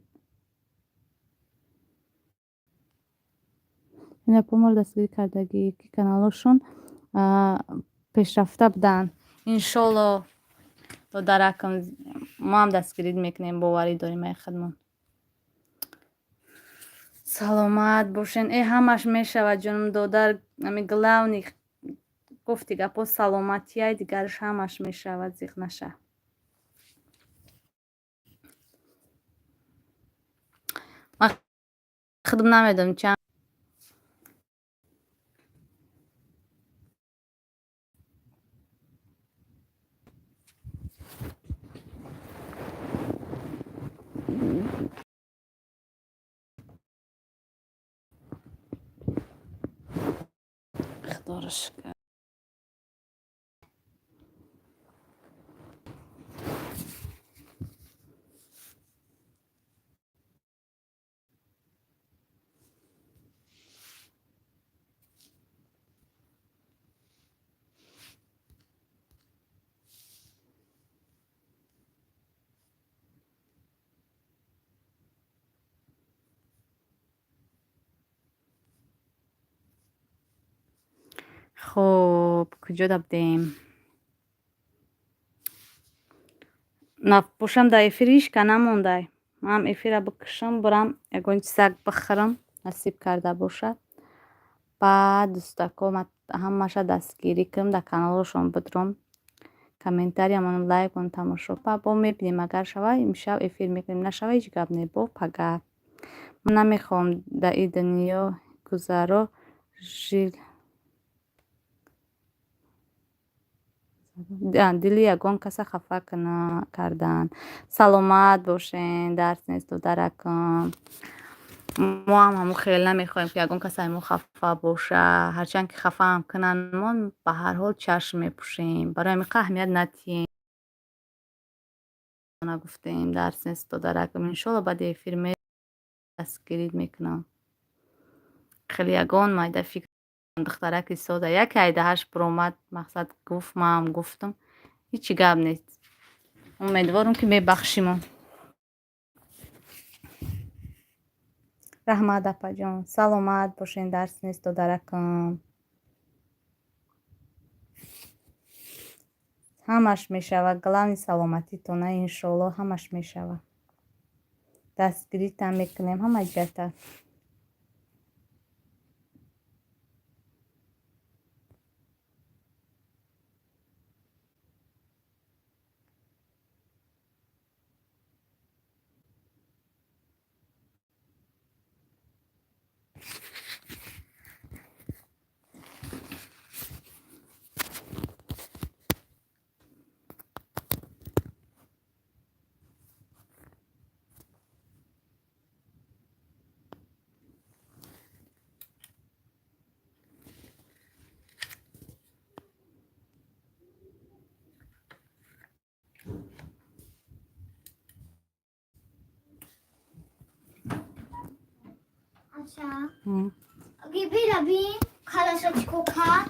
Ин апо моро дастгирӣ кардагӣ, ки каналошон пешрафта буданд. Иншолло, додаракам, мо ҳам дастгирӣ мекунем, боварӣ дорем ай худмон. Саломат бошен. Э, ҳамаш мешавад, ҷонум додар, ами главный гуфти гапо саломатияй, дигараш ҳамаш мешавад, зиқ наша. Ман худам намедонам чанд. Худоро шукр. Хуб, куҷо будем? Бошам, дар эфир ҳичка намондай. Ман эфира бикушам, бурам ягон чизак бихӯрам, насиб карда бошад. Баъд дӯстако ҳамаша дастгирӣ кунам, дар каналошон бидром, комментария монам, лайк монам, тамошо. Бо мебинем, агар шава, имшаб эфир мекунем, нашава, ҳеҷ гап не, бо пага. Ман намехоҳам дар ин дунё гузаро жил дили ягон каса хафа кардан. Саломат бошен, дарс нест, додаракам. Мо ҳам ҳамун хел намехоҳем, ки ягон кас ай мо хафа боша. Ҳарчанд ки хафаам кунанд, мо ба ҳар ҳол чашм мепӯшем. Барои ҳамин аҳамият надиҳем. Нагуфтем, дарс нест, додаракам. Иншолло, баъди эфир дастгирӣ мекунам. Хеле ягон майда фикр духтараки сода, яке айдаҳаш буромад, мақсад гуфт, манам гуфтам, ҳечи гап нест. Умедворам, ки мебахшимо. Раҳмат, апаҷон, саломат бошен, дарс нест, додаракам. Ҳамаш мешавад, главный саломатитона, иншолло, ҳамаш мешавад. Дастгиритам мекунем ҳама ҷиҳата. আচ্ছা, бира, бин, калаша чико кард.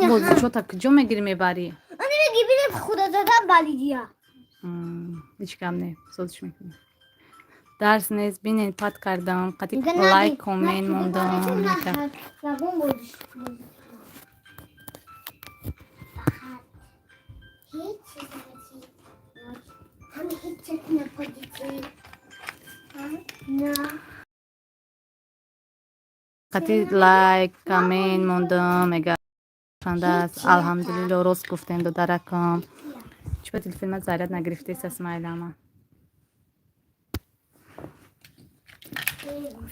Бозичота куҷо мегирӣ, мебарӣ? Ани меги, бира, худа задан балидия. Ҳеҷ гап не, созиш мекунем. Дарс нест, бинед, пат кардам, қати лайк, коммент мондам. Ягон бозиш. Ҳеҷ чиз ҳам ҳеҷ чиз наподити. На. Қати лайк, коммент мондам, мега бахшандааст. Алҳамдулилло, рост гуфтем, додаракам. Чӣ ба телефонма заряд нагирифтест, Асмаилама?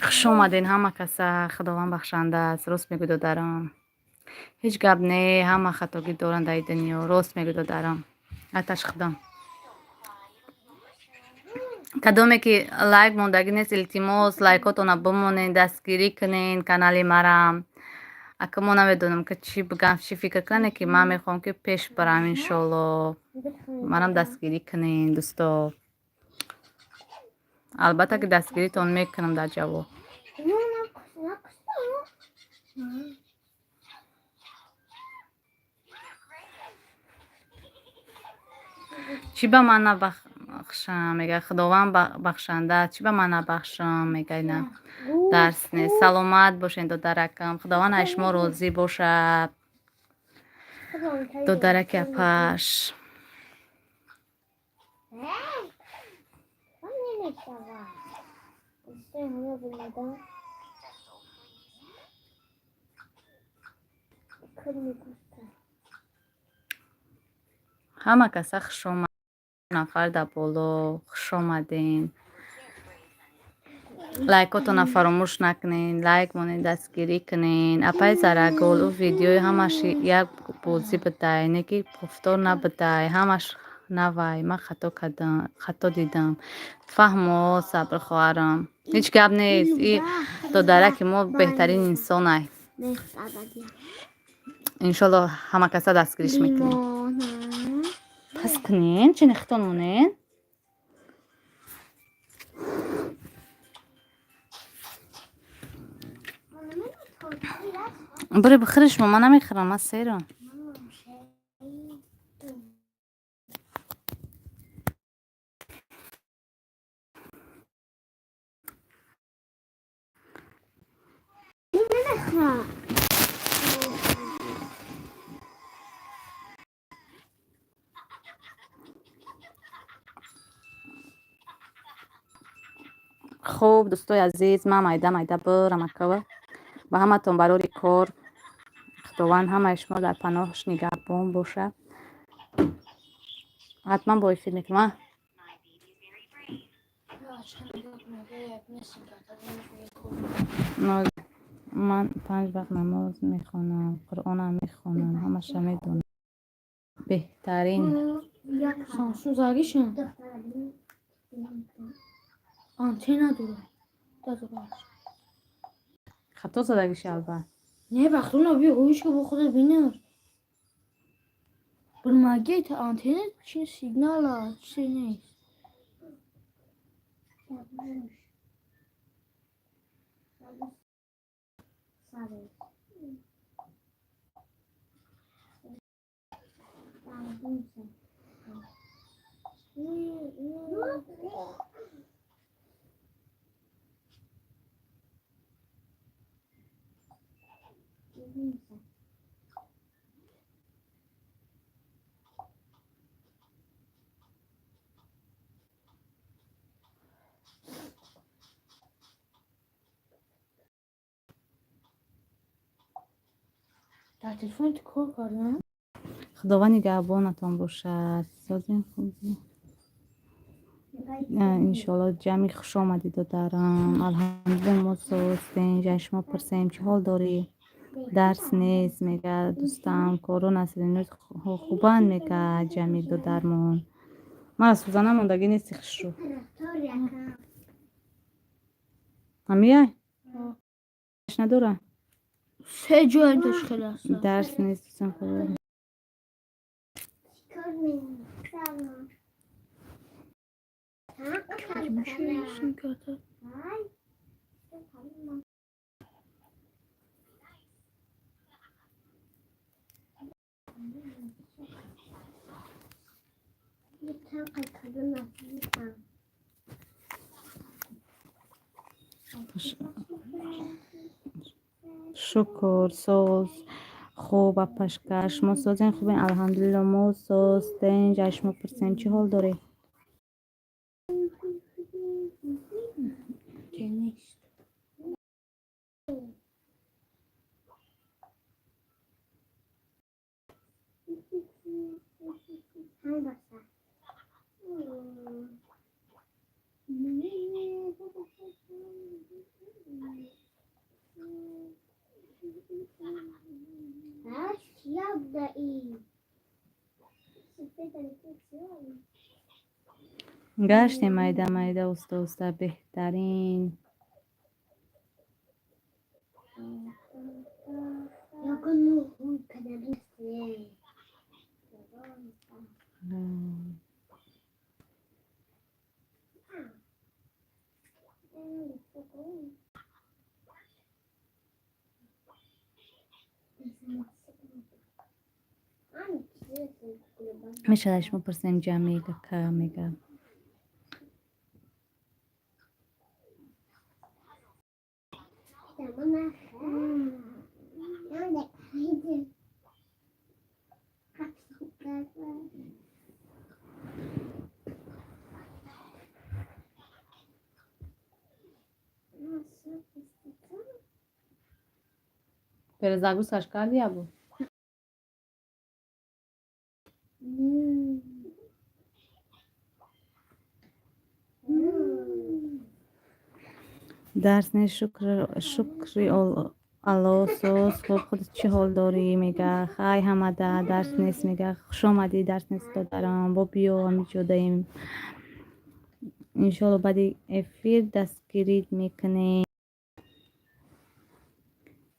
Хуш омаден ҳама каса, Худованд бахшанда аст. Рост мегӯ, додарам. Ҳеҷ гап не, ҳама хатогӣ доранд дар дунё. Рост мегӯ, додарам. Аташ худам. Кадоме ки лайк мондагӣ нест, илтимос, лайкотона бимонед, дастгирӣ кунед канали марам. Ака мо намедонам ки чӣ бигам, чӣ фикр кунане, ки ман мехоҳам ки пеш барам, иншолло. Манам дастгирӣ кунед, дӯсто. Албатта ки дастгиритон мекунам дар ҷавоб. Чӣ ба ман набахшам, мега, Худованд бахшанда, чӣ ба ман набахшам, мега, ина. Дарс нест. Саломат бошед, додаракам. Худованд аз шумо розӣ бошад. Додараки апаш. Ҳама каса хушомад, нафар дар боло, хушомаден. Лайкотона фаромӯш накунед, лайк монед, дастгирӣ кунед. Апаи Зарагул, ӯ видеои ҳамаш як бозӣ будай, не ки повтор набудай, ҳамаш навай. Ман хато кардам, хато дидам. Фаҳмо, сабр, хоҳарам. Ҳеҷ гап нест. И додараки мо беҳтарин инсонай. Иншолло, ҳама каса дастгириш мекунем. Пас кунен, чи нехтон монен? Бире бихӯриш, мо ман намехӯрам, ман серам. Хуб, дӯстои азиз, ман майда майда бирам акава. Ба ҳаматон барори кор. Худованд ҳамаи шумо дар паноҳаш нигаҳбон бошад. Ҳатман бо эфир мекунам. Ман панҷ вақт намоз мехонам, Қуръонам мехонам, ҳамаша медонам. Беҳтарин. Samsung загишин. Антенна дорад. Дадораш. Хато задагиши, албат. Не, вақтона би ҳуиш ки бо худат бинар. Бирмаги та антенна чи сигнала чи нест. Дар телефон ту кор кардам? Худованд нигаҳбонатон бошад. Созем, хуб. Иншоалло, ҷамъи, хуш омадӣ, додарам. Алҳамдулилла, мо состем. Ҷай шумо пурсем, чӣ ҳол дорӣ? Дарс нест, мега дӯстам, коро насринӯз хубанд, мега ҷамил додармон. Мара сӯзана мондагӣ нести, хушрӯ. Ҳамияй? Надора? Се ҷоям таш хеле аст. Дарс нест, дӯстам, худо. Сим карта. Шукр, соз, хуб, апашка. Шумо созен, хубен? Алҳамдулилло, мо соз, тинҷ. Аз шумо пурсем, чӣ ҳол доред? Нест. Гаштем майда майда, уста уста, беҳтарин. Мешавад шумо пурсем, Ҷамила ка мега. Перезагрузкаш карди ябу? Дарс не, шукри Алло, соз, хуб, худат чӣ ҳол дорӣ, мега. Хай, ҳамада дарс нест, мега. Хушомадӣ, дарс нест, додарам, бо биё, ҳамиҷодаем. Иншоалло, баъди эфир дастгирит мекунем.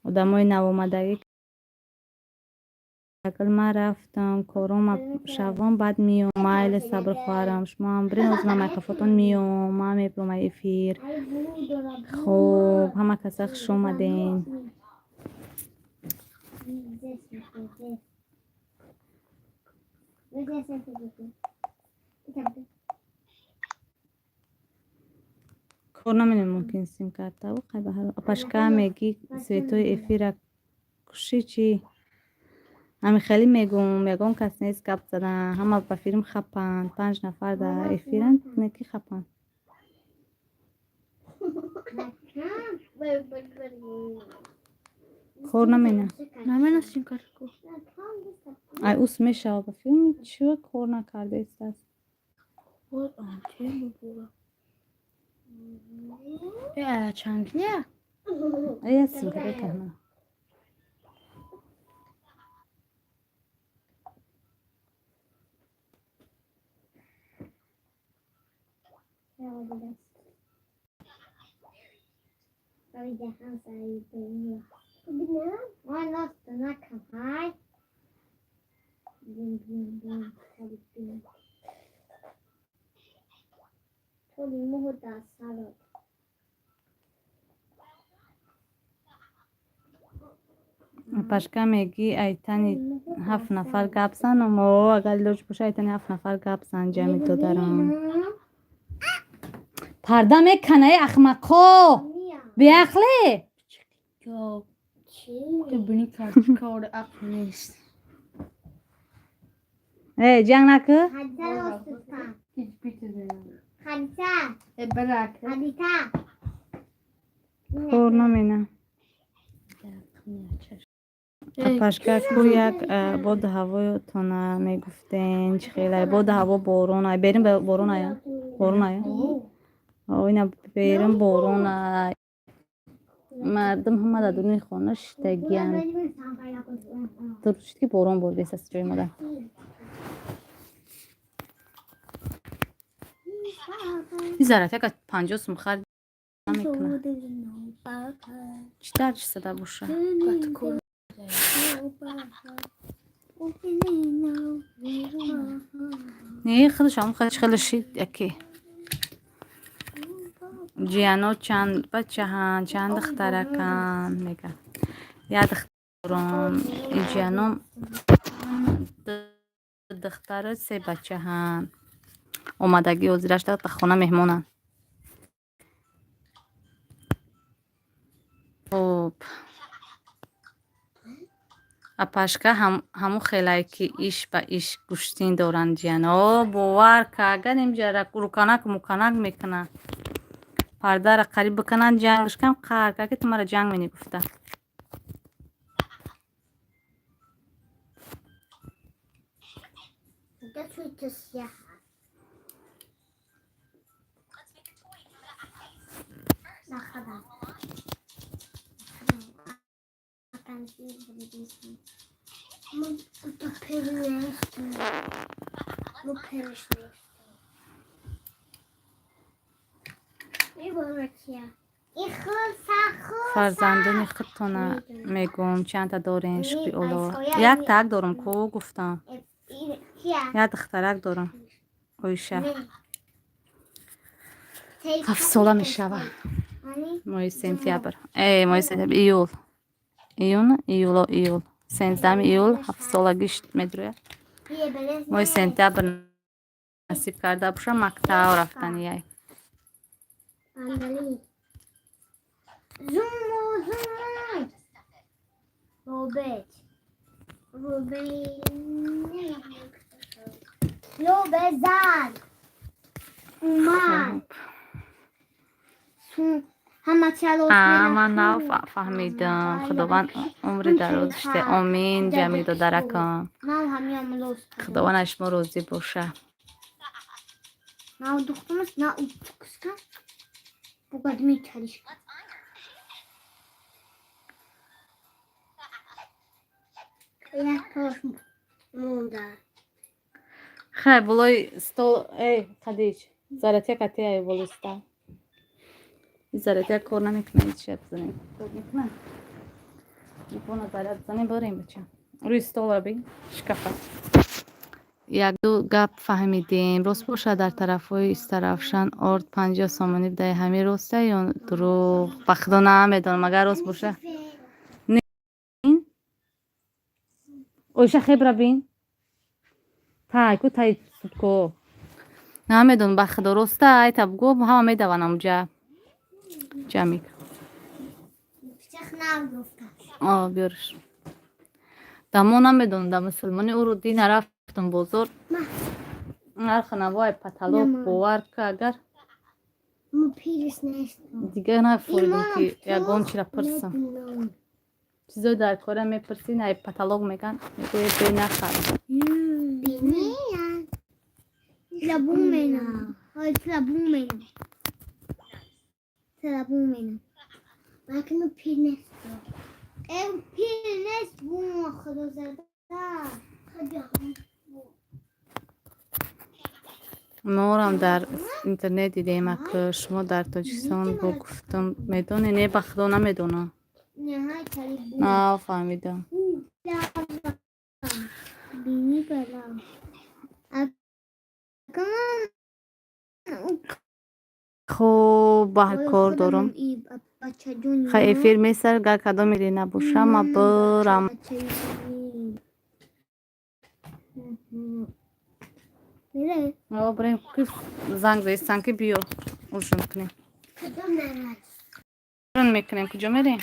Одамои навомадагӣ, ман рафтам, корома шавом, баъд миём. Майли, сабр, хоҳарам, шумоам бирен, ҳозир ман майқафотон миём, ман мебурам эфир. Хуб, ҳама каса хуш омаден. Кор наменем, мумкин симкартаву. Апашка, мегӣ, светои эфира куши чӣ? Ҳами хеле мегум, ягон кас нест гап задан, ҳама ба филм хапанд. Панҷ нафар дар эфиранд, не ки хапанд. Кор намена. Намена симкартку. Ай, ус мешава ба филм, чиро кор накардаистааст? Вот антенна була. Чанд не? Ая, симкарта кахна. Пашка, мегӣ, айтани ҳафт нафар гап занам? О, агар илоҷ боша, айтани ҳафт нафар гап зан, ҷамил додарам. Парда меканаи, ахмақо, беақле. Ё, бини, кор ақл нест. Э, ҷанг накӣ. Э, барак. Кор намена. Апашка, ку як боду ҳавоятона мегуфтен, чӣ хелай боду ҳаво? Борон берин, борон ая, борон ая, ина берин борон. Мардум ҳама дар дуруни хона шиштагиянд. Дуруст шуд, ки борон боридааст аз ҷои модар. Ин зарафяка 50 сум харид намекунад. Чӣ дарҷ зада боша? Не, худаш ҳам хеле шид яке. Ҷияно чанд бачаҳанд, чанд духтараканд, мега. Як духтаром, ҷияном ду духтару се бачаҳанд. Омадагӣ ҳозираш дар хона меҳмонанд. Хуб. Апашка ҳамун хелае ки иш ба иш гӯштин доранд ҷиян. О, бовар ка, агар инҷа руканак муканак мекунанд, пардара қариб бикунанд, ҷангш кам қаҳр ка ки ту мара ҷанг менӣ гуфта. Фарзандони худтона мегӯм, чандта дорен, шукри Алло? Як так дорам ку, гуфтам. Як духтарак дорам, Оиша. 7 сола мешава. Моҳи сентябр. Э, моҳи сентябр, июл. Июн, июло, июл. 13 июл 7 солагиш медрояд. Моҳи сентябр насиб карда боша, мактаб рафтанияй. Зуму, зуму. Робет. Робет. Лобезан. Умар. Ман нав фаҳмидам. Худованд умри дароз шуде. Омин, ҷамил додаракам. Худованд аз шумо розӣ боша. На духтумас, на утукска. Бугадми чалишка. Як тош монда. Хай, болои стол, эй, Хадич, заратя кати болои стол. Заратя кор намекунад, ҳеҷ шаб занем. Кор мекунад. Телефона заряд занем, барем бача. Рӯи стола бин, шкафа. Якду гап фаҳмидем. Рост бошад, дар тарафҳои Истаравшан орд 50 сомонӣ бидаи, ҳамин роста ё дурӯғ? Ба худо намедонам, агар рост боша. Оиша, хебра бин. Тай, ку тай сутко. Намедонам, ба худо, роста, айта бугӯ, ҳама медаванд амуҷа. Ҷамик. О, биёрш. Дамо намедонам, да мусулмони ӯро дина рафтам бозор. Нархи навои потолок, бовар ка, агар дигар нафуридем ки ягон чира пурсам. Чизои дар кора мепурсӣ, най потолок меган, мегӯяд бе нахар. Лабумена. Лабумена. Лабумена. Лакну пирнест. Э пирнест бум худо зада. Морам дар интернет дидем, ак шумо дар Тоҷикистон бо гуфтам, медонӣ? Не, ба худо намедонам. На фаҳмидам. Бини бала. Акан Хуб, ба кор дорам. Хай, эфир месар, гар кадоме набоша, ма бирам. О, бирем, ки занг заистан, ки биё ужин кунем. Ужин мекунем, куҷо мерем?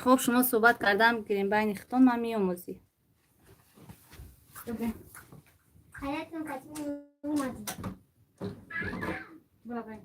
Хуб, шумо суҳбат кардан бигирем байни худтон, ман меомӯзӣ. Хаятон кати омадем. Давай.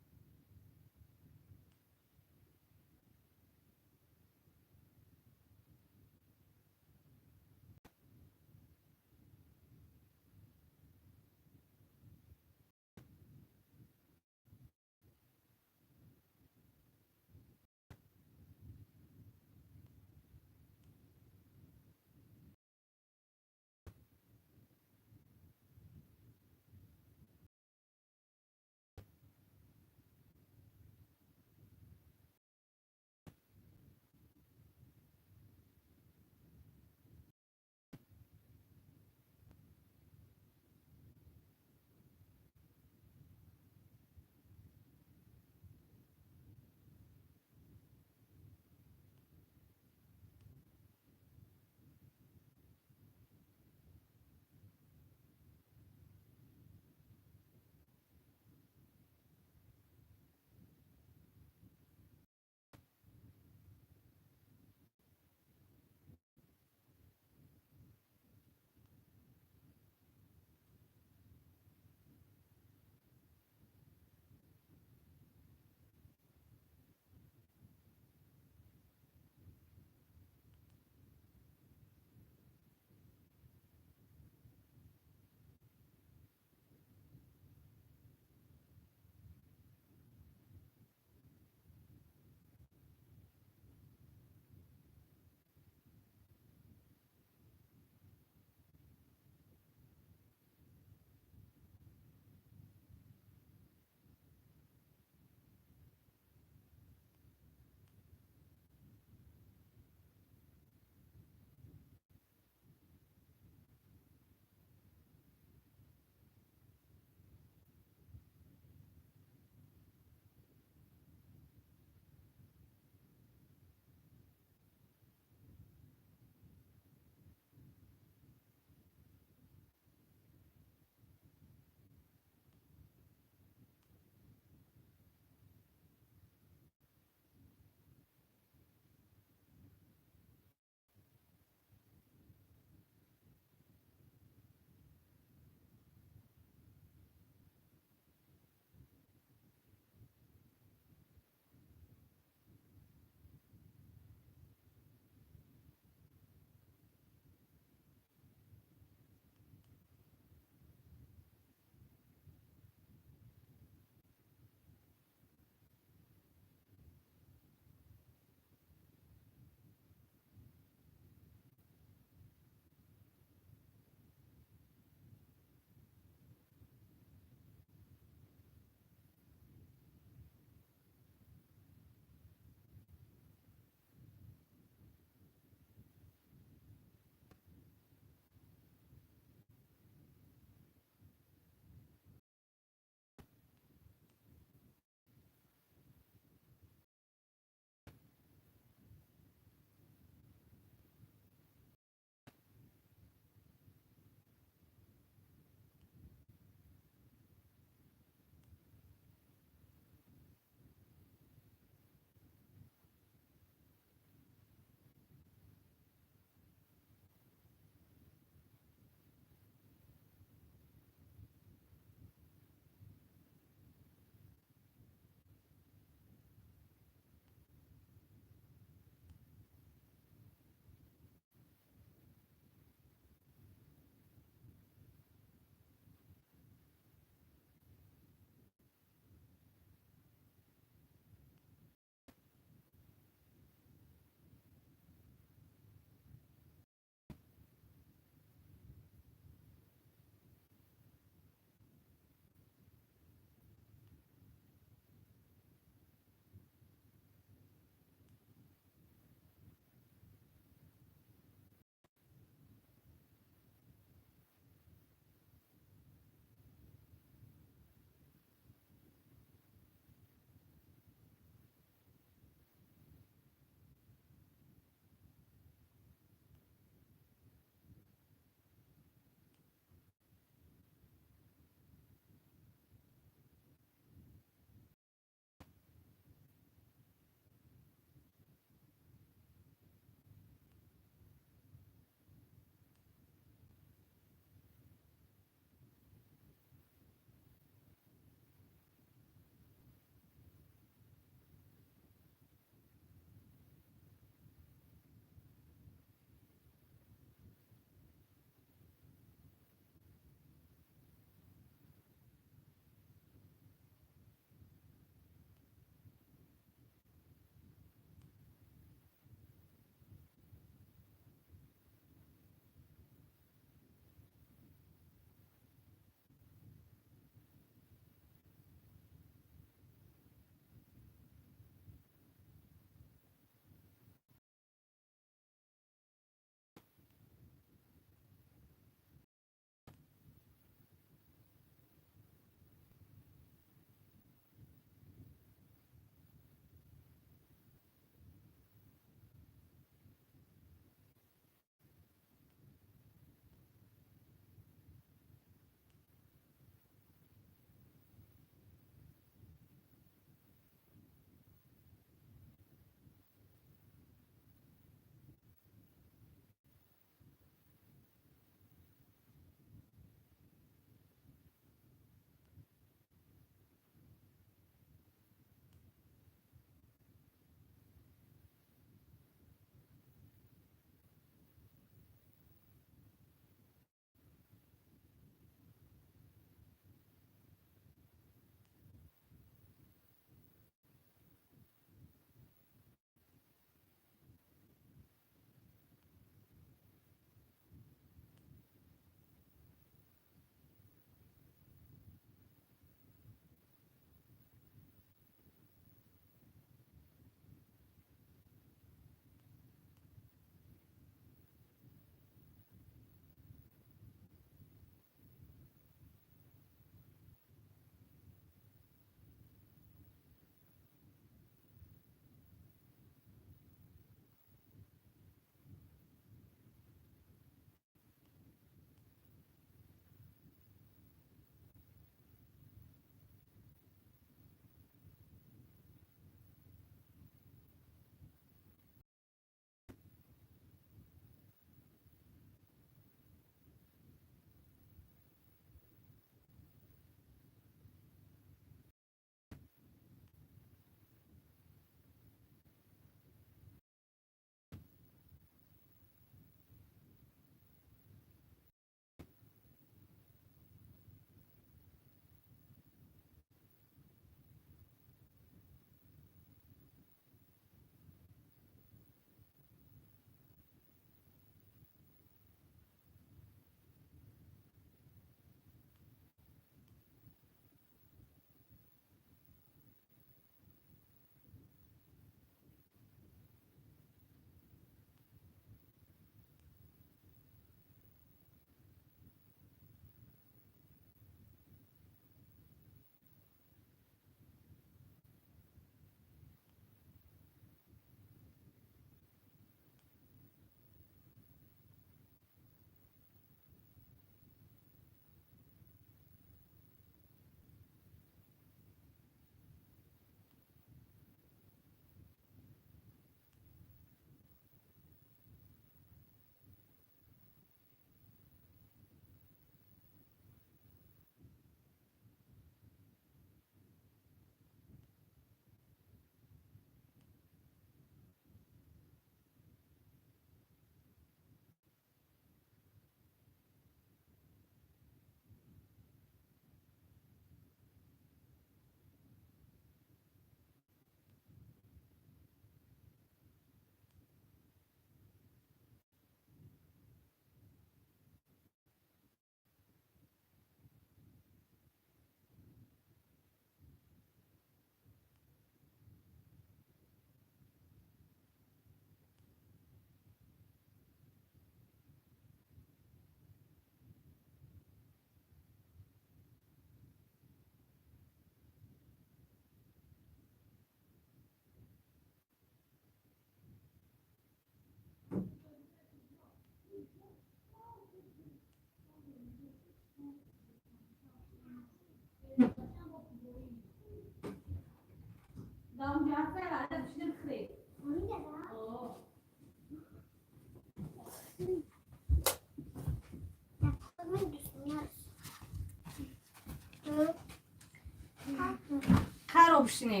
Хароб шине.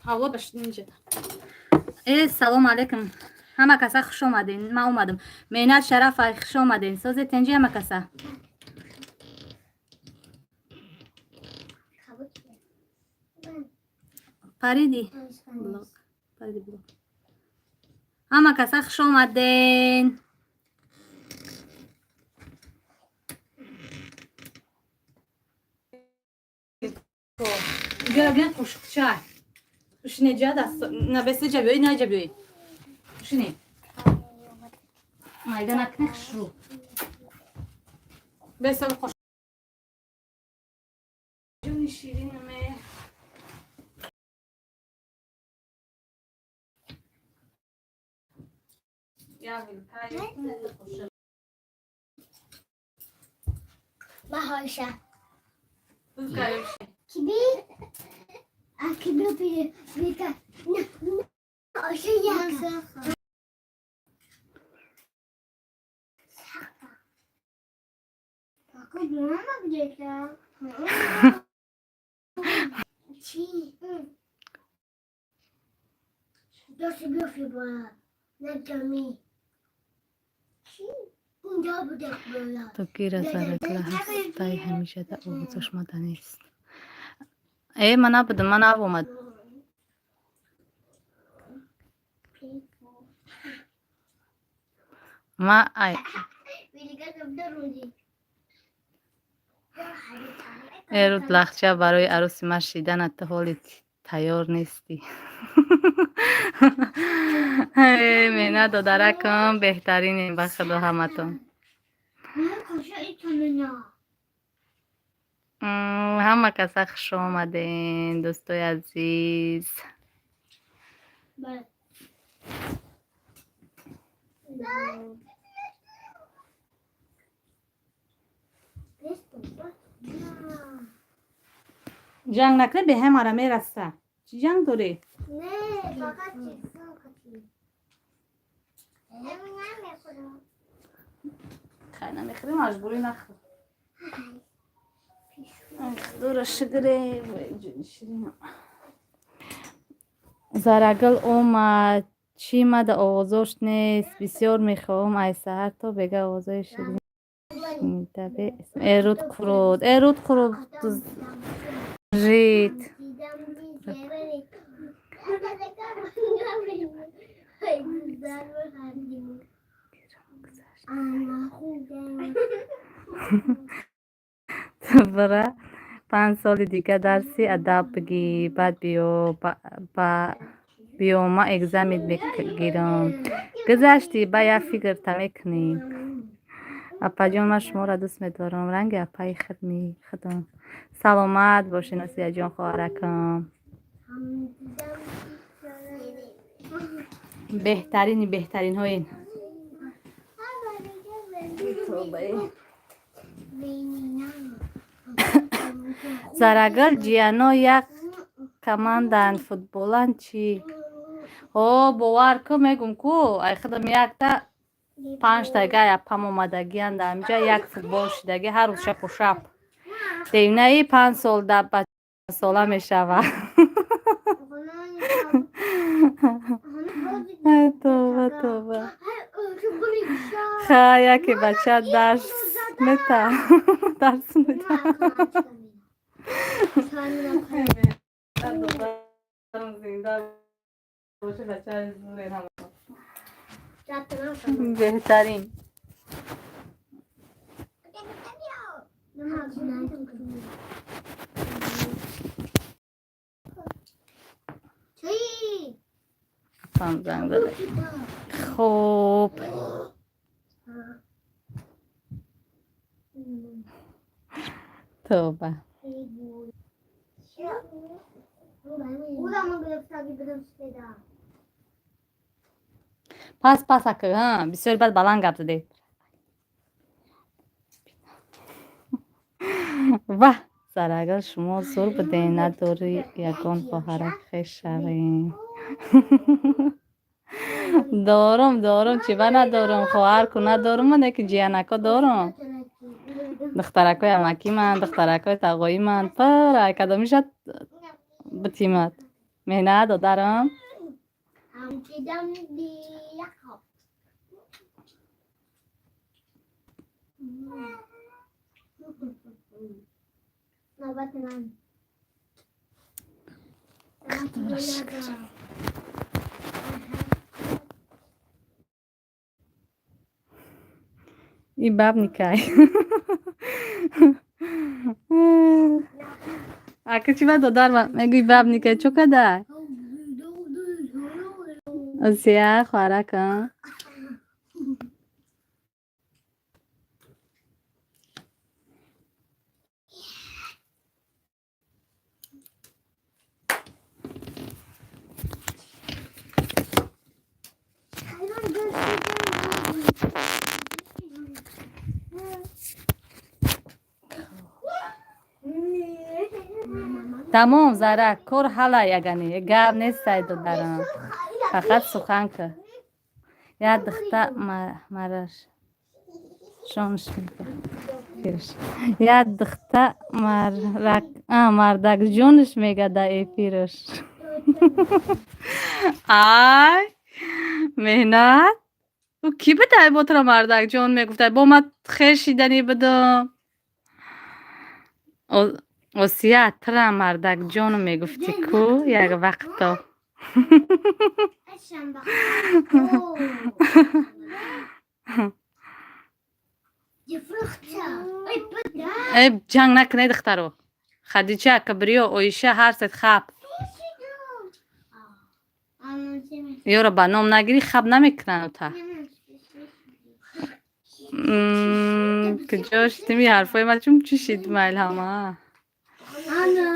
Ҳаво башинҷа. Э, салом алейкум. Ҳама каса хуш омаден. Ман омадам. Меҳнат шараф, хуш омаден. Созе тенҷи ҳама каса. Париди. Блок. Париди блок. Ҳама каса хуш омаден. Гирагин қушқча. Ушине ҷа даст набесе ҷа биёй, на ҷа биёй. Ушине. Майда накне хушрӯ. Бесал қош. Ҷони ширинаме. Я вилкай. Баҳоша. Вилкай. Киби? А киби би бика. На. Оша яка. Мама где-то. Чи? На Чи? То кира Зарагла ҳастай ҳамеша дар овозаш мада нест. Э, ман набудам, ман нав омад. Ма ай э руд лахча барои арӯси ман шиданат ту ҳоли тайёр нестӣ. Э, меҳнат додаракам, беҳтаринем ба худо ҳаматон. Ҳама каса хуш омаден, дӯстои азиз. Ҷанг накунӣ беҳамара мераса. Чӣ ҷанг дорӣ? Не, фақат телефон кати. Намехӯрам. Хай, намехӯрӣ, маҷбурӣ нахӯр. Худоро шукре, вой ҷони ширинам. Зарагул омад. Чӣ мада овозош нест? Бисёр мехоҳам ай саҳар то бега овозои ширин шунида бе. Э руд қурут, э руд қурут жит. Бара 5 соли дига дарси адаб бигир, баъд биё ба биё ман экзамен мегирам. Гузаштӣ, ба як фикрта мекунӣ. Апаҷон, ман шуморо дӯст медорам. Ранги апаи худам. Саломат бошед, Носияҷон, хоҳаракам. Беҳтарини беҳтаринҳоин. Зарагул ҷияно як командаанд футболанд чӣ? Ҳо, бовар кун, мегум ку, ай худам якта панҷтага апам омадагианд ҳамҷа як футбол шидаги ҳар рӯз шапу шап. Девнаи 5 сол да ба сола мешава. Тоба, тоба. Ха, яке бача дарс мета. Дарс мета. Зинда боше бачаи зурен ҳама. Беҳтарин. Апам занг зада. Хуб. Тоба. Ура, гирифтаги. Пас пас ака, ҳа, бисёр баъд баланд гап задед. Ваҳ, Зарагул, шумо зур будем, надорӣ ягон хоҳарак хеш шавем. Дорум, дорум, чиба надорум? Хоҳарку надорум, ки ҷиянако дорум. Духтаракои амакиман, духтаракои тағоиман. Пара кадомишат битимад? Меҳнат, додарам. Навбати ман. Худоро шукр. И бабникай. Ака, чӣ ба додар мегӯи бабникай? Чо кадай? Осия, хоҳаракам. Тамом, Зарак, кор ҳала, ягани гап нестай, додарам. Фақат сухан кар. Як духта мараш шонш мега. Як духта мардакҷонш мега да эфираш. Ай, меҳнат, ӯ кӣ будай, бо туро мардакҷон мегуфтай? Бо ма хел шиданӣ будам. Осия, тура мардакҷону мегуфтӣ ку як вақто. Э, ҷанг накунед, духтаро. Хадича, Кабриё, Оиша, ҳар сет хаб. Ёро ба ном нагирӣ, хаб намекунанд ута. Куҷо шидими ҳарфои ма? Чун чӣ шид майл ҳама? Ана.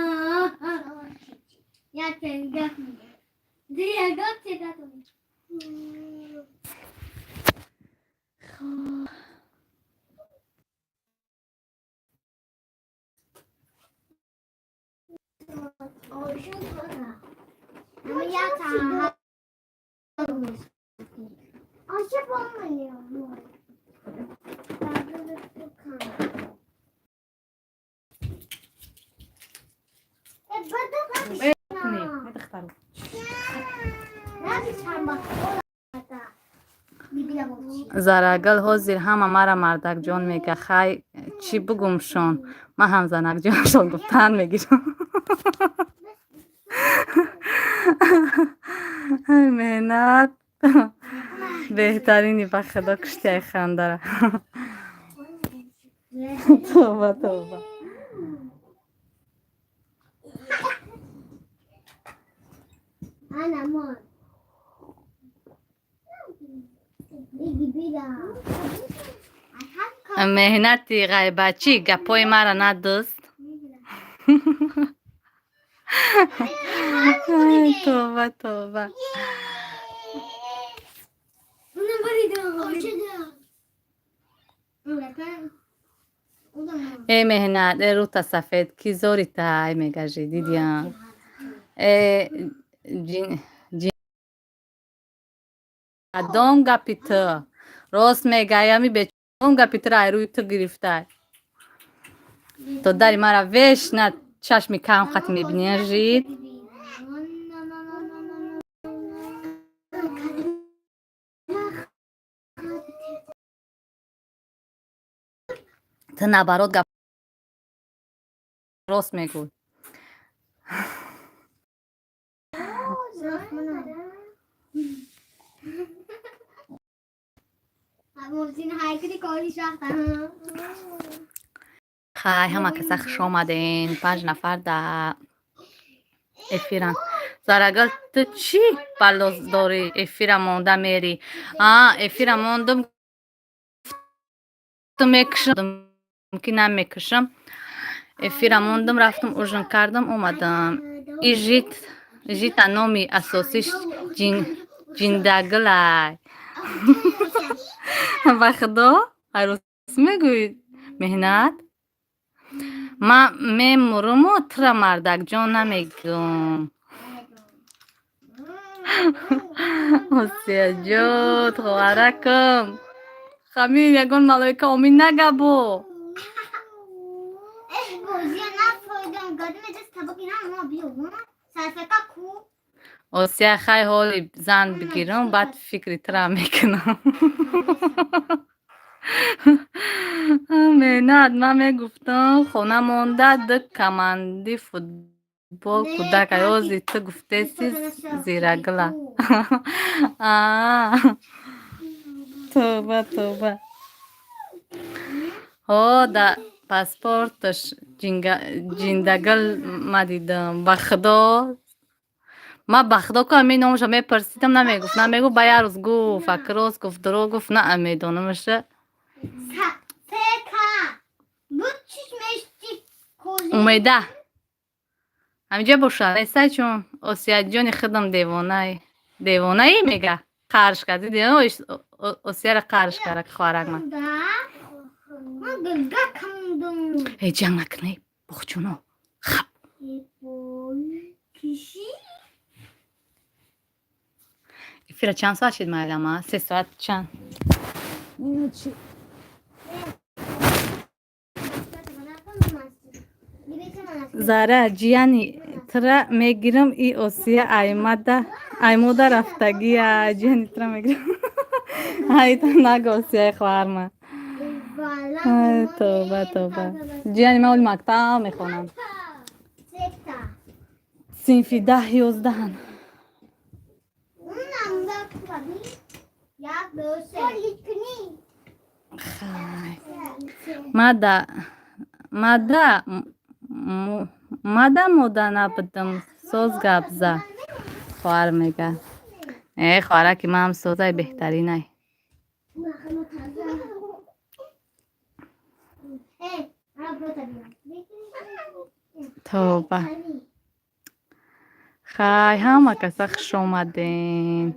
Я тенга. Дия гот. Духтаро. Зарагул, ҳозир ҳама мара мардакҷон мега. Хай, чӣ бугумшон? Ман ҳам занакҷоншон гуфтан мегирам. Меҳнат, беҳтарини, ба худо, куштиай хандара. Тоба, тоба. Ana mor. Bigi biga. Меҳнати ғайбатчӣ гапҳои мара надӯст. Тоба, тоба. Bunu buraya. Э, меҳнат, э, рута сафед, ки зоритай мегажӣ, дидиям? Э, кадом гапи ту рост мегаями? Бечом гапи туро ай рӯи ту гирифтай. Додари мара веш на чашми кам хати мебинӣ, жид. Ту наоборот гап рост мегӯй. Мурсин ҳайкри кори шахта. Хай, ҳама каса хуш омаден. Панҷ нафар дар эфиранд. Зарагул, ту чӣ бало дорӣ, эфира монда мерӣ? А, эфира мондум, ту мекушам ки намекушам. Эфира мондум, рафтум, ужин кардам, омадам. И жит жита номи асосиш ҷиндагулай. Ба худо, ай, рост мегӯӣ, меҳнат. Ман мемуруму тура мардакҷон намегӯм. Осияҷон, хоҳаракам. Хамин ягон малоика омин нагабо. Осия, хай ҳоли зан бигирам, баъд фикри тура мекунам. Меҳнат, ман мегуфтам, хона монда ду команди футбол кӯдак аёзи ту гуфтеси зирагила. Тоба, тоба. Ҳо, да паспорташ ҷиндагил ма дидам. Ба худо ман ба худо ку ҳамин номаша мепурсидам, намегуфт, намегуфт, ба як рӯз гуфт, ак рост гуфт, дурӯғ гуфт, на медонамаша. Умеда ҳаминҷа боша, нестай, чун Осияҷони худам девонаи девонаи мега, қарш кард, диди, Осияра қарш кард хоҳарак ман. Э, ҷанг накунӣ, бухчуно, хаб. Эфира чанд соат шид, майлама? 3 соат чанд? Зара, ҷияни тура мегирам, и Осия аймада аймода рафтагия, ҷияни тура мегирам. Айта наго, Осияи хоҳарма. Тоба, тоба. Ҷияни ман оли мактаб мехонам. Синфи 10, 11-ан. Хай. Мада мада мада мода набудам, соз гап за. Хоҳар мега. Э, хоҳараки ман созай беҳтаринай. Тоба. Хай, ҳама каса хуш омадем.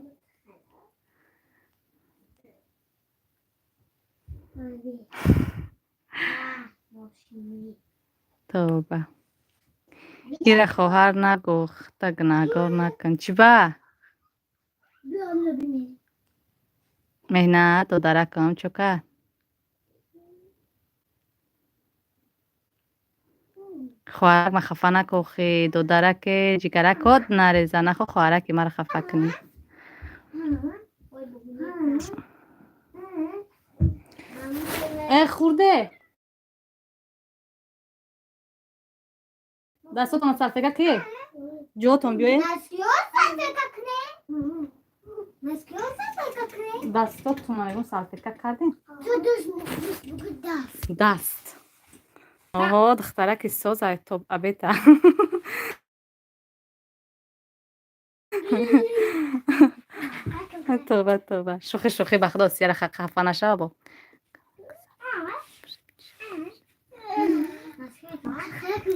Тоба. Ира хоҳар нагӯ, худта гунаҳгор накун. Чӣ ба? Меҳнат, додаракам чо кард? Хоҳарак ма хафа наку, охи, додараке, ҷигаракот нареза, нахо хоҳараки маро хафа кунӣ. Э, хурде. Дастотонро салфетка ки? Ҷотон биёед. Дастотонро мегӯм, салфетка кардем? Даст. Оҳо, духтараки созай тоб абета. Тоба, тоба. Шӯхӣ, шӯхӣ, ба худо Осияра хафа нашава бо.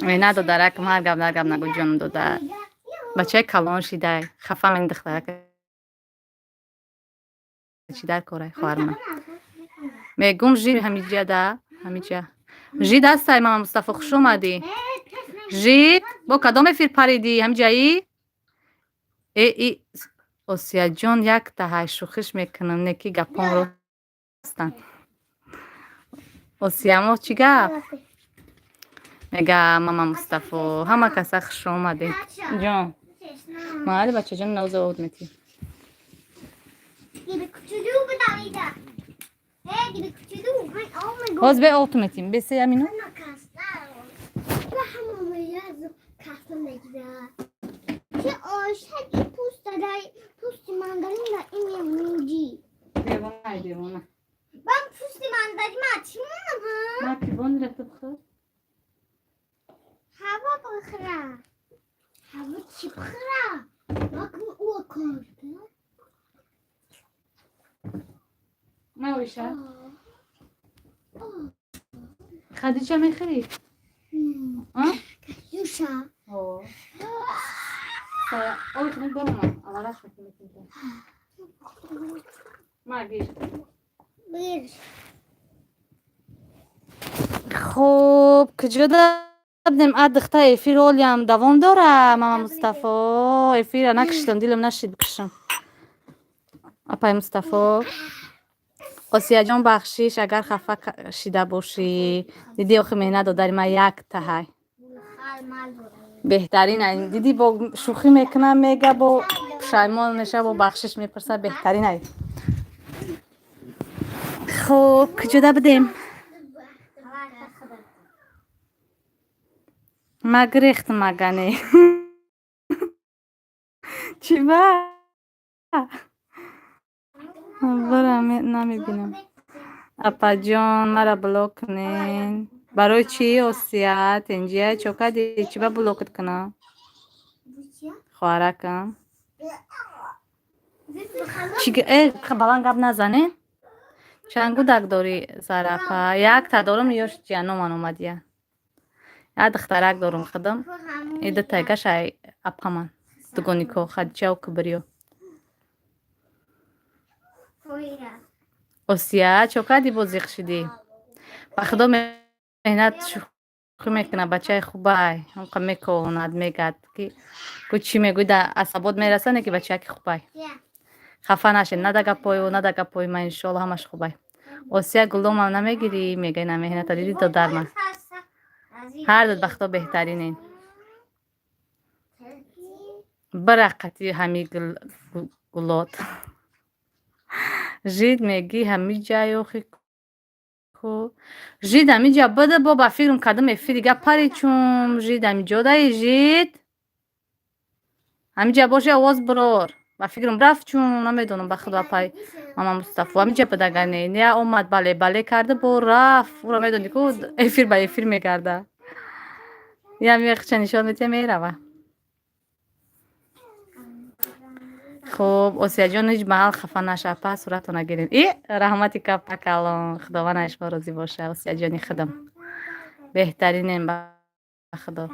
Э, на додаракам, ҳар гап нар гап нагӯ, ҷонам додар. Бачаи калон шидай, хафа мени духтарак чӣ дар корай, хоҳарма. Мегум, жи ҳамиҷа да, ҳамиҷа. Жид ҳастай, мама Мустафо, хуш омадӣ. Жид, бо кадом эфир паридӣ, ҳамиҷаӣ? Э, и Осияҷон якта ҳай шӯхиш мекунам, не ки гапон ростанд. Осиямо чӣ гап? Мега мама Мустафо, ҳама каса хуш омадед. Ҷон. Майли, бачаҷон, навза од метӣ. Ҳоз бе оту метим. Бесе ямину? Девона, девона. Ма кибон рафт хӯр? هوا بخره هوا چی بخره واکن او کار Ма оиша? Хадича мехӯрӣ? А? یوشا О. Ой, хунук баромад. Аввалаш мекунем. Ма гир. بیر Хуб, куҷода Будем, а духта, эфир олиам давом дора, мама Мустафо. Эфира накиштам, дилам нашид бикишам. Апай Мустафо. Осияҷон, бахшиш, агар хафа шида бошӣ. Дидӣ, охи, меҳнат додари ман як таҳай. Беҳтарин ай. Дидӣ, бо шӯхӣ мекунам, мега, бо пушаймон меша, бо бахшиш мепурса, беҳтарин ай. Хуб, куҷода будем? Ма гирехтам, агане. Чӣ ба? Бара намебинам. Апаҷон, мара блок кунен. Барои чӣ, Осия? Тинҷия, чо кардӣ? Чӣ ба блокат кунам? Хоҳаракам. Чӣ э баланд гап назанед? Чанд гудак дорӣ, Зара апа? Якта дорум, ёш ҷияноман омадия. Як духтарак дорум худам. И дутайгаш ай апаман. Дугонико Хадичаву Кибриё. Осия, чо кардӣ, боз зиқ шидӣ? Ба худо, меҳнат шӯхӣ мекунад, бачаи хубай. Ҳамқа меконад, мегӯяд ки ку чӣ мегӯӣ, да асабот мераса, не ки бачаки хубай. Хафа нашед, на да гапҳои ӯ, на да гапҳои ман, иншоалло, ҳамаш хубай. Осия, гулдомам намегирӣ? Мега, ина меҳната дидӣ, додарман. Ҳар дуд ба худо беҳтаринен. Бира қати ҳами гулот. Жид мегӣ ҳамиҷай охи ку. Жид ҳамиҷа буда, бо ба фикрам кадом эфири гап пари, чун жид ҳамиҷодаи жид. Ҳамиҷа боши, овоз бирор. Ба фикрам рафт, чун намедонам, ба худо, апай мама Мустафо ҳамиҷа буда, не, не омад, бале бале карда, бо рафт. Ӯро медонӣ ку, эфир ба эфир мегарда. Ям яхча нишон метия, мерава. Хуб, Осияҷон, ҳеҷ маҳал хафа наша, апа, суратона гирем. И раҳмати капа калон, худованд аз шумо розӣ боша, Осияҷони худам. Беҳтаринем, ба худо.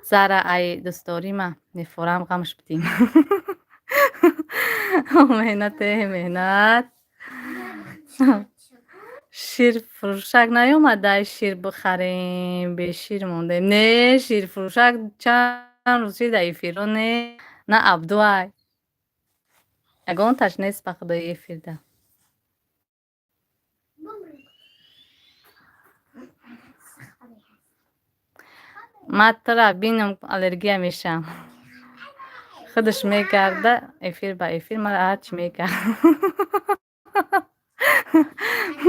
Зара, ай дӯстдорима мефорам, ғамш бидим. Меҳнате, меҳнат. Ширфурӯшак наёмада, шир бихарем, бешир мондем. Не, ширфурӯшак чанд рӯз шида эфиро не, на Абдуай. Ягонташ нест, ба худои, эфирда. Ма тура бинам, аллергия мешавам. Худаш мегарда эфир ба эфир, мара ҳарчи мега.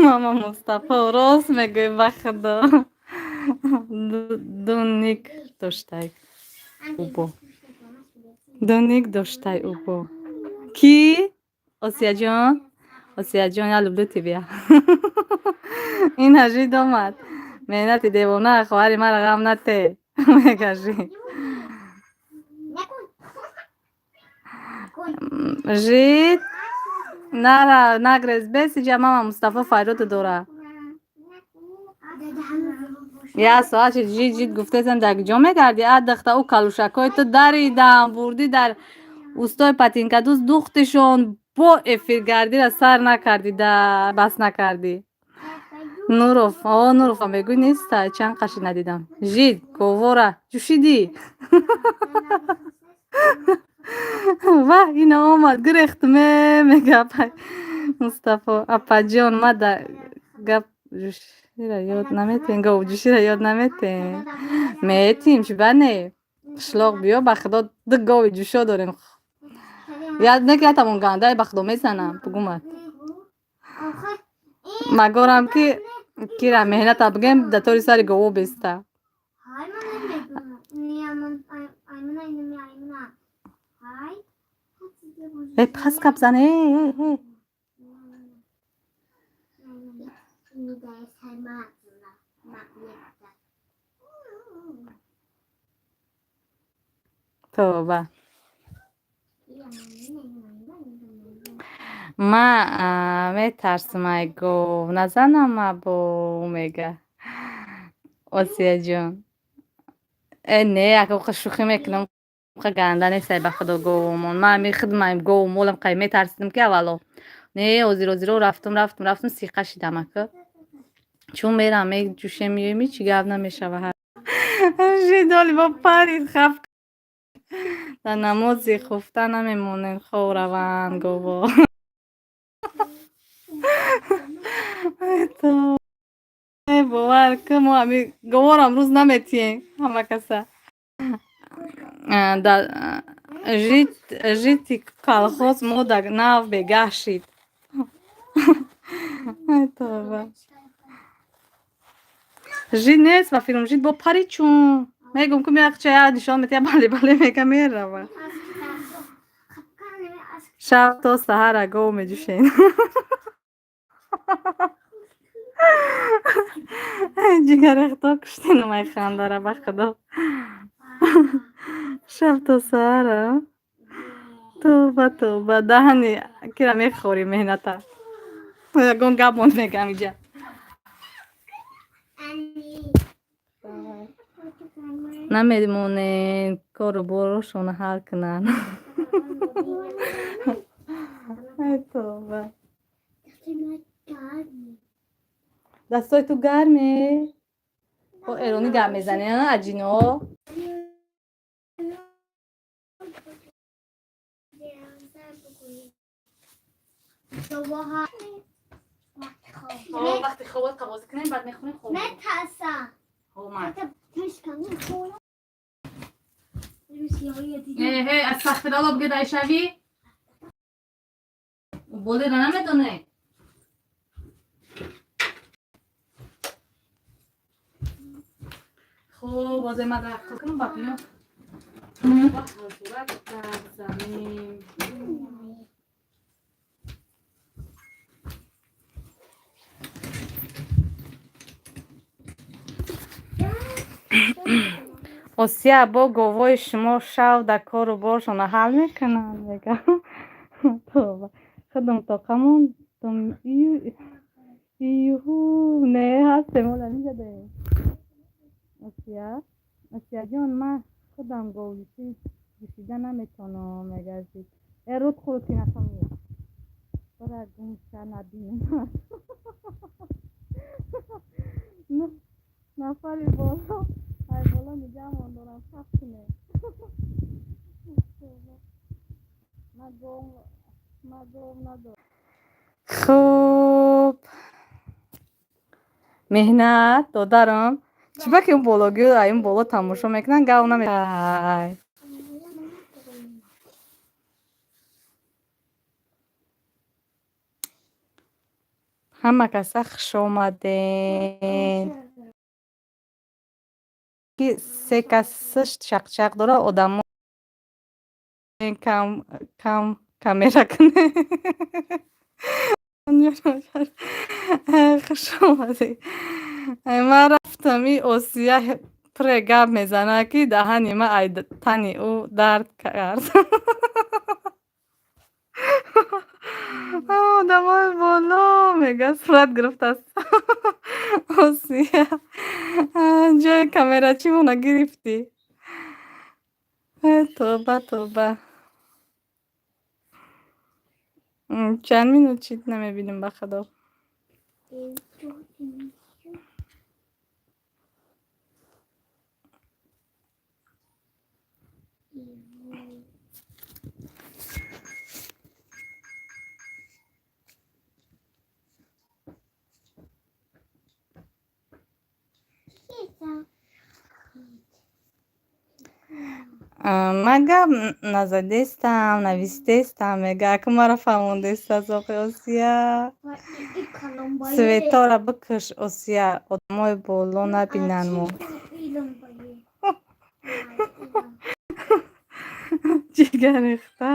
Мама Мустафо, рост мегӯӣ, ба худо. Ду ник доштай убо. Ду ник доштай убо. Кӣ? Осияҷон? Осияҷон, я люблю тебя. Ин ҳажид омад. Меҳнати девона, хоҳари мара ғам нате. Мегажи. Жид нара, нагрез, бесиҷа, мама Мустафо файрота дора. Як соат шид, жид жид гуфтесам, дар ҷо мегардӣ, а духта, ӯ калушакҳои ту даридам, бурдӣ дар устои патинкадӯз духтишон, бо эфиргардира сар накардӣ, да бас накардӣ. Нуров, о Нурова мегӯй, неста, чанд қаши надидам. Жид, говора, ҷӯшидӣ? Ваҳ, ина омад, гирехтме, мега апай Мустафо. Апаҷон, ма да гап ҷӯшира ёд наметем, гов ҷӯшира ёд наметем. Метим, чӣ ба не? Қишлоқ биё, ба худо, ду гови ҷӯшо дорем. Я не ки ятамон гандай, ба худо, мезанам, бугумад. Магорам ки кира меҳната бигем, да тори сари гово беста. Э, пас гап зан, э, э, э. Тоба. Ма метарсам, ай гов назанам, або мега. Осияҷон. Э, не, ака, шӯхӣ мекунам, ха ганда нестай, ба худо, говомон. Ман ами худмаем гову молам қай метарсидам ки аввало. Не, ҳозир ҳозиро рафтум, рафтум, рафтум, сиқа шидам ака. Чун мерам, меҷӯшем, меоем, ҳичи гап намешава. Жидоли бо парид хаф. Дар намози хуфта намемонем, хоб раванд гово. Бовар ку, мо ҳами говорам рӯз наметиҳем ҳама каса. Жити колхоз мода нав бегаҳ шид. Тоба. Жид нест ба филм, жид бо пари чун. Мегум ку меяқча я нишон метия, бале бале мега, мерава. Шаб то саҳара гов меҷӯшем. Ҷигарехто куштинам ай хандара, ба худо. Шаб то саҳара. Тоба, тоба, даҳани кира мехӯрӣ меҳната. Ягон гап монд мегам иҷа. Намемонем кору борошона ҳал кунанд. Ай тоба. Дастои ту гарме? Бо эронӣ гап мезанӣ, аҷино? Вақти хобот қабозӣ кунем, баъд мехонем, хоб. Астағфиралло бигӯ, дайшавӣ. Болера намедоне. Хуб, ҳозир ман дар кунам, ба биё. Ҳазурак гап занем. Осия бо говои шумо шав дар кору боршона ҳал мекунанд, мега. Тоба. Худам тоқамон июҳу не ҳастем, ола мезадем. Осия, Осияҷон, ман худам говҷӯшӣ ҷӯшида наметавонам, мегардид. Э, руд хӯрд ки натонӣ. Бара гумша набинем. Нафари боло, ай боло нигаҳмон дорам, сабр кунед. Ман гов надорам. Хуб. Меҳнат, додарам. Чӣ ба ки он бологиҳо ай он боло тамошо мекунанд, гав наме. Ҳама каса хуш омаден. Ки се кас чақчақ дора, одамо кам кам камера кунед. Хуш омадед. Ман рафтам, и Осия пуре гап мезанад, ки даҳани ман ай тани ӯ дард кард. Одамои боло мега, сурат гирифтааст. Осия, ҷои камерачимона гирифтӣ. Тоба, тоба. Чанд минут чид, намебинем, ба худо. Ман гап назадестам, навистестам, мега. Аку маро фаҳмондеста зоқи Осия. Светора бикуш, Осия, одамои боло набинанд мо. Ҷигар рехта.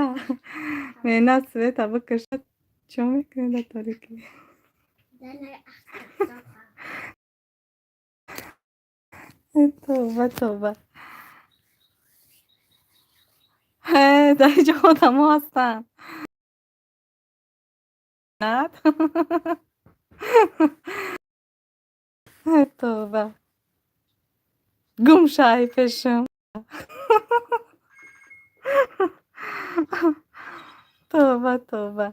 Меҳнат, света бикушад. Чо мекунӣ дар торикӣ? Тоба, тоба. Дар инҷо одамо ҳастанд. Тоба. Гум шай пешам. Тоба, тоба.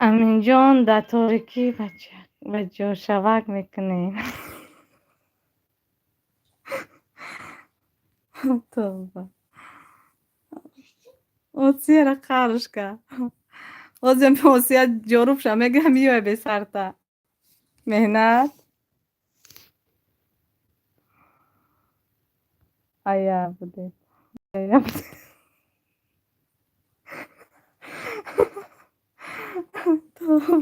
Аминҷон, дар торикӣ ба ҷошавак мекунем. Тавба. Осияра қарш кард. Озиам Осия ҷорубша мегирам, меоя бесарта. Меҳнат. Ая будед. Ая будед. Тавба.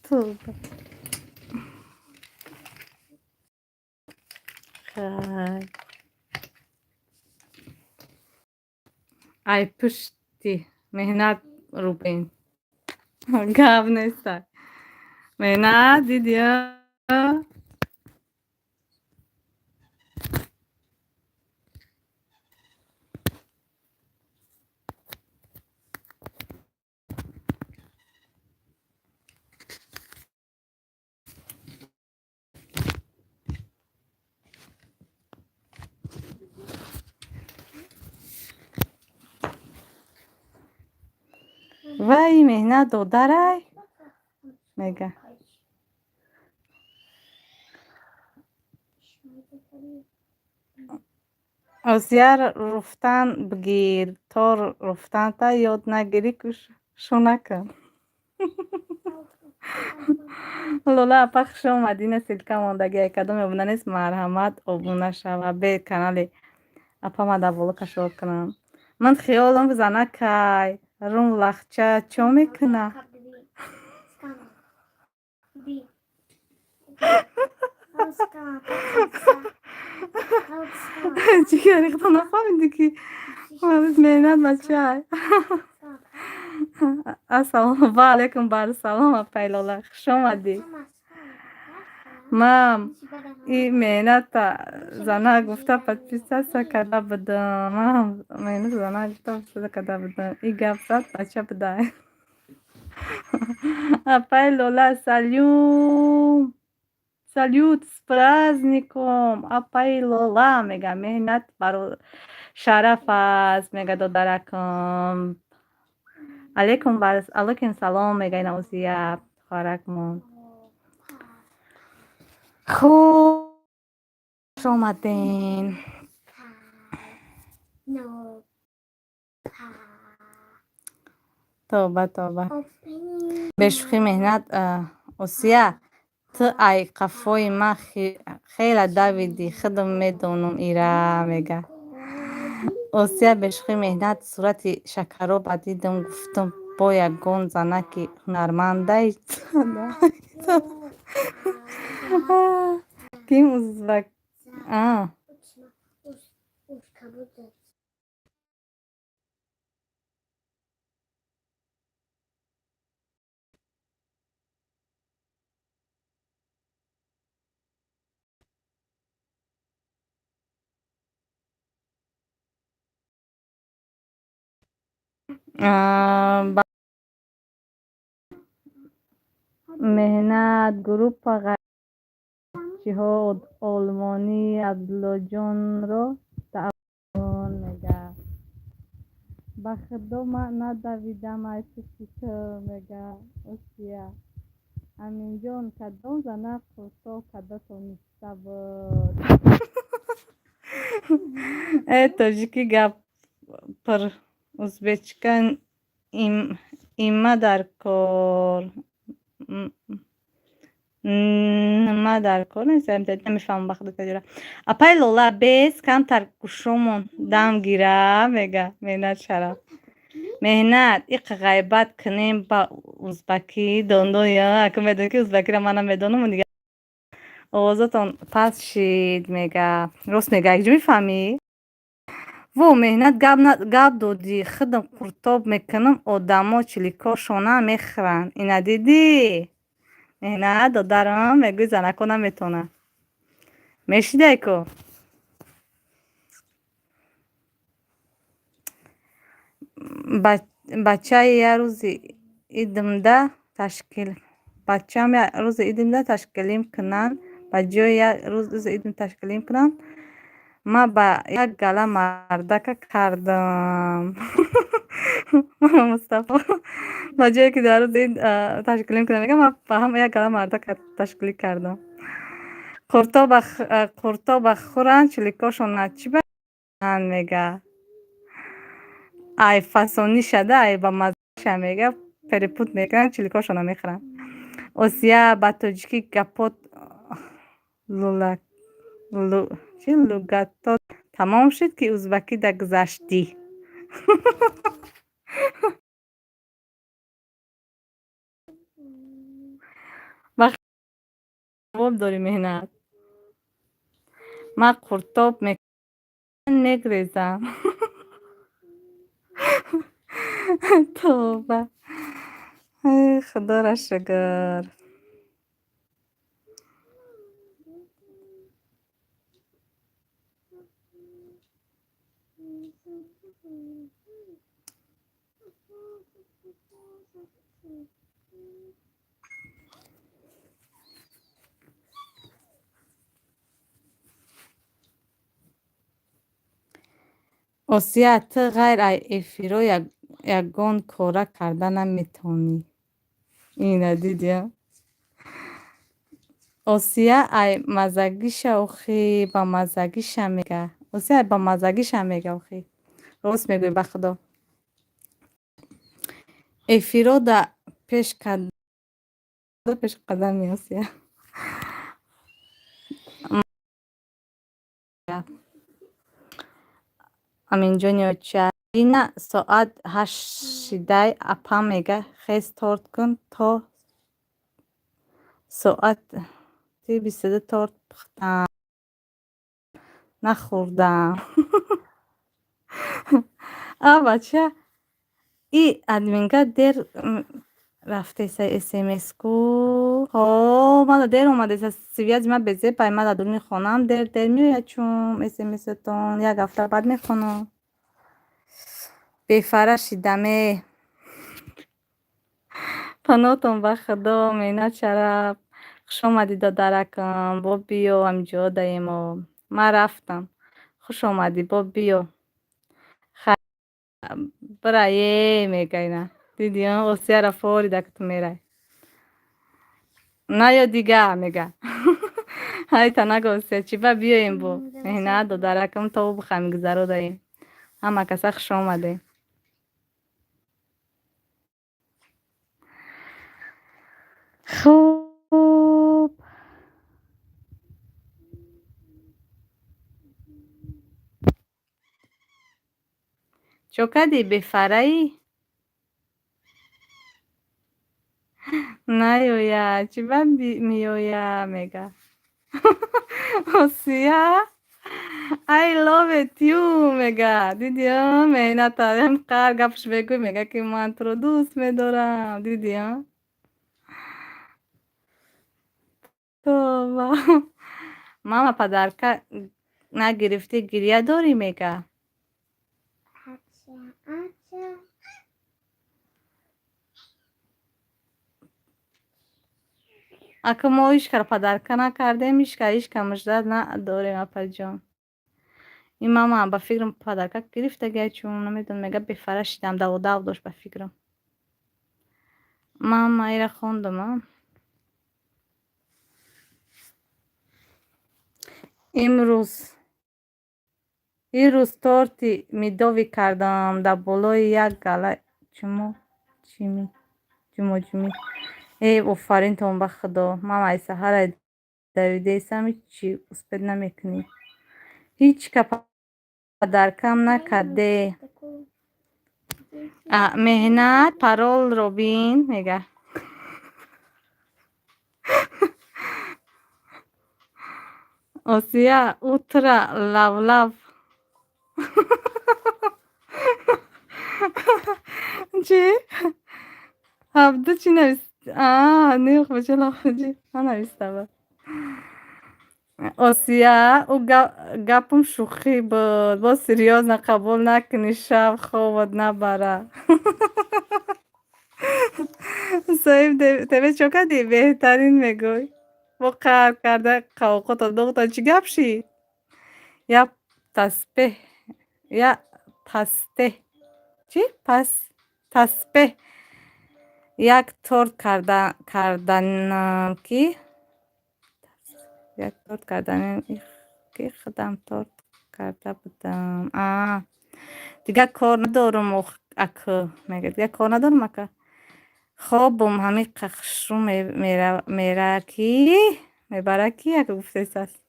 Тавба. Хай. Ай пушти меҳнат рубен. Гап нестай. Меҳнат дидия? Вай, меҳнат додарай? Мега. Осия, руфтан бигир, то руфтанта ёд нагирӣ, шу накун. Лола апа, хуш омадӣ. Ина ссылка мондагӣ. Кадоме обуна нест, марҳамат, обуна шава. Бе канали апа ма дар боло кашор кунам. Ман хиёлам занакай рум лахча чо мекуна? Ҷигари худо, нафаҳмидӣ, ки меҳнат бачай? Ассалому ва алайкум барсалом, апай Лола, хуш омадӣ. Мам и меҳната зана гуфта подписаться карда будам. Мам меҳната зана гуфта подписаться карда будам. И гап зад, бача будай. Апай Лола, салют. Салют, с праздником, апай Лола, мега. Меҳнат баро шараф аст, мега додаракам. Алейкум бар алейкум салом, мега ина Осия хоҳаракмон. Хуш омаден. No. Тавба, тавба. Бешӯхӣ, меҳнат, Осия, ту ай қафои ман хела давидӣ, худам медонам ира, мега. Осия, бешӯхӣ, меҳнат, сурати шакароба дидам, гуфтам, бо ягон занаки ҳунармандай. Ким узбак? А. Меҳнат, группа ғайратчиҳо олмонӣ Абдуллоҷонро даъват кун, мега. Ба худо, ман надавидам ай пушти ту, мега Осия. Аминҷон, кадом зана қуртоб карда тониста буд? Э, тоҷикӣ гап пир, узбечка има дар кор, нима дар кор намефаҳмам, ба худо таҷора. Апай Лола, бес камтар гӯшомон дам гира, мега Меҳнат Шараф. Меҳнат, иқа ғайбат кунем ба узбакӣ дондоя, ака медонӣ, ки узбакиро ман намедонам, дига овозатон паст шид, мега. Рост мега, якҷо мефаҳмӣ? Во, меҳнат, гап додӣ, худам қуртоб мекунам, одамо чиликошона мехӯранд. Ина дидӣ? Меҳнат, додарам, мегӯи занако наметавонад. Мешидай ку? Бачаи як рӯзи идмда ташкил бачаам як рӯзи идмда ташкилим кунанд, ба ҷои як рӯзи идм ташкилим кунанд. Ман ба як гала мардака кардам. Мустафо ба ҷое ки дар рӯзи ид ташкилӣ кунам, мегӯям, ман ба ҳама як гала мардака ташкилӣ кардам. Қуртоба хӯранд, чиликошона чӣ банд мега. Ай фасонӣ шада, ай ба мазаша мега, перепут мекунанд, чиликошона мехӯранд. Осия, ба тоҷикӣ гапот чи лугатот тамом шуд, ки узбакида гузаштӣ? Ҷавоб дорӣ, меҳнат. Ман қуртоб мегрезам. Тавба, худоро шукр. Осия, ту ғайр аз эфирҳо ягон кора карда наметавонӣ. Ина дидия? Осия ай мазагиша охи, ба мазагиша мега. Осия ай ба мазагиша мега охи. Рост мегӯӣ, ба худо. Эфирҳо да пешқадами Осия. Аминҷони оча, ина соат 8 шидай, апам мега, хез, торт кун, то соати 22 торт пухтам, нахӯрдам. А бача, и админка дер рафтеса смс-ку. Ҳо, мана дер омадеса, связи ман безеб, ай ман дар дуруни хонаам, дер дер меояд, чун смсатон як ҳафта баъд мехонам. Бефара шидаме. Паноҳтон ба худо, меҳнат шараф. Хушомадӣ, додаракам, бо биё, ҳамҷо даемо. Ман рафтам. Хуш омадӣ, бо биё. Бира е мега ина. Дидӣ, Осияра форида ки ту мерай. Наё дига мега. Ҳайта наго, Осия, чӣ ба биёем бо. Меҳнат додаракам, то бихам гузаро даем. Ҳама каса хуш омадем. Хуб. Чо кардӣ, бефараӣ? Наёя, чӣ ба меоя мега. Осия, I love you мега. Дидӣ, меҳната ҳамқар гапш мегӯй, мега ки ман туро дӯст медорам. Дидӣ, тоба. Мама, подарка нагирифтӣ, гиря дорӣ мега. Ача, ача. Ака, мо ҳичкара подарка накардем, ҳичка ҳичка муждат надорем, апаҷон. Ин мама ба фикрам подарка гирифтагия, чун намедонам, мега бефара шидам, даводав дошт ба фикрам. Мама ира хондам, а? Имрӯз ирӯз торти медовый кардам, дар болои як гала чумо чими ҷумоҷумӣ. Э, офаринтон ба худо. Ман ай саҳар ай давидаистам, ҳичи успеть намекунӣ. Ҳеҷ ка подаркам накарде. Меҳнат, паролро бин мега. Осия, утро лавлав. Чӣ? Абду чӣ навис? А, не, бача лавҷи нанавистава. Осия, ӯ гапам шӯхӣ буд. Боз серьёзно қабул накунӣ, шаб хобат набара. Соҳиб ТВ чо кардӣ? Беҳтарин мегӯй. Бо қаҳр карда қавқото духта чӣ гап шид? Як Таспеҳ, я пастеҳ, чӣ пас таспеҳ, як торт карданам, ки як торт карданем, ки худам торт карда будам. А дигар кор надорум ака, мега, дигар кор надорум, ака. Хобум ҳамин хушрӯ мера, ки мебара, ки ака гуфтесааст.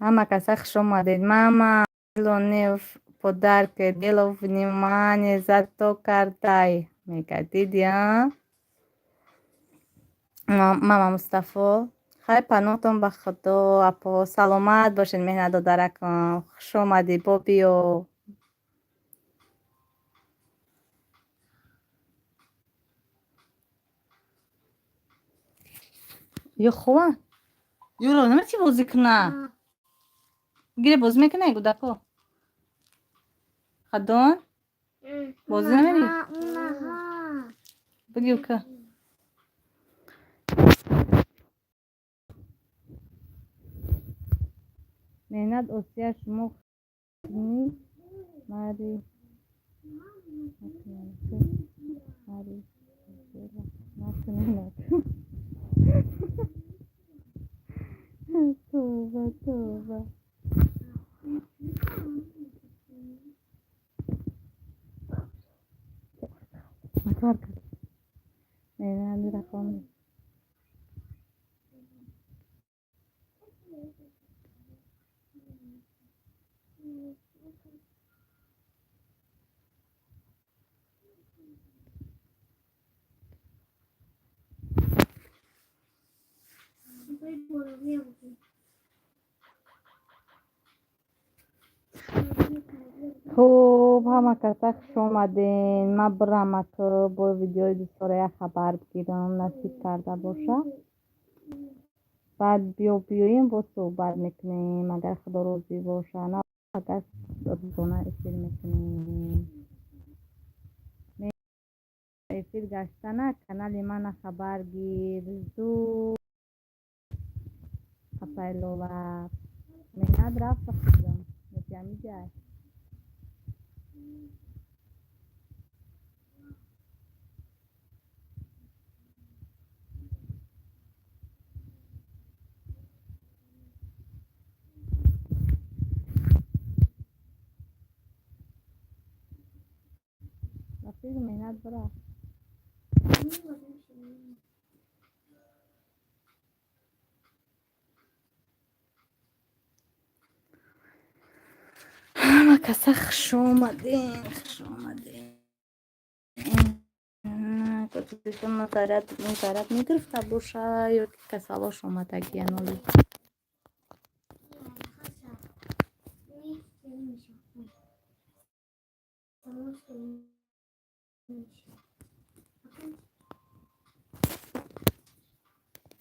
Ҳама каса хуш омадед. Мама подарки дело внимание зато кардай, мега. Диди, а мама Мустафо? Хай, паноҳтон ба Худо, апо, саломат бошед. Меҳнат додаракам, хуш омадӣ, бо биё. Ё хова, юро намечи бозӣ куна? Гире, бозӣ мекунай, гудако? Хадон, бозӣ намерӣ? Биги, ука. Меҳнат Осия, шумо мари мари накунед. Тавба, тавба. Макар кард. Меҳнат рақам. Хуб, ҳама каса хуш омаден. Ман бирам, ака, бо видеои дусора як хабар бигирам, насиб карда боша. Баъд биё, биёем, боз суҳбат мекунем, агар Худо розӣ боша. На, агар рӯзона эфир мекунем. Эфир гаштана канали мана хабар гир зуд. Апайлова меҳнат рафт ба худо ҳамиҷай. Рафиқ, меҳнат бирафт. Ҳама каса хуш омаден, хуш омаден. Заряд мегирифта боша ё ки касалош омадагиян оли.